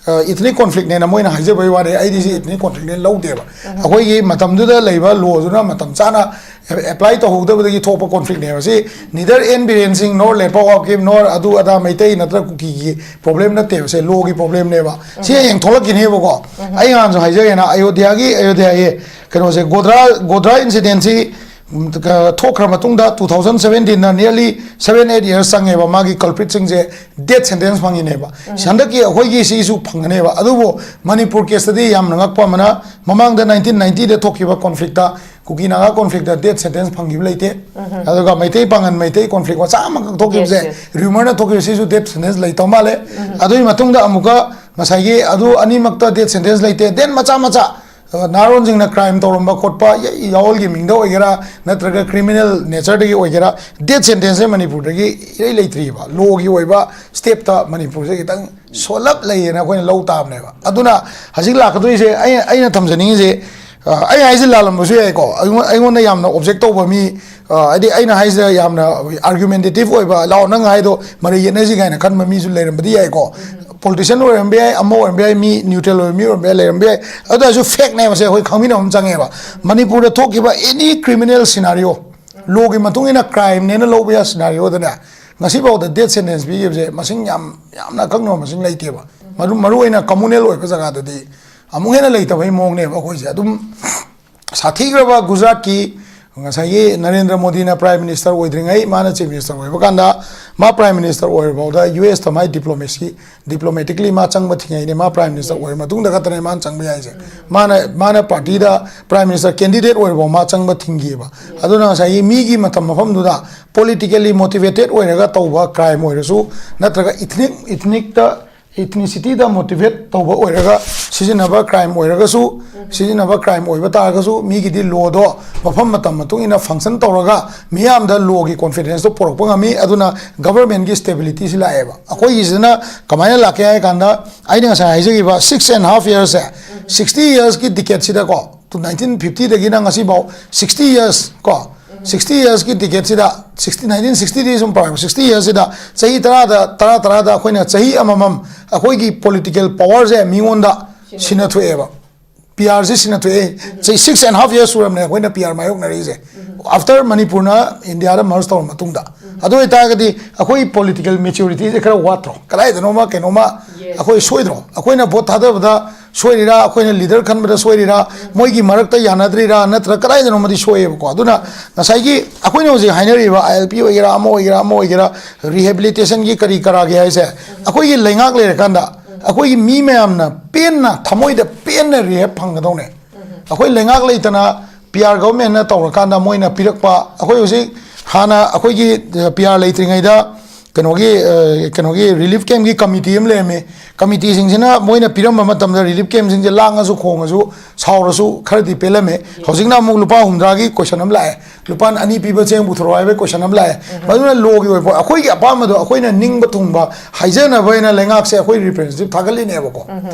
ꯏꯊꯅꯤꯛ ꯀꯣꯟꯐ꯭ꯂꯤꯛꯅꯦꯅ ꯃꯣꯏꯅ ꯍꯥꯏꯖꯕꯩ ꯋꯥꯅꯤ, ꯑꯩꯗꯤ ꯁꯤ ꯏꯊꯅꯤꯛ ꯀꯣꯟꯐ꯭ꯂꯤꯛꯅꯦꯅ ꯂꯧꯗꯦꯕ꯫ ꯑꯩꯈꯣꯏꯒꯤ ꯃꯇꯝꯗꯨꯗ ꯂꯩꯕ ꯂꯣꯗꯨꯅ ꯃꯇꯝ ꯆꯥꯅ ꯑꯦꯄ꯭ꯂꯥꯏ ꯇꯧꯍꯧꯗꯕꯗꯒꯤ ꯊꯣꯛꯄ ꯀꯣꯟꯐ꯭ꯂꯤꯛꯅꯦꯕ ꯁꯤ꯫ ꯅꯤꯗꯔ ꯑꯦꯟ ꯕꯤꯔꯦꯟ ꯁꯤꯡ ꯅꯣꯔ ꯂꯦꯄꯥ ꯋꯥꯀꯤꯞ ꯅꯣꯔ ꯑꯗꯨ ꯑꯗꯥ ꯃꯩꯇꯩ ꯅꯠꯇ꯭ꯔ ꯀꯨꯀꯤꯒꯤ ꯄ꯭ꯔꯣꯕ꯭ꯂꯦꯝ ꯅꯠꯇꯦꯕ ꯁꯦ, ꯂꯣꯒꯤ ꯄ꯭ꯔꯣꯕ꯭ꯂꯦꯝꯅꯦꯕ꯫ ꯁꯤ ꯍꯌꯦꯡ ꯊꯣꯛꯂꯛꯈꯤꯅꯦꯕꯀꯣ꯫ ꯑꯩ ꯅꯍꯥꯟꯁꯨ ꯍꯥꯏꯖꯒꯦꯅ, ꯑꯌꯣꯙ꯭ꯌꯥꯒꯤ ꯑꯌꯣꯙ꯭ꯌꯥꯒꯤ ꯀꯩꯅꯣꯁꯦ, ꯒꯣꯗ꯭ꯔꯥ ꯒꯣꯗ꯭ꯔꯥ ꯏꯟꯁꯤꯗꯦꯟꯁꯤ ꯊꯣꯛꯈ꯭ꯔ ꯃꯇꯨꯡꯗ two thousand seventeen ꯅ nearly seven eight years ꯆꯪꯉꯦꯕ ꯃꯥꯒꯤ ꯀꯜꯄ꯭ꯔꯤꯠꯁꯤꯡꯁꯦ ꯗꯦꯠ ꯁꯦꯟꯇꯦꯟꯁ ꯐꯪꯉꯤꯅꯦꯕ꯫ ꯍꯟꯗꯛꯀꯤ ꯑꯩꯈꯣꯏꯒꯤ ꯁꯤꯁꯨ ꯐꯪꯒꯅꯦꯕ꯫ ꯑꯗꯨꯕꯨ ꯃꯅꯤꯄꯨꯔ ꯀꯦꯁꯇꯗꯤ ꯌꯥꯝꯅ ꯉꯛꯄ ꯑꯃꯅ, ꯃꯃꯥꯡꯗ nineteen ninety ꯗ ꯊꯣꯛꯈꯤꯕ ꯀꯣꯟꯐ꯭ꯂꯤꯛꯇ, ꯀꯨꯀꯤ ꯅꯥꯒꯥ ꯀꯣꯟꯐ꯭ꯂꯤꯛꯇ ꯗꯦꯠ ꯁꯦꯟꯇꯦꯟꯁ ꯐꯪꯈꯤꯕ ꯂꯩꯇꯦ꯫ ꯑꯗꯨꯒ ꯃꯩꯇꯩ ꯄꯥꯉꯟ ꯃꯩꯇꯩ ꯀꯣꯟꯐ꯭ꯂꯤꯛ ꯃꯆꯥ ꯑꯃꯈꯛ ꯊꯣꯛꯈꯤꯕꯁꯦ, Yes, yes. ꯔꯤꯌꯨꯃꯔꯅ ꯊꯣꯛꯈꯤꯕ ꯁꯤꯁꯨ ꯗꯦꯠ ꯁꯦꯟꯇꯦꯟꯁ ꯂꯩꯇꯕ ꯃꯥꯜꯂꯦ꯫ ꯑꯗꯨꯒꯤ ꯃꯇꯨꯡꯗ ꯑꯃꯨꯛꯀ ꯉꯁꯥꯏꯒꯤ ꯑꯗꯨ ꯑꯅꯤꯃꯛꯇ ꯗꯦꯠ ꯁꯦꯟꯇꯦꯟꯁ ꯂꯩꯇꯦ꯫ ꯗꯦꯟ ꯃꯆꯥ ꯃꯆꯥ ꯑ, ꯅꯍꯥꯔꯣꯟꯁꯤꯡꯅ ꯀ꯭ꯔꯥꯏꯝ ꯇꯧꯔꯝꯕ ꯈꯣꯠꯄ, ꯌ- ꯌꯥꯑꯣꯜꯒꯤ ꯃꯤꯡꯗ ꯑꯣꯏꯒꯦꯔꯥ ꯅꯠꯇ꯭ꯔꯒ ꯀ꯭ꯔꯤꯃꯤꯅꯦꯜ ꯅꯦꯆꯔꯗꯒꯤ ꯑꯣꯏꯒꯦꯔꯥ, ꯗꯦꯠ ꯁꯦꯟꯇꯦꯟꯁꯁꯦ ꯃꯅꯤꯄꯨꯔꯗꯒꯤ ꯏꯔꯩ ꯂꯩꯇ꯭ꯔꯤꯕ꯫ ꯂꯣꯒꯤ ꯑꯣꯏꯕ ꯁ꯭ꯇꯦꯞꯇ ꯃꯅꯤꯄꯨꯔꯁꯦ ꯈꯤꯇꯪ ꯁꯣꯜꯂꯞ ꯂꯩꯌꯦꯅ ꯑꯩꯈꯣꯏꯅ ꯂꯧ ꯇꯥꯕꯅꯦꯕ꯫ ꯑꯗꯨꯅ ꯍꯧꯖꯤꯛ ꯂꯥꯛꯀꯗꯣꯏꯁꯦ, ꯑꯩ ꯑꯩꯅ ꯊꯝꯖꯅꯤꯡꯉꯤꯁꯦ, ꯑ, ꯑꯩ ꯍꯥꯏꯁꯦ ꯂꯥꯜꯂꯝꯕꯁꯨ ꯌꯥꯏꯀꯣ, ꯑꯩꯉꯣꯟ- ꯑꯩꯉꯣꯟꯗ ꯌꯥꯝꯅ ꯑꯣꯕꯖꯦꯛ ꯇꯧꯕ ꯃꯤ, ꯑ, ꯍꯥꯏꯗꯤ ꯑꯩꯅ ꯍꯥꯏꯁꯤꯗ ꯌꯥꯝꯅ ꯑꯥꯔꯒꯨꯃꯦꯟꯇꯦꯇꯤꯞ ꯑꯣꯏꯕ, "ꯂꯥꯛꯑꯣ ꯅꯪ ꯍꯥꯏꯗꯣ ꯃꯔꯩ ꯌꯦꯠꯅꯁꯤ" ꯀꯥꯏꯅ ꯈꯟꯕ ꯃꯤꯁꯨ ꯂꯩꯔꯝꯕꯗꯤ ꯌꯥꯏꯀꯣ꯫ ꯄꯣꯂꯤꯇꯤꯁꯤꯌꯟ ꯑꯣꯏꯔꯝꯕ ꯌꯥꯏ, ꯑꯃ ꯑꯣꯏꯔꯝꯕ ꯌꯥꯏ, ꯃꯤ ꯅ꯭ꯌꯨꯇ꯭ꯔꯦꯜ ꯑꯣꯏꯕ ꯃꯤ ꯑꯣꯏꯔꯝꯕ ꯌꯥꯏ, ꯂꯩꯔꯝꯕ ꯌꯥꯏ꯫ ꯑꯗꯨ ꯑꯣꯏꯔꯁꯨ ꯐꯦꯛꯅꯦꯕ ꯁꯦ, ꯑꯩꯈꯣꯏ ꯈꯪꯃꯤꯟꯅꯕ ꯑꯃ ꯆꯪꯉꯦꯕ꯫ ꯃꯅꯤꯄꯨꯔꯗ ꯊꯣꯛꯈꯤꯕ ꯑꯦꯅꯤ ꯀ꯭ꯔꯤꯃꯤꯅꯦꯜ ꯁꯤꯅꯥꯔꯤꯑꯣ, ꯂꯣꯒꯤ ꯃꯇꯨꯡ ꯏꯟꯅ ꯀ꯭ꯔꯥꯏꯝꯅꯦꯅ ꯂꯧꯕ ꯌꯥ ꯁꯤꯅꯥꯔꯤꯑꯣꯗꯅꯦ, ꯉꯁꯤꯐꯥꯎꯗ ꯗꯦꯠ ꯁꯦꯟꯇꯦꯟꯁ ꯄꯤꯈꯤꯕꯁꯦ ꯃꯁꯤꯡ ꯌꯥꯝ, ꯌꯥꯝꯅ ꯑꯀꯛꯅꯕ ꯃꯁꯤꯡ ꯂꯩꯇꯦꯕ꯫ ꯃꯔꯨ ꯃꯔꯨ ꯑꯣꯏꯅ ꯀꯝꯃꯨꯅꯦꯜ ꯑꯣꯏꯕ ꯖꯒꯥꯗꯗꯤ ꯑꯃꯨꯛ ꯍꯦꯟꯅ ꯂꯩꯇꯕꯒꯤ ꯃꯑꯣꯡꯅꯦꯕ꯫ ꯑꯩꯈꯣꯏꯁꯦ ꯑꯗꯨꯝ ꯁꯥꯊꯤꯈ꯭ꯔꯕ ꯒꯨꯖꯔꯥꯠꯀꯤ ꯉꯁꯥꯏꯒꯤ ꯅꯔꯦꯟꯗ꯭ꯔ ꯃꯣꯗꯤꯅ ꯄ꯭ꯔꯥꯏꯝ ꯃꯤꯅꯤꯁꯇꯔ ꯑꯣꯏꯗ꯭ꯔꯤꯉꯩ, ꯃꯥꯅ ꯆꯤꯐ ꯃꯤꯅꯤꯁꯇꯔ ꯑꯣꯏꯕ ꯀꯥꯟꯗ, ꯃꯥ ꯄ꯭ꯔꯥꯏꯝ ꯃꯤꯅꯤꯁꯇꯔ ꯑꯣꯏꯔꯐꯥꯎꯗ ꯌꯨ ꯑꯦꯁꯇ ꯃꯥꯏ ꯗꯤꯄ꯭ꯂꯣꯃꯦꯁꯤ, ꯗꯤꯄ꯭ꯂꯣꯃꯦꯇꯤꯛꯂꯤ ꯃꯥ ꯆꯪꯕ ꯊꯤꯡꯉꯩꯅꯦ꯫ ꯃꯥ ꯄ꯭ꯔꯥꯏꯝ ꯃꯤꯅꯤꯁꯇꯔ ꯑꯣꯏꯔ ꯃꯇꯨꯡꯗ ꯈꯛꯇꯅꯦ ꯃꯥꯅ ꯆꯪꯕ ꯌꯥꯏꯁꯦ꯫ ꯃꯥꯅ ꯃꯥꯅ ꯄꯥꯔꯇꯤꯗ ꯄ꯭ꯔꯥꯏꯝ ꯃꯤꯅꯤꯁꯇꯔ ꯀꯦꯟꯗꯤꯗꯦꯠ ꯑꯣꯏꯔꯐꯥꯎ ꯃꯥ ꯆꯪꯕ ꯊꯤꯡꯈꯤꯑꯕ꯫ ꯑꯗꯨꯅ ꯉꯁꯥꯏꯒꯤ ꯃꯤꯒꯤ ꯃꯇꯝ ꯃꯐꯝꯗꯨꯗ ꯄꯣꯂꯤꯇꯤꯀꯦꯜꯂꯤ ꯃꯣꯇꯤꯚꯦꯇꯦꯠ ꯑꯣꯏꯔꯒ ꯇꯧꯕ ꯀ꯭ꯔꯥꯏꯝ ꯑꯣꯏꯔꯁꯨ, ꯅꯠꯇ꯭ꯔꯒ ꯏꯊꯅꯤꯛ ꯏꯊꯅꯤꯛꯇ ꯏꯊꯅꯤꯁꯤꯇꯤꯗ ꯃꯣꯇꯤꯚꯦꯠ ꯇꯧꯕ ꯑꯣꯏꯔꯒ ꯁꯤꯖꯤꯟꯅꯕ ꯀ꯭ꯔꯥꯏꯝ ꯑꯣꯏꯔꯒꯁꯨ, ꯁꯤꯖꯤꯟꯅꯕ ꯀ꯭ꯔꯥꯏꯝ ꯑꯣꯏꯕ ꯇꯥꯔꯒꯁꯨ, ꯃꯤꯒꯤꯗꯤ ꯂꯣꯗꯣ ꯃꯐꯝ ꯃꯇꯝ ꯃꯇꯨꯡ ꯏꯟꯅ ꯐꯪꯁꯟ ꯇꯧꯔꯒ ꯃꯤꯌꯥꯝꯗ ꯂꯣꯒꯤ ꯀꯣꯟꯐꯤꯗꯦꯟꯁꯇꯣ ꯄꯨꯔꯛꯄ ꯉꯝꯃꯤ꯫ ꯑꯗꯨꯅ ꯒꯕꯔꯃꯦꯟꯒꯤ ꯁ꯭ꯇꯦꯕꯤꯂꯤꯇꯤꯁꯤ ꯂꯥꯛꯑꯦꯕ꯫ ꯑꯩꯈꯣꯏꯒꯤꯁꯤꯅ ꯀꯃꯥꯏꯅ ꯂꯥꯛꯀꯦ ꯍꯥꯏ ꯀꯥꯟꯗ, ꯑꯩꯅ ꯉꯁꯥꯏ ꯍꯥꯏꯖꯈꯤꯕ six and half yearsꯁꯦ, sixty yearsꯀꯤ ꯗꯤꯀꯦꯠꯁꯤꯗꯀꯣ, ꯇꯨ nineteen fiftyꯗꯒꯤꯅ ꯉꯁꯤꯐꯥꯎ sixty years ꯀꯣ, sixty yearsꯀꯤ ꯗꯤꯀꯦꯠꯁꯤꯗ, sixty, nineteen sixtyꯗꯒꯤ ꯁꯨꯝ ꯄꯥꯔꯛꯄ sixty yearsꯁꯤꯗ ꯆꯍꯤ ꯇꯔꯥꯗ, ꯇꯔꯥ ꯇꯔꯥꯗ ꯑꯩꯈꯣꯏꯅ ꯆꯍꯤ ꯑꯃꯃꯝ ꯑꯩꯈꯣꯏꯒꯤ ꯄꯣꯂꯤꯇꯤꯀꯦꯜ ꯄꯋꯥꯔꯁꯦ ꯃꯤꯉꯣꯟꯗ ꯁꯤꯟꯅꯊꯣꯛꯑꯦꯕ꯫ ꯄꯤ ꯑꯥꯔꯁꯤ ꯁꯤꯟꯅ ꯊꯣꯛꯑꯦ꯫ ꯆꯍꯤ six and half years ꯁꯨꯔꯕꯅꯦ ꯑꯩꯈꯣꯏꯅ ꯄꯤ ꯑꯥꯔ ꯃꯥꯌꯣꯛꯅꯔꯛꯏꯁꯦ, after ꯃꯅꯤꯄꯨꯔꯅ ꯏꯟꯗꯤꯌꯥꯗ merge ꯇꯧꯔ ꯃꯇꯨꯡꯗ꯫ ꯑꯗꯨ ꯑꯣꯏꯇꯥꯔꯒꯗꯤ ꯑꯩꯈꯣꯏ political maturity ꯁꯦ ꯈꯔ ꯋꯥꯠꯇ꯭ꯔꯣ? ꯀꯗꯥꯏꯗꯅꯣꯃ ꯀꯩꯅꯣꯃ ꯑꯩꯈꯣꯏ ꯁꯣꯏꯗ꯭ꯔꯣ? ꯑꯩꯈꯣꯏꯅ vote ꯊꯥꯗꯕꯗ ꯁꯣꯏꯔꯤꯔꯥ, ꯑꯩꯈꯣꯏꯅ leader ꯈꯟꯕꯗ ꯁꯣꯏꯔꯤꯔꯥ, ꯃꯣꯏꯒꯤ ꯃꯔꯛꯇ ꯌꯥꯅꯗ꯭ꯔꯤꯔꯥ, ꯅꯠꯇ꯭ꯔꯒ ꯀꯗꯥꯏꯗꯅꯣꯃꯗꯤ ꯁꯣꯏꯌꯦꯕꯀꯣ꯫ ꯑꯗꯨꯅ ꯉꯁꯥꯏꯒꯤ ꯑꯩꯈꯣꯏꯅ ꯍꯧꯖꯤꯛ ꯍꯥꯏꯅꯔꯤꯕ ꯑꯥꯏ ꯑꯦꯜ ꯄꯤ ꯑꯣꯏꯒꯦꯔꯥ, ꯑꯃ ꯑꯣꯏꯒꯦꯔꯥ, ꯑꯃ ꯑꯣꯏꯒꯦꯔꯥ, rehabilitation ꯒꯤ ꯀꯔꯤ ꯀꯔꯥꯒꯤ ꯍꯥꯏꯁꯦ, ꯑꯩꯈꯣꯏꯒꯤ ꯂꯩꯉꯥꯛ ꯂꯩꯔꯀꯥꯟꯗ ꯑꯩꯈꯣꯏꯒꯤ ꯃꯤ ꯃꯌꯥꯝꯅ ꯄꯦꯟꯅ, ꯊꯃꯣꯏꯗ ꯄꯦꯟꯅ rehab ꯐꯪꯒꯗꯧꯅꯦ꯫ ꯑꯩꯈꯣꯏ ꯂꯩꯉꯥꯛ ꯂꯩꯇꯅ ꯄꯤ ꯑꯥꯔ government ꯅ ꯇꯧꯔꯀꯥꯟꯗ ꯃꯣꯏꯅ ꯄꯤꯔꯛꯄ, ꯑꯩꯈꯣꯏ ꯍꯧꯖꯤꯛ ꯍꯥꯟꯅ ꯑꯩꯈꯣꯏꯒꯤ ꯄꯤ ꯑꯥꯔ ꯂꯩꯇ꯭ꯔꯤꯉꯩꯗ ꯀꯩꯅꯣꯒꯤ, ꯑ, ꯀꯩꯅꯣꯒꯤ relief camp ꯀꯤ committee ꯑꯃ ꯂꯩꯔꯝꯃꯤ꯫ Committee ꯁꯤꯡꯁꯤꯅ ꯃꯣꯏꯅ ꯄꯤꯔꯝꯕ ꯃꯇꯝꯗ relief camp ꯁꯤꯡꯁꯦ ꯂꯥꯡꯉꯁꯨ ꯈꯣꯡꯉꯁꯨ ꯁꯥꯎꯔꯁꯨ ꯈꯔꯗꯤ ꯄꯦꯜꯂꯝꯃꯦ꯫ ꯍꯧꯖꯤꯛꯅ ꯑꯃꯨꯛ ꯂꯨꯄꯥ ꯍꯨꯝꯗ꯭ꯔꯥꯒꯤ question ꯑꯃ ꯂꯥꯛꯑꯦ, ꯂꯨꯄꯥ ꯑꯅꯤ ꯄꯤꯕ ꯆꯦꯡ ꯄꯨꯊꯣꯔꯛꯑꯣ ꯍꯥꯏꯕꯒꯤ question ꯑꯃ ꯂꯥꯛꯑꯦ꯫ ꯃꯗꯨꯅ law ꯒꯤ ꯑꯣꯏꯕ ꯑꯩꯈꯣꯏꯒꯤ ꯑꯄꯥꯝꯕꯗꯣ ꯑꯩꯈꯣꯏꯅ ꯅꯤꯡꯕ ꯊꯨꯡꯕ ꯍꯥꯏꯖꯅꯕ ꯑꯣꯏꯅ ꯂꯩꯉꯥꯛꯁꯦ ꯑꯩꯈꯣꯏ representative ꯊꯥꯒꯠꯂꯤꯅꯦꯕꯀꯣ꯫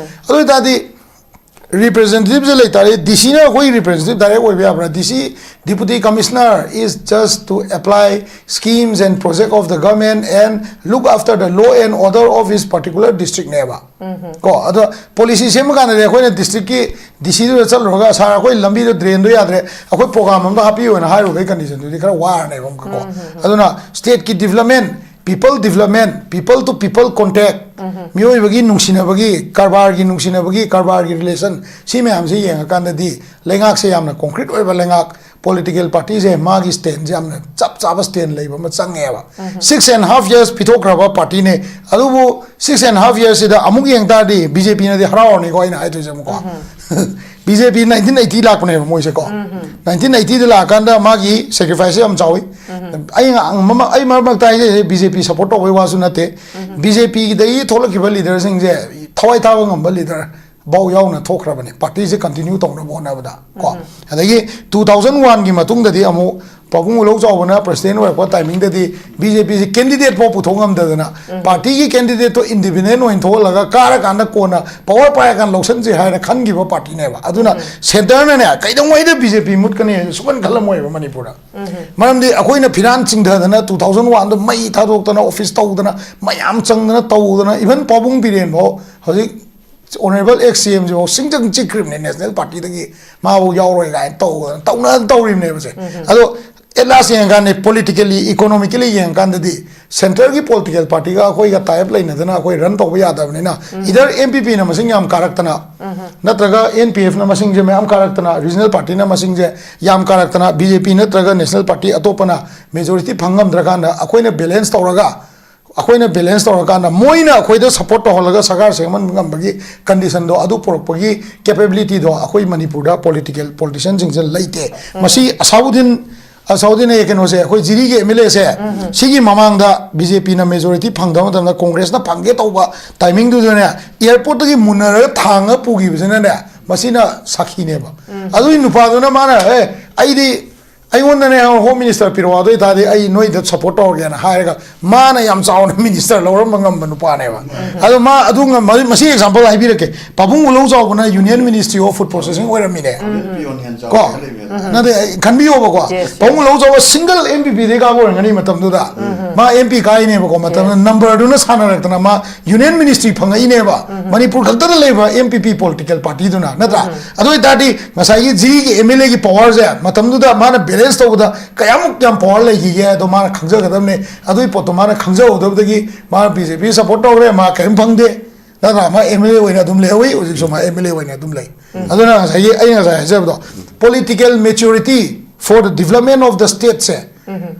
ꯑꯗꯨ ꯑꯣꯏꯇꯥꯔꯗꯤ representative ꯁꯦ ꯂꯩꯇꯥꯔꯦ, ꯗꯤ ꯁꯤ ꯅ ꯑꯩꯈꯣꯏ representative direct ꯑꯣꯏꯕ ꯌꯥꯕ꯭ꯔꯥ? D C, Deputy Commissioner is just to apply schemes and project of the government and look after the law and order of his particular district ꯅꯦꯕ꯫ ꯀꯣ, ꯑꯗꯣ policy ꯁꯦꯝꯕ ꯀꯥꯟꯗꯗꯤ ꯑꯩꯈꯣꯏꯅ district ꯀꯤ D C ꯗꯨꯗ ꯆꯠꯂꯨꯔꯒ, "ꯁꯥꯔ, ꯑꯩꯈꯣꯏ ꯂꯝꯕꯤꯗꯣ, drain ꯗꯣ ꯌꯥꯗ꯭ꯔꯦ, ꯑꯩꯈꯣꯏ program ꯑꯝꯗ ꯍꯥꯞꯄꯤꯌꯨꯅ" ꯍꯥꯏꯔꯨꯕꯒꯤ condition ꯗꯨꯗꯤ ꯈꯔ ꯋꯥꯔꯅꯦꯕ ꯑꯃꯨꯛꯀ ꯀꯣ꯫ ꯑꯗꯨꯅ state ꯀꯤ development, people development, people to people contact, ꯃꯤꯑꯣꯏꯕꯒꯤ ꯅꯨꯡꯁꯤꯅꯕꯒꯤ, ꯀꯔꯕꯥꯔꯒꯤ ꯅꯨꯡꯁꯤꯅꯕꯒꯤ, ꯀꯔꯕꯥꯔꯒꯤ relation, ꯁꯤ ꯃꯌꯥꯝꯁꯦ ꯌꯦꯡꯉꯀꯥꯟꯗꯗꯤ ꯂꯩꯉꯥꯛꯁꯦ ꯌꯥꯝꯅ concrete ꯑꯣꯏꯕ ꯂꯩꯉꯥꯛ, political party ꯁꯦ ꯃꯥꯒꯤ stand ꯁꯦ ꯌꯥꯝꯅ ꯆꯞ ꯆꯥꯕ stand ꯂꯩꯕ ꯑꯃ ꯆꯪꯉꯦꯕ꯫ Six and half years ꯄꯤꯊꯣꯛꯈ꯭ꯔꯕ party ꯅꯦ, ꯑꯗꯨꯕꯨ six and half years ꯁꯤꯗ ꯑꯃꯨꯛ ꯌꯦꯡ ꯇꯥꯔꯗꯤ B J P ꯅꯗꯤ ꯍꯔꯥꯎꯔꯅꯤꯀꯣ, ꯑꯩꯅ ꯍꯥꯏꯗꯣꯏꯁꯦ ꯑꯃꯨꯛꯀꯣ꯫ B J P nineteen eighty ꯂꯥꯛꯄꯅꯦꯕ ꯃꯣꯏꯁꯦ ꯀꯣ꯫ Nineteen eighty ꯗ ꯂꯥꯛꯑꯀꯥꯟꯗ ꯃꯥꯒꯤ sacrifice ꯁꯦ ꯌꯥꯝ ꯆꯥꯎꯋꯤ꯫ ꯑꯩ ꯉꯥꯡ-, ꯃꯃ-, ꯑꯩ ꯃꯔꯛ ꯃꯔꯛꯇ ꯍꯥꯏꯖꯩ, B J P support ꯇꯧꯕꯩ ꯋꯥꯁꯨ ꯅꯠꯇꯦ꯫ B J P ꯗꯒꯤ ꯊꯣꯛꯂꯛꯈꯤꯕ leader ꯁꯤꯡꯁꯦ ꯊꯋꯥꯏ ꯊꯥꯕ ꯉꯝꯕ leader ꯕꯥꯎ ꯌꯥꯎꯅ ꯊꯣꯛꯈ꯭ꯔꯕꯅꯦ, party ꯁꯦ continue ꯇꯧꯅꯕ ꯍꯣꯠꯅꯕꯗ ꯀꯣ꯫ ꯑꯗꯒꯤ two thousand one ꯒꯤ ꯃꯇꯨꯡꯗꯗꯤ ꯑꯃꯨꯛ ꯄꯥꯕꯨꯡ ꯎꯂꯧ ꯆꯥꯎꯕꯅ president ꯑꯣꯏꯔꯛꯄ timing ꯗꯗꯤ B J P ꯁꯦ candidate ꯐꯥꯎ ꯄꯨꯊꯣꯛ ꯉꯝꯗꯗꯅ, party ꯒꯤ candidate ꯇꯣ independent ꯑꯣꯏꯅ ꯊꯣꯛꯍꯜꯂꯒ ꯀꯥꯔꯀꯥꯟꯗ ꯀꯣꯟꯅ power ꯄꯥꯏꯔꯀꯥꯟꯗ ꯂꯧꯁꯟꯁꯦ ꯍꯥꯏꯅ ꯈꯟꯈꯤꯕ party ꯅꯦꯕ꯫ ꯑꯗꯨꯅ centre ꯅꯅꯦ ꯀꯩꯗꯧꯉꯩꯗ B J P ꯃꯨꯠꯀꯅꯤ ꯍꯥꯏꯅ ꯁꯨꯡꯈꯟ ꯈꯜꯂꯝꯃꯣꯏꯕ ꯃꯅꯤꯄꯨꯔꯗ꯫ ꯃꯔꯝꯗꯤ ꯑꯩꯈꯣꯏꯅ ꯐꯤꯔꯥꯟ ꯆꯤꯡꯊꯗꯅ two thousand one ꯗ ꯃꯩ ꯊꯥꯗꯣꯛꯇꯅ, office ꯇꯧꯗꯅ, ꯃꯌꯥꯝ ꯆꯪꯗꯅ ꯇꯧꯗꯅ, even ꯄꯥꯕꯨꯡ ꯕꯤꯔꯦꯟ ꯐꯥꯎ ꯍꯧꯖꯤꯛ ꯑꯣꯅꯔꯦꯕꯜ ꯑꯦꯛꯁ ꯁꯤ ꯑꯦꯝꯁꯤꯐꯥꯎ ꯁꯤꯡꯖꯪ ꯆꯤꯛꯈ꯭ꯔꯤꯕꯅꯦ ꯅꯦꯁꯅꯦꯜ ꯄꯥꯔꯇꯤꯗꯒꯤ, ꯃꯥꯕꯨ ꯌꯥꯎꯔꯣꯏ ꯀꯥꯏꯅ ꯇꯧꯗꯅ ꯇꯧꯅ ꯇꯧꯔꯤꯕꯅꯦꯕꯁꯦ꯫ ꯑꯗꯣ ꯑꯦꯠ ꯂꯥꯁ ꯌꯦꯡꯉꯀꯥꯟꯗ, ꯄꯣꯂꯤꯇꯤꯀꯦꯜꯂꯤ ꯏꯀꯣꯅꯣꯃꯤꯀꯦꯜꯂꯤ ꯌꯦꯡꯉꯀꯥꯟꯗꯗꯤ ꯁꯦꯟꯇꯔꯒꯤ ꯄꯣꯂꯤꯇꯤꯀꯦꯜ ꯄꯥꯔꯇꯤꯒ ꯑꯩꯈꯣꯏꯒ ꯇꯥꯏ ꯑꯞ ꯂꯩꯅꯗꯅ ꯑꯩꯈꯣꯏ ꯔꯟ ꯇꯧꯕ ꯌꯥꯗꯕꯅꯤꯅ, ꯏꯗꯔ ꯑꯦꯟ ꯄꯤ ꯄꯤꯅ ꯃꯁꯤꯡ ꯌꯥꯝ ꯀꯥꯔꯛꯇꯅ, ꯅꯠꯇ꯭ꯔꯒ ꯑꯦꯟ ꯄꯤ ꯑꯦꯐꯅ ꯃꯁꯤꯡꯁꯦ ꯃꯌꯥꯝ ꯀꯥꯔꯛꯇꯅ, ꯔꯤꯖꯅꯦꯜ ꯄꯥꯔꯇꯤꯅ ꯃꯁꯤꯡꯁꯦ ꯌꯥꯝ ꯀꯥꯔꯛꯇꯅ, ꯕꯤ ꯖꯦ ꯄꯤ ꯅꯠꯇ꯭ꯔꯒ ꯅꯦꯁꯅꯦꯜ ꯄꯥꯔꯇꯤ ꯑꯇꯣꯞꯄꯅ ꯃꯦꯖꯣꯔꯤꯇꯤ ꯐꯪ ꯉꯝꯗ꯭ꯔꯀꯥꯟꯗ, ꯑꯩꯈꯣꯏꯅ ꯕꯦꯂꯦꯟꯁ ꯇꯧꯔꯒ, ꯑꯩꯈꯣꯏꯅ ꯕꯦꯂꯦꯟꯁ ꯇꯧꯔꯀꯥꯟꯗ ꯃꯣꯏꯅ ꯑꯩꯈꯣꯏꯗ ꯁꯄꯣꯔꯠ ꯇꯧꯍꯜꯂꯒ ꯁꯔꯀꯥꯔ ꯁꯦꯝꯍꯟꯕ ꯉꯝꯕꯒꯤ ꯀꯟꯗꯤꯁꯟꯗꯣ, ꯑꯗꯨ ꯄꯨꯔꯛꯄꯒꯤ ꯀꯦꯄꯦꯕꯤꯂꯤꯇꯤꯗꯣ ꯑꯩꯈꯣꯏ ꯃꯅꯤꯄꯨꯔꯗ ꯄꯣꯂꯤꯇꯤꯀꯦꯜ ꯄꯣꯂꯤꯇꯤꯁꯤꯌꯟꯁꯤꯡꯁꯦ ꯂꯩꯇꯦ꯫ ꯃꯁꯤ ꯑꯁꯥꯎꯗꯤꯟ, ꯑꯁꯥꯎꯗꯤꯟ ꯑꯦ, ꯀꯩꯅꯣꯁꯦ, ꯑꯩꯈꯣꯏ ꯖꯤꯔꯤꯒꯤ ꯑꯦꯝ ꯑꯦꯜ ꯑꯦꯁꯦ, ꯁꯤꯒꯤ ꯃꯃꯥꯡꯗ ꯕꯤ ꯖꯦ ꯄꯤꯅ ꯃꯦꯖꯣꯔꯤꯇꯤ ꯐꯪꯗꯕ ꯃꯇꯝꯗ ꯀꯣꯡꯒ꯭ꯔꯦꯁꯅ ꯐꯪꯒꯦ ꯇꯧꯕ ꯇꯥꯏꯃꯤꯡꯗꯨꯗꯅꯦ, ꯑꯦꯌꯥꯔꯄꯣꯔꯠꯇꯒꯤ ꯃꯨꯟꯅꯔꯒ ꯊꯥꯡꯉ ꯄꯨꯈꯤꯕꯁꯤꯅꯅꯦ, ꯃꯁꯤꯅ ꯁꯥꯈꯤꯅꯦꯕ꯫ ꯑꯗꯨꯒꯤ ꯅꯨꯄꯥꯗꯨꯅ ꯃꯥꯅ, "ꯑꯦ, ꯑꯩꯗꯤ, ꯑꯩꯉꯣꯟꯗꯅꯦ ꯍꯣꯝ ꯃꯤꯅꯤꯁꯇꯔ ꯄꯤꯔꯛꯑꯣ, ꯑꯗꯨ ꯑꯣꯏꯇꯥꯔꯗꯤ ꯑꯩ ꯅꯣꯏꯗ ꯁꯄꯣꯔꯠ ꯇꯧꯔꯒꯦꯅ" ꯍꯥꯏꯔꯒ, ꯃꯥꯅ ꯌꯥꯝ ꯆꯥꯎꯅ ꯃꯤꯅꯤꯁꯇꯔ ꯂꯧꯔꯝꯕ ꯉꯝꯕ ꯅꯨꯄꯥꯅꯦꯕ꯫ ꯑꯗꯣ ꯃꯥ ꯑꯗꯨ ꯉꯝ-, ꯃꯁꯤ ꯑꯦꯛꯖꯥꯝꯄꯜ ꯍꯥꯏꯕꯤꯔꯛꯀꯦ꯫ ꯄꯥꯕꯨꯡ ꯎꯂꯧ ꯆꯥꯎꯕꯅ union ministry of food processing ꯑꯣꯏꯔꯝꯃꯤꯅꯦ꯫ ꯄꯤꯌꯣꯟ ꯍꯦꯟ ꯀꯣ? ꯆꯥꯎꯕ ꯂꯩꯕꯅꯦ꯫ ꯅꯠꯇꯦ, ꯑꯩ ꯈꯟꯕꯤꯌꯣꯕꯀꯣ꯫ Yes, yes. ꯄꯥꯕꯨꯡ ꯎꯂꯧ ꯆꯥꯎꯕ ꯁꯤꯡꯒꯜ ꯑꯦꯝ ꯄꯤ ꯄꯤꯗꯩ ꯀꯥꯕ ꯑꯣꯏꯔꯝꯒꯅꯤ ꯃꯇꯝꯗꯨꯗ꯫ ꯃꯥ ꯑꯦꯝ ꯄꯤ ꯀꯥꯏꯅꯦꯕꯀꯣ, ꯃꯇꯝꯗꯨꯗ ꯅꯝꯕꯔꯗꯨꯅ ꯁꯥꯟꯅꯔꯛꯇꯅ ꯃꯥ ꯌꯨꯅꯤꯌꯟ ꯃꯤꯅꯤꯁꯇ꯭ꯔꯤ ꯐꯪꯉꯛꯏꯅꯦꯕ꯫ ꯃꯅꯤꯄꯨꯔ ꯈꯛꯇꯗ ꯂꯩꯕ ꯑꯦꯝ ꯄꯤ ꯄꯤ ꯄꯣꯂꯤꯇꯤꯀꯦꯜ ꯄꯥꯔꯇꯤꯗꯨꯅ, ꯅꯠꯇ꯭ꯔꯥ? ꯑꯗꯨ ꯑꯣꯏꯇꯥꯔꯗꯤ ꯉꯁꯥꯏꯒꯤ ꯖꯤꯔꯤꯒꯤ ꯑꯦꯝ ꯑꯦꯜ ꯑꯦꯒꯤ ꯄꯋꯥꯔꯁꯦ ꯃꯇꯝꯗꯨꯗ ꯃꯥꯅ ꯕꯦꯂꯦꯟꯁ ꯇꯧꯕꯗ ꯀꯌꯥꯃꯨꯛ ꯌꯥꯝ ꯄꯋꯥꯔ ꯂꯩꯈꯤꯒꯦ ꯍꯥꯏꯗꯣ ꯃꯥꯅ ꯈꯪꯖꯒꯗꯕꯅꯦ꯫ ꯑꯗꯨꯒꯤ ꯄꯣꯠꯇꯣ ꯃꯥꯅ ꯈꯪꯖꯍꯧꯗꯕꯗꯒꯤ ꯃꯥꯅ ꯕꯤ ꯖꯦ ꯄꯤ ꯁꯄꯣꯔꯠ ꯇꯧꯔꯦ, ꯃꯥ ꯀꯔꯤꯝ ꯐꯪꯗꯦ, ꯅꯠꯇ꯭ꯔꯥ? ꯃꯥ ꯑꯦꯝ ꯑꯦꯜ ꯑꯦ ꯑꯣꯏꯅ ꯑꯗꯨꯝ ꯂꯩꯍꯧꯏ, ꯍꯧꯖꯤꯛꯁꯨ ꯃꯥ ꯑꯦꯝ ꯑꯦꯜ ꯑꯦ ꯑꯣꯏꯅ ꯑꯗꯨꯝ ꯂꯩ꯫ ꯑꯗꯨꯅ ꯉꯁꯥꯏꯒꯤ ꯑꯩꯅ ꯉꯁꯥꯏ ꯍꯥꯏꯖꯕꯗꯣ, political maturity for the development of the stateꯁꯦ,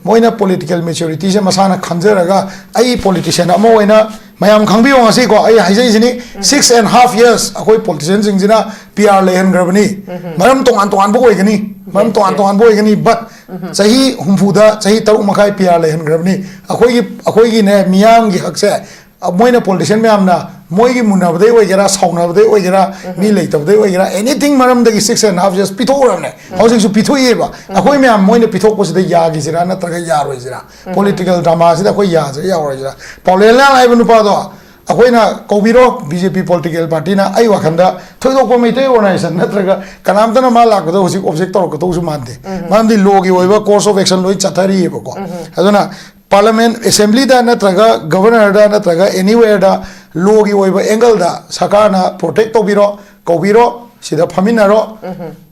ꯃꯣꯏꯅ ꯄꯣꯂꯤꯇꯤꯀꯦꯜ ꯃꯦꯆꯨꯔꯤꯇꯤꯁꯦ ꯃꯁꯥꯅ ꯈꯪꯖꯔꯒ, ꯑꯩ ꯄꯣꯂꯤꯇꯤꯁꯤꯌꯥꯟ ꯑꯃ ꯑꯣꯏꯅ, ꯃꯌꯥꯝ ꯈꯪꯕꯤꯌꯣ, ꯉꯁꯤꯀꯣ ꯑꯩ ꯍꯥꯏꯖꯩꯁꯤꯅꯤ, ꯁꯤꯛꯁ ꯑꯦꯟ ꯍꯥꯐ ꯌꯔꯁ ꯑꯩꯈꯣꯏ ꯄꯣꯂꯤꯇꯤꯁꯤꯌꯥꯟꯁꯤꯡꯁꯤꯅ ꯄꯤ ꯑꯥꯔ ꯂꯩꯍꯟꯈ꯭ꯔꯕꯅꯤ꯫ ꯃꯔꯝ ꯇꯣꯉꯥꯟ ꯇꯣꯉꯥꯟꯕ ꯑꯣꯏꯒꯅꯤ, ꯃꯔꯝ ꯇꯣꯉꯥꯟ ꯇꯣꯉꯥꯟꯕ ꯑꯣꯏꯒꯅꯤ, ꯕꯠ ꯆꯍꯤ ꯍꯨꯝꯐꯨꯗ ꯆꯍꯤ ꯇꯔꯨꯛ ꯃꯈꯥꯏ ꯄꯤ ꯑꯥꯔ ꯂꯩꯍꯟꯈ꯭ꯔꯕꯅꯤ꯫ ꯑꯩꯈꯣꯏꯒꯤ, ꯑꯩꯈꯣꯏꯒꯤꯅꯦ, ꯃꯤꯌꯥꯝꯒꯤ ꯍꯛꯁꯦ, ꯑ, ꯃꯣꯏꯅ ꯄꯣꯂꯤꯇꯤꯁꯤꯌꯟ ꯃꯌꯥꯝꯅ ꯃꯣꯏꯒꯤ ꯃꯨꯟꯅꯕꯗꯩ ꯑꯣꯏꯒꯦꯔꯥ, ꯁꯥꯎꯅꯕꯗꯩ ꯑꯣꯏꯒꯦꯔꯥ, ꯃꯤ ꯂꯩꯇꯕꯗꯩ ꯑꯣꯏꯒꯦꯔꯥ, ꯑꯦꯅꯤꯊꯤꯡ ꯃꯔꯝꯗꯒꯤ ꯁꯤꯛꯁ ꯑꯦꯟ ꯍꯥꯐ ꯌꯔꯁ ꯄꯤꯊꯣꯛꯎꯔꯕꯅꯦ꯫ ꯍꯧꯖꯤꯛꯁꯨ ꯄꯤꯊꯣꯛꯏꯑꯕ꯫ ꯑꯩꯈꯣꯏ ꯃꯌꯥꯝ ꯃꯣꯏꯅ ꯄꯤꯊꯣꯛꯄꯁꯤꯗ ꯌꯥꯈꯤꯁꯤꯔꯥ ꯅꯠꯇ꯭ꯔꯒ ꯌꯥꯔꯣꯏꯁꯤꯔꯥ? ꯄꯣꯂꯤꯇꯤꯀꯦꯜ ꯗ꯭ꯔꯃꯥꯁꯤꯗ ꯑꯩꯈꯣꯏ ꯌꯥꯁꯤꯔꯥ ꯌꯥꯔꯣꯏꯁꯤꯔꯥ? ꯄꯥꯎꯂꯦꯟꯂꯥꯜ ꯍꯥꯏꯕ ꯅꯨꯄꯥꯗꯣ ꯑꯩꯈꯣꯏꯅ ꯀꯧꯕꯤꯔꯣ, ꯕꯤ ꯖꯦ ꯄꯤ ꯄꯣꯂꯤꯇꯤꯀꯦꯜ ꯄꯥꯔꯇꯤꯅ, ꯑꯩ ꯋꯥꯈꯟꯗ ꯊꯣꯏꯗꯣꯛꯄ ꯃꯩꯇꯩ ꯑꯣꯔꯒꯅꯥꯏꯖꯦꯁꯟ ꯅꯠꯇ꯭ꯔꯒ ꯀꯅꯥꯝꯇꯅ ꯃꯥ ꯂꯥꯛꯄꯗ ꯍꯧꯖꯤꯛ ꯑꯣꯕꯖꯦꯛ ꯇꯧꯔꯛꯀꯗꯧꯁꯨ ꯃꯥꯟꯗꯦ꯫ ꯃꯔꯝꯗꯤ ꯂꯣꯒꯤ ꯑꯣꯏꯕ ꯀꯣꯔꯁ ꯑꯣꯐ ꯑꯦꯛꯁꯟ ꯂꯣꯏ ꯆꯠꯊꯔꯤꯑꯕꯀꯣ꯫ ꯑꯗꯨꯅ Parliament, assemblyꯗ ꯅꯠꯇ꯭ꯔꯒ governorꯗ ꯅꯠꯇ꯭ꯔꯒ anywhereꯗ lawꯒꯤ ꯑꯣꯏꯕ angleꯗ ꯁꯔꯀꯥꯔꯅ protect ꯇꯧꯕꯤꯔꯣ, ꯀꯧꯕꯤꯔꯣ, ꯁꯤꯗ ꯐꯝꯃꯤꯟꯅꯔꯣ,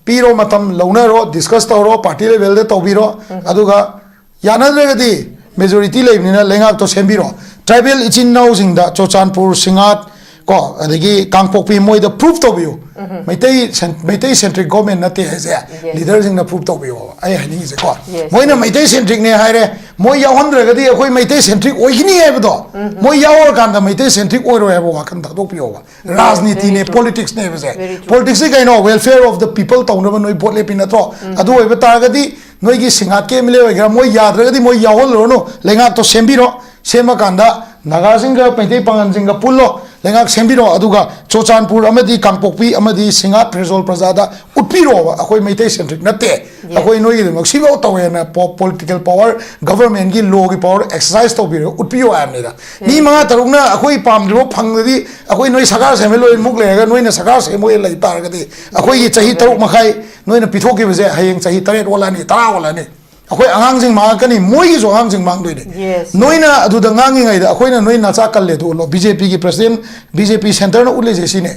ꯄꯤꯔꯣ, ꯃꯇꯝ ꯂꯧꯅꯔꯣ, discuss ꯇꯧꯔꯣ, party levelꯗ ꯇꯧꯕꯤꯔꯣ꯫ ꯑꯗꯨꯒ ꯌꯥꯅꯗ꯭ꯔꯒꯗꯤ majority ꯂꯩꯕꯅꯤꯅ ꯂꯩꯉꯥꯛꯇꯣ ꯁꯦꯝꯕꯤꯔꯣ꯫ Tribal ꯏꯆꯤꯟ ꯏꯅꯥꯎꯁꯤꯡꯗ ꯆꯨꯔꯆꯥꯟꯄꯨꯔ, ꯁꯤꯡꯉꯥꯠ, ꯀꯣ, ꯑꯗꯒꯤ ꯀꯥꯡꯄꯣꯛꯄꯤ, ꯃꯣꯏꯗ prove ꯇꯧꯕꯤꯌꯨ꯫ Meitei cen- Meitei centric government ꯅꯠꯇꯦ ꯍꯥꯏꯁꯦ꯫ Leaderꯁꯤꯡꯅ prove ꯇꯧꯕꯤꯌꯣꯕ, ꯑꯩ ꯍꯥꯏꯅꯤꯡꯉꯤꯁꯦ ꯀꯣ꯫ Yes. ꯃꯣꯏꯅ ꯃꯩꯇꯩ centricꯅꯦ ꯍꯥꯏꯔꯦ, ꯃꯣꯏ ꯌꯥꯎꯍꯟꯗ꯭ꯔꯒꯗꯤ ꯑꯩꯈꯣꯏ ꯃꯩꯇꯩ centric ꯑꯣꯏꯒꯅꯤ ꯍꯥꯏꯕꯗꯣ, ꯃꯣꯏ ꯌꯥꯎꯔꯀꯥꯟꯗ ꯃꯩꯇꯩ centric ꯑꯣꯏꯔꯣꯏ ꯍꯥꯏꯕ ꯋꯥꯈꯜ ꯊꯥꯗꯣꯛꯄꯤꯌꯣꯕ꯫ ꯔꯥꯖꯅꯤꯇꯤꯅꯦ, politicsꯅꯦꯕꯁꯦ꯫ Politicsꯁꯤ ꯀꯩꯅꯣ? Welfare of the people ꯇꯧꯅꯕ ꯅꯣꯏ vote ꯂꯦꯞꯄꯤ ꯅꯠꯇ꯭ꯔꯣ? ꯑꯗꯨ ꯑꯣꯏꯕ ꯇꯥꯔꯒꯗꯤ ꯅꯣꯏꯒꯤ ꯁꯤꯡꯉꯥꯠꯀꯤ MLA ꯑꯣꯏꯒꯦꯔꯥ, ꯃꯣꯏ ꯌꯥꯗ꯭ꯔꯒꯗꯤ ꯃꯣꯏ ꯌꯥꯎꯍꯜꯂꯨꯔꯅꯨ, ꯂꯩꯉꯥꯛꯇꯣ ꯁꯦꯝꯕꯤꯔꯣ꯫ ꯁꯦꯝꯃꯀꯥꯟꯗ ꯅꯥꯒꯥꯁꯤꯡꯒ ꯃꯩꯇꯩ ꯄꯥꯉꯜꯁꯤꯡꯒ ꯄꯨꯜꯂꯣ, ꯂꯩꯉꯥꯛ ꯁꯦꯝꯕꯤꯔꯣ꯫ ꯑꯗꯨꯒ ꯆꯨꯔꯆꯥꯟꯄꯨꯔ ꯑꯃꯗꯤ ꯀꯥꯡꯄꯣꯛꯄꯤ ꯑꯃꯗꯤ ꯁꯤꯡꯉꯥꯠ ꯐꯦꯔꯖꯣꯜ ꯄ꯭ꯔꯖꯥꯗ ꯎꯠꯄꯤꯔꯣꯕ, ꯑꯩꯈꯣꯏ ꯃꯩꯇꯩ centric ꯅꯠꯇꯦ, ꯑꯩꯈꯣꯏ ꯅꯣꯏꯒꯤꯗꯃꯛ ꯁꯤꯐꯥꯎ ꯇꯧꯋꯦꯅ꯫ ꯄꯣ- political power, governmentꯀꯤ lawꯒꯤ power exercise ꯇꯧꯕꯤꯔꯣ, ꯎꯠꯄꯤꯌꯣ ꯍꯥꯏꯕꯅꯤꯗ꯫ ꯃꯤ ꯃꯉꯥ ꯇꯔꯨꯛꯅ ꯑꯩꯈꯣꯏ ꯄꯥꯝꯗ꯭ꯔꯤꯕ ꯐꯪꯗ꯭ꯔꯗꯤ, ꯑꯩꯈꯣꯏ ꯅꯣꯏ ꯁꯔꯀꯥꯔ ꯁꯦꯝꯍꯜꯂꯣꯏ ꯃꯨꯛ ꯂꯩꯔꯒ ꯅꯣꯏꯅ ꯁꯔꯀꯥꯔ ꯁꯦꯝꯃꯣꯏ ꯂꯩ ꯇꯥꯔꯒꯗꯤ, ꯑꯩꯈꯣꯏꯒꯤ ꯆꯍꯤ ꯇꯔꯨꯛ ꯃꯈꯥꯏ ꯅꯣꯏꯅ ꯄꯤꯊꯣꯛꯈꯤꯕꯁꯦ ꯍꯌꯦꯡ ꯆꯍꯤ ꯇꯔꯦꯠ ꯑꯣꯜꯂꯛꯑꯅꯤ, ꯇꯔꯥ ꯑꯣꯜꯂꯛꯑꯅꯤ꯫ ꯑꯩꯈꯣꯏ ꯑꯉꯥꯡꯁꯤꯡ ꯃꯥꯡꯉꯛꯀꯅꯤ, ꯃꯣꯏꯒꯤꯁꯨ ꯑꯉꯥꯡꯁꯤꯡ ꯃꯥꯡꯗꯣꯏꯅꯤ꯫ Yes. ꯅꯣꯏꯅ ꯑꯗꯨꯗ ꯉꯥꯡꯉꯤꯉꯩꯗ ꯑꯩꯈꯣꯏꯅ ꯅꯣꯏ ꯅꯆꯥ ꯀꯜꯂꯦ ꯑꯗꯨ ꯎꯠꯂꯣ꯫ BJPꯒꯤ president, BJP centreꯅ ꯎꯠꯂꯤꯁꯦ ꯁꯤꯅꯦ꯫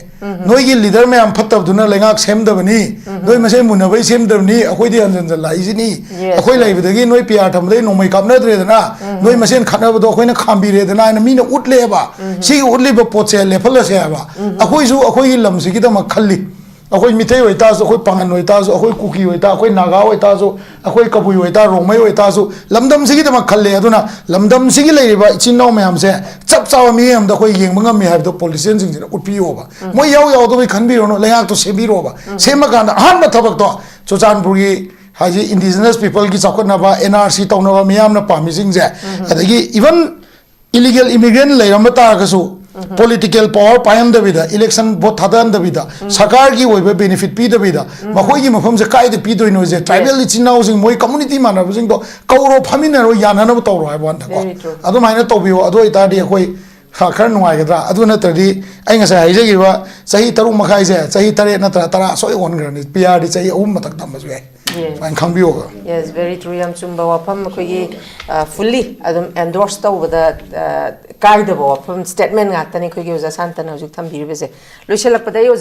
ꯅꯣꯏꯒꯤ leader ꯃꯌꯥꯝ ꯐꯠꯇꯕꯗꯨꯅ ꯂꯩꯉꯥꯛ ꯁꯦꯝꯗꯕꯅꯤ, ꯅꯣꯏ ꯃꯁꯦꯟ ꯃꯨꯟꯅꯕꯩ ꯁꯦꯝꯗꯕꯅꯤ, ꯑꯩꯈꯣꯏꯗꯤ ꯍꯟꯖꯟ ꯍꯟꯖꯟ ꯂꯥꯛꯏꯁꯤꯅꯤ꯫ Yes, ꯑꯩꯈꯣꯏ yes. ꯂꯩꯕꯗꯒꯤ ꯅꯣꯏ PR ꯊꯝꯕꯗꯩ ꯅꯣꯡꯃꯩ ꯀꯥꯞꯅꯗ꯭ꯔꯦꯗꯅ, ꯅꯣꯏ ꯃꯁꯦꯟ ꯈꯠꯅꯕꯗꯣ ꯑꯩꯈꯣꯏꯅ ꯈꯥꯝꯕꯤꯔꯦꯗꯅ ꯍꯥꯏꯅ ꯃꯤꯅ ꯎꯠꯂꯦꯕ꯫ ꯁꯤꯒꯤ ꯎꯠꯂꯤꯕ ꯄꯣꯠꯁꯦ ꯂꯦꯞꯍꯜꯂꯁꯦ ꯍꯥꯏꯕ꯫ ꯑꯩꯈꯣꯏꯁꯨ ꯑꯩꯈꯣꯏꯒꯤ ꯂꯝꯁꯤꯒꯤꯗꯃꯛ ꯈꯜꯂꯤ꯫ ꯑꯩꯈꯣꯏ ꯃꯤꯇꯩ ꯑꯣꯏꯇꯥꯔꯁꯨ, ꯑꯩꯈꯣꯏ ꯄꯥꯉꯟ ꯑꯣꯏꯇꯥꯔꯁꯨ, ꯑꯩꯈꯣꯏ ꯀꯨꯀꯤ ꯑꯣꯏꯇꯥꯔ, ꯑꯩꯈꯣꯏ ꯅꯥꯒꯥ ꯑꯣꯏꯇꯥꯔꯁꯨ, ꯑꯩꯈꯣꯏ ꯀꯕꯨꯏ ꯑꯣꯏꯇꯥꯔ, ꯔꯣꯡꯃꯩ ꯑꯣꯏꯇꯥꯔꯁꯨ, ꯂꯝꯗꯝꯁꯤꯒꯤꯗꯃꯛ ꯈꯜꯂꯦ꯫ ꯑꯗꯨꯅ ꯂꯝꯗꯝꯁꯤꯒꯤ ꯂꯩꯔꯤꯕ ꯏꯆꯤꯟ ꯏꯅꯥꯎ ꯃꯌꯥꯝꯁꯦ ꯆꯞ ꯆꯥꯕ ꯃꯤꯠꯌꯦꯡ ꯑꯃꯗ ꯑꯩꯈꯣꯏ ꯌꯦꯡꯕ ꯉꯝꯃꯤ ꯍꯥꯏꯕꯗꯣ politicianꯁꯤꯡꯁꯤꯅ ꯎꯠꯄꯤꯌꯣꯕ꯫ ꯃꯣꯏ ꯌꯥꯎ ꯌꯥꯎꯗꯕꯩ ꯈꯟꯕꯤꯔꯨꯅꯨ, ꯂꯩꯉꯥꯛꯇꯣ ꯁꯦꯝꯕꯤꯔꯣꯕ꯫ ꯁꯦꯝꯃꯀꯥꯟꯗ ꯑꯍꯥꯟꯕ ꯊꯕꯛꯇꯣ ꯆꯨꯔꯆꯥꯟꯄꯨꯔꯒꯤ ꯍꯥꯏꯁꯦ indigenous peopleꯒꯤ ꯆꯥꯎꯈꯠꯅꯕ, NRC ꯇꯧꯅꯕ ꯃꯤꯌꯥꯝꯅ ꯄꯥꯝꯃꯤꯁꯤꯡꯁꯦ, ꯑꯗꯒꯤ even illegal immigrant ꯂꯩꯔꯝꯕ ꯇꯥꯔꯒꯁꯨ, political power ꯄꯥꯏꯍꯟꯗꯕꯤꯗ, election vote ꯊꯥꯗꯍꯟꯗꯕꯤꯗ, ꯁꯔꯀꯥꯔꯒꯤ ꯑꯣꯏꯕ benefit ꯄꯤꯗꯕꯤꯗ, ꯃꯈꯣꯏꯒꯤ ꯃꯐꯝꯁꯦ ꯀꯥꯏꯗ ꯄꯤꯗꯣꯏꯅꯣꯁꯦ, tribal ꯏꯆꯤꯟ ꯏꯅꯥꯎꯁꯤꯡ, ꯃꯣꯏ community ꯃꯥꯟꯅꯕꯁꯤꯡꯗꯣ ꯀꯧꯔꯣ, ꯐꯝꯃꯤꯟꯅꯔꯣ, ꯌꯥꯅꯅꯕ ꯇꯧꯔꯣ ꯍꯥꯏꯕ ꯋꯥꯅꯤꯗꯀꯣ꯫ Very true. ꯑꯗꯨꯃꯥꯏꯅ ꯇꯧꯕꯤꯌꯣ꯫ ꯑꯗꯨ ꯑꯣꯏꯇꯥꯔꯗꯤ ꯑꯩꯈꯣꯏ ꯈ- ꯈꯔ ꯅꯨꯡꯉꯥꯏꯒꯗ꯭ꯔꯥ? ꯑꯗꯨ ꯅꯠꯇ꯭ꯔꯗꯤ ꯑꯩ ꯉꯁꯥꯏ ꯍꯥꯏꯖꯈꯤꯕ ꯆꯍꯤ ꯇꯔꯨꯛ ꯃꯈꯥꯏꯁꯦ ꯆꯍꯤ ꯇꯔꯦꯠ ꯅꯠꯇ꯭ꯔ ꯇꯔꯥ ꯁꯣꯏ ꯑꯣꯟꯈ꯭ꯔꯅꯤ꯫ ꯄꯤ ꯑꯥꯔꯗꯤ ꯆꯍꯤ ꯑꯍꯨꯝ ꯃꯊꯛ ꯊꯝꯕꯁꯨ ꯌꯥꯏ꯫ Yes. ꯁꯨꯃꯥꯏꯅ ꯈꯪꯕꯤꯌꯣꯕ꯫ Yes, very true. ꯌꯥꯝ ꯆꯨꯝꯕ ꯋꯥꯐꯝ꯫ ꯑꯩꯈꯣꯏꯒꯤ ꯐꯨꯜꯂꯤ ꯑꯗꯨꯝ ꯑꯦꯟꯗꯣꯔꯁ ꯇꯧꯕꯗ ꯑ, ꯀꯥꯏꯗꯕ ꯋꯥꯐꯝ, ꯁ꯭ꯇꯦꯠꯃꯦꯟ ꯉꯥꯛꯇꯅꯤ ꯑꯩꯈꯣꯏꯒꯤ ꯑꯣꯖꯥ ꯁꯥꯟꯇꯅ ꯍꯧꯖꯤꯛ ꯊꯝꯕꯤꯔꯤꯕꯁꯦ꯫ ꯂꯣꯏꯁꯤꯜꯂꯛꯄꯗ ꯑꯩ ꯑꯣꯖꯥ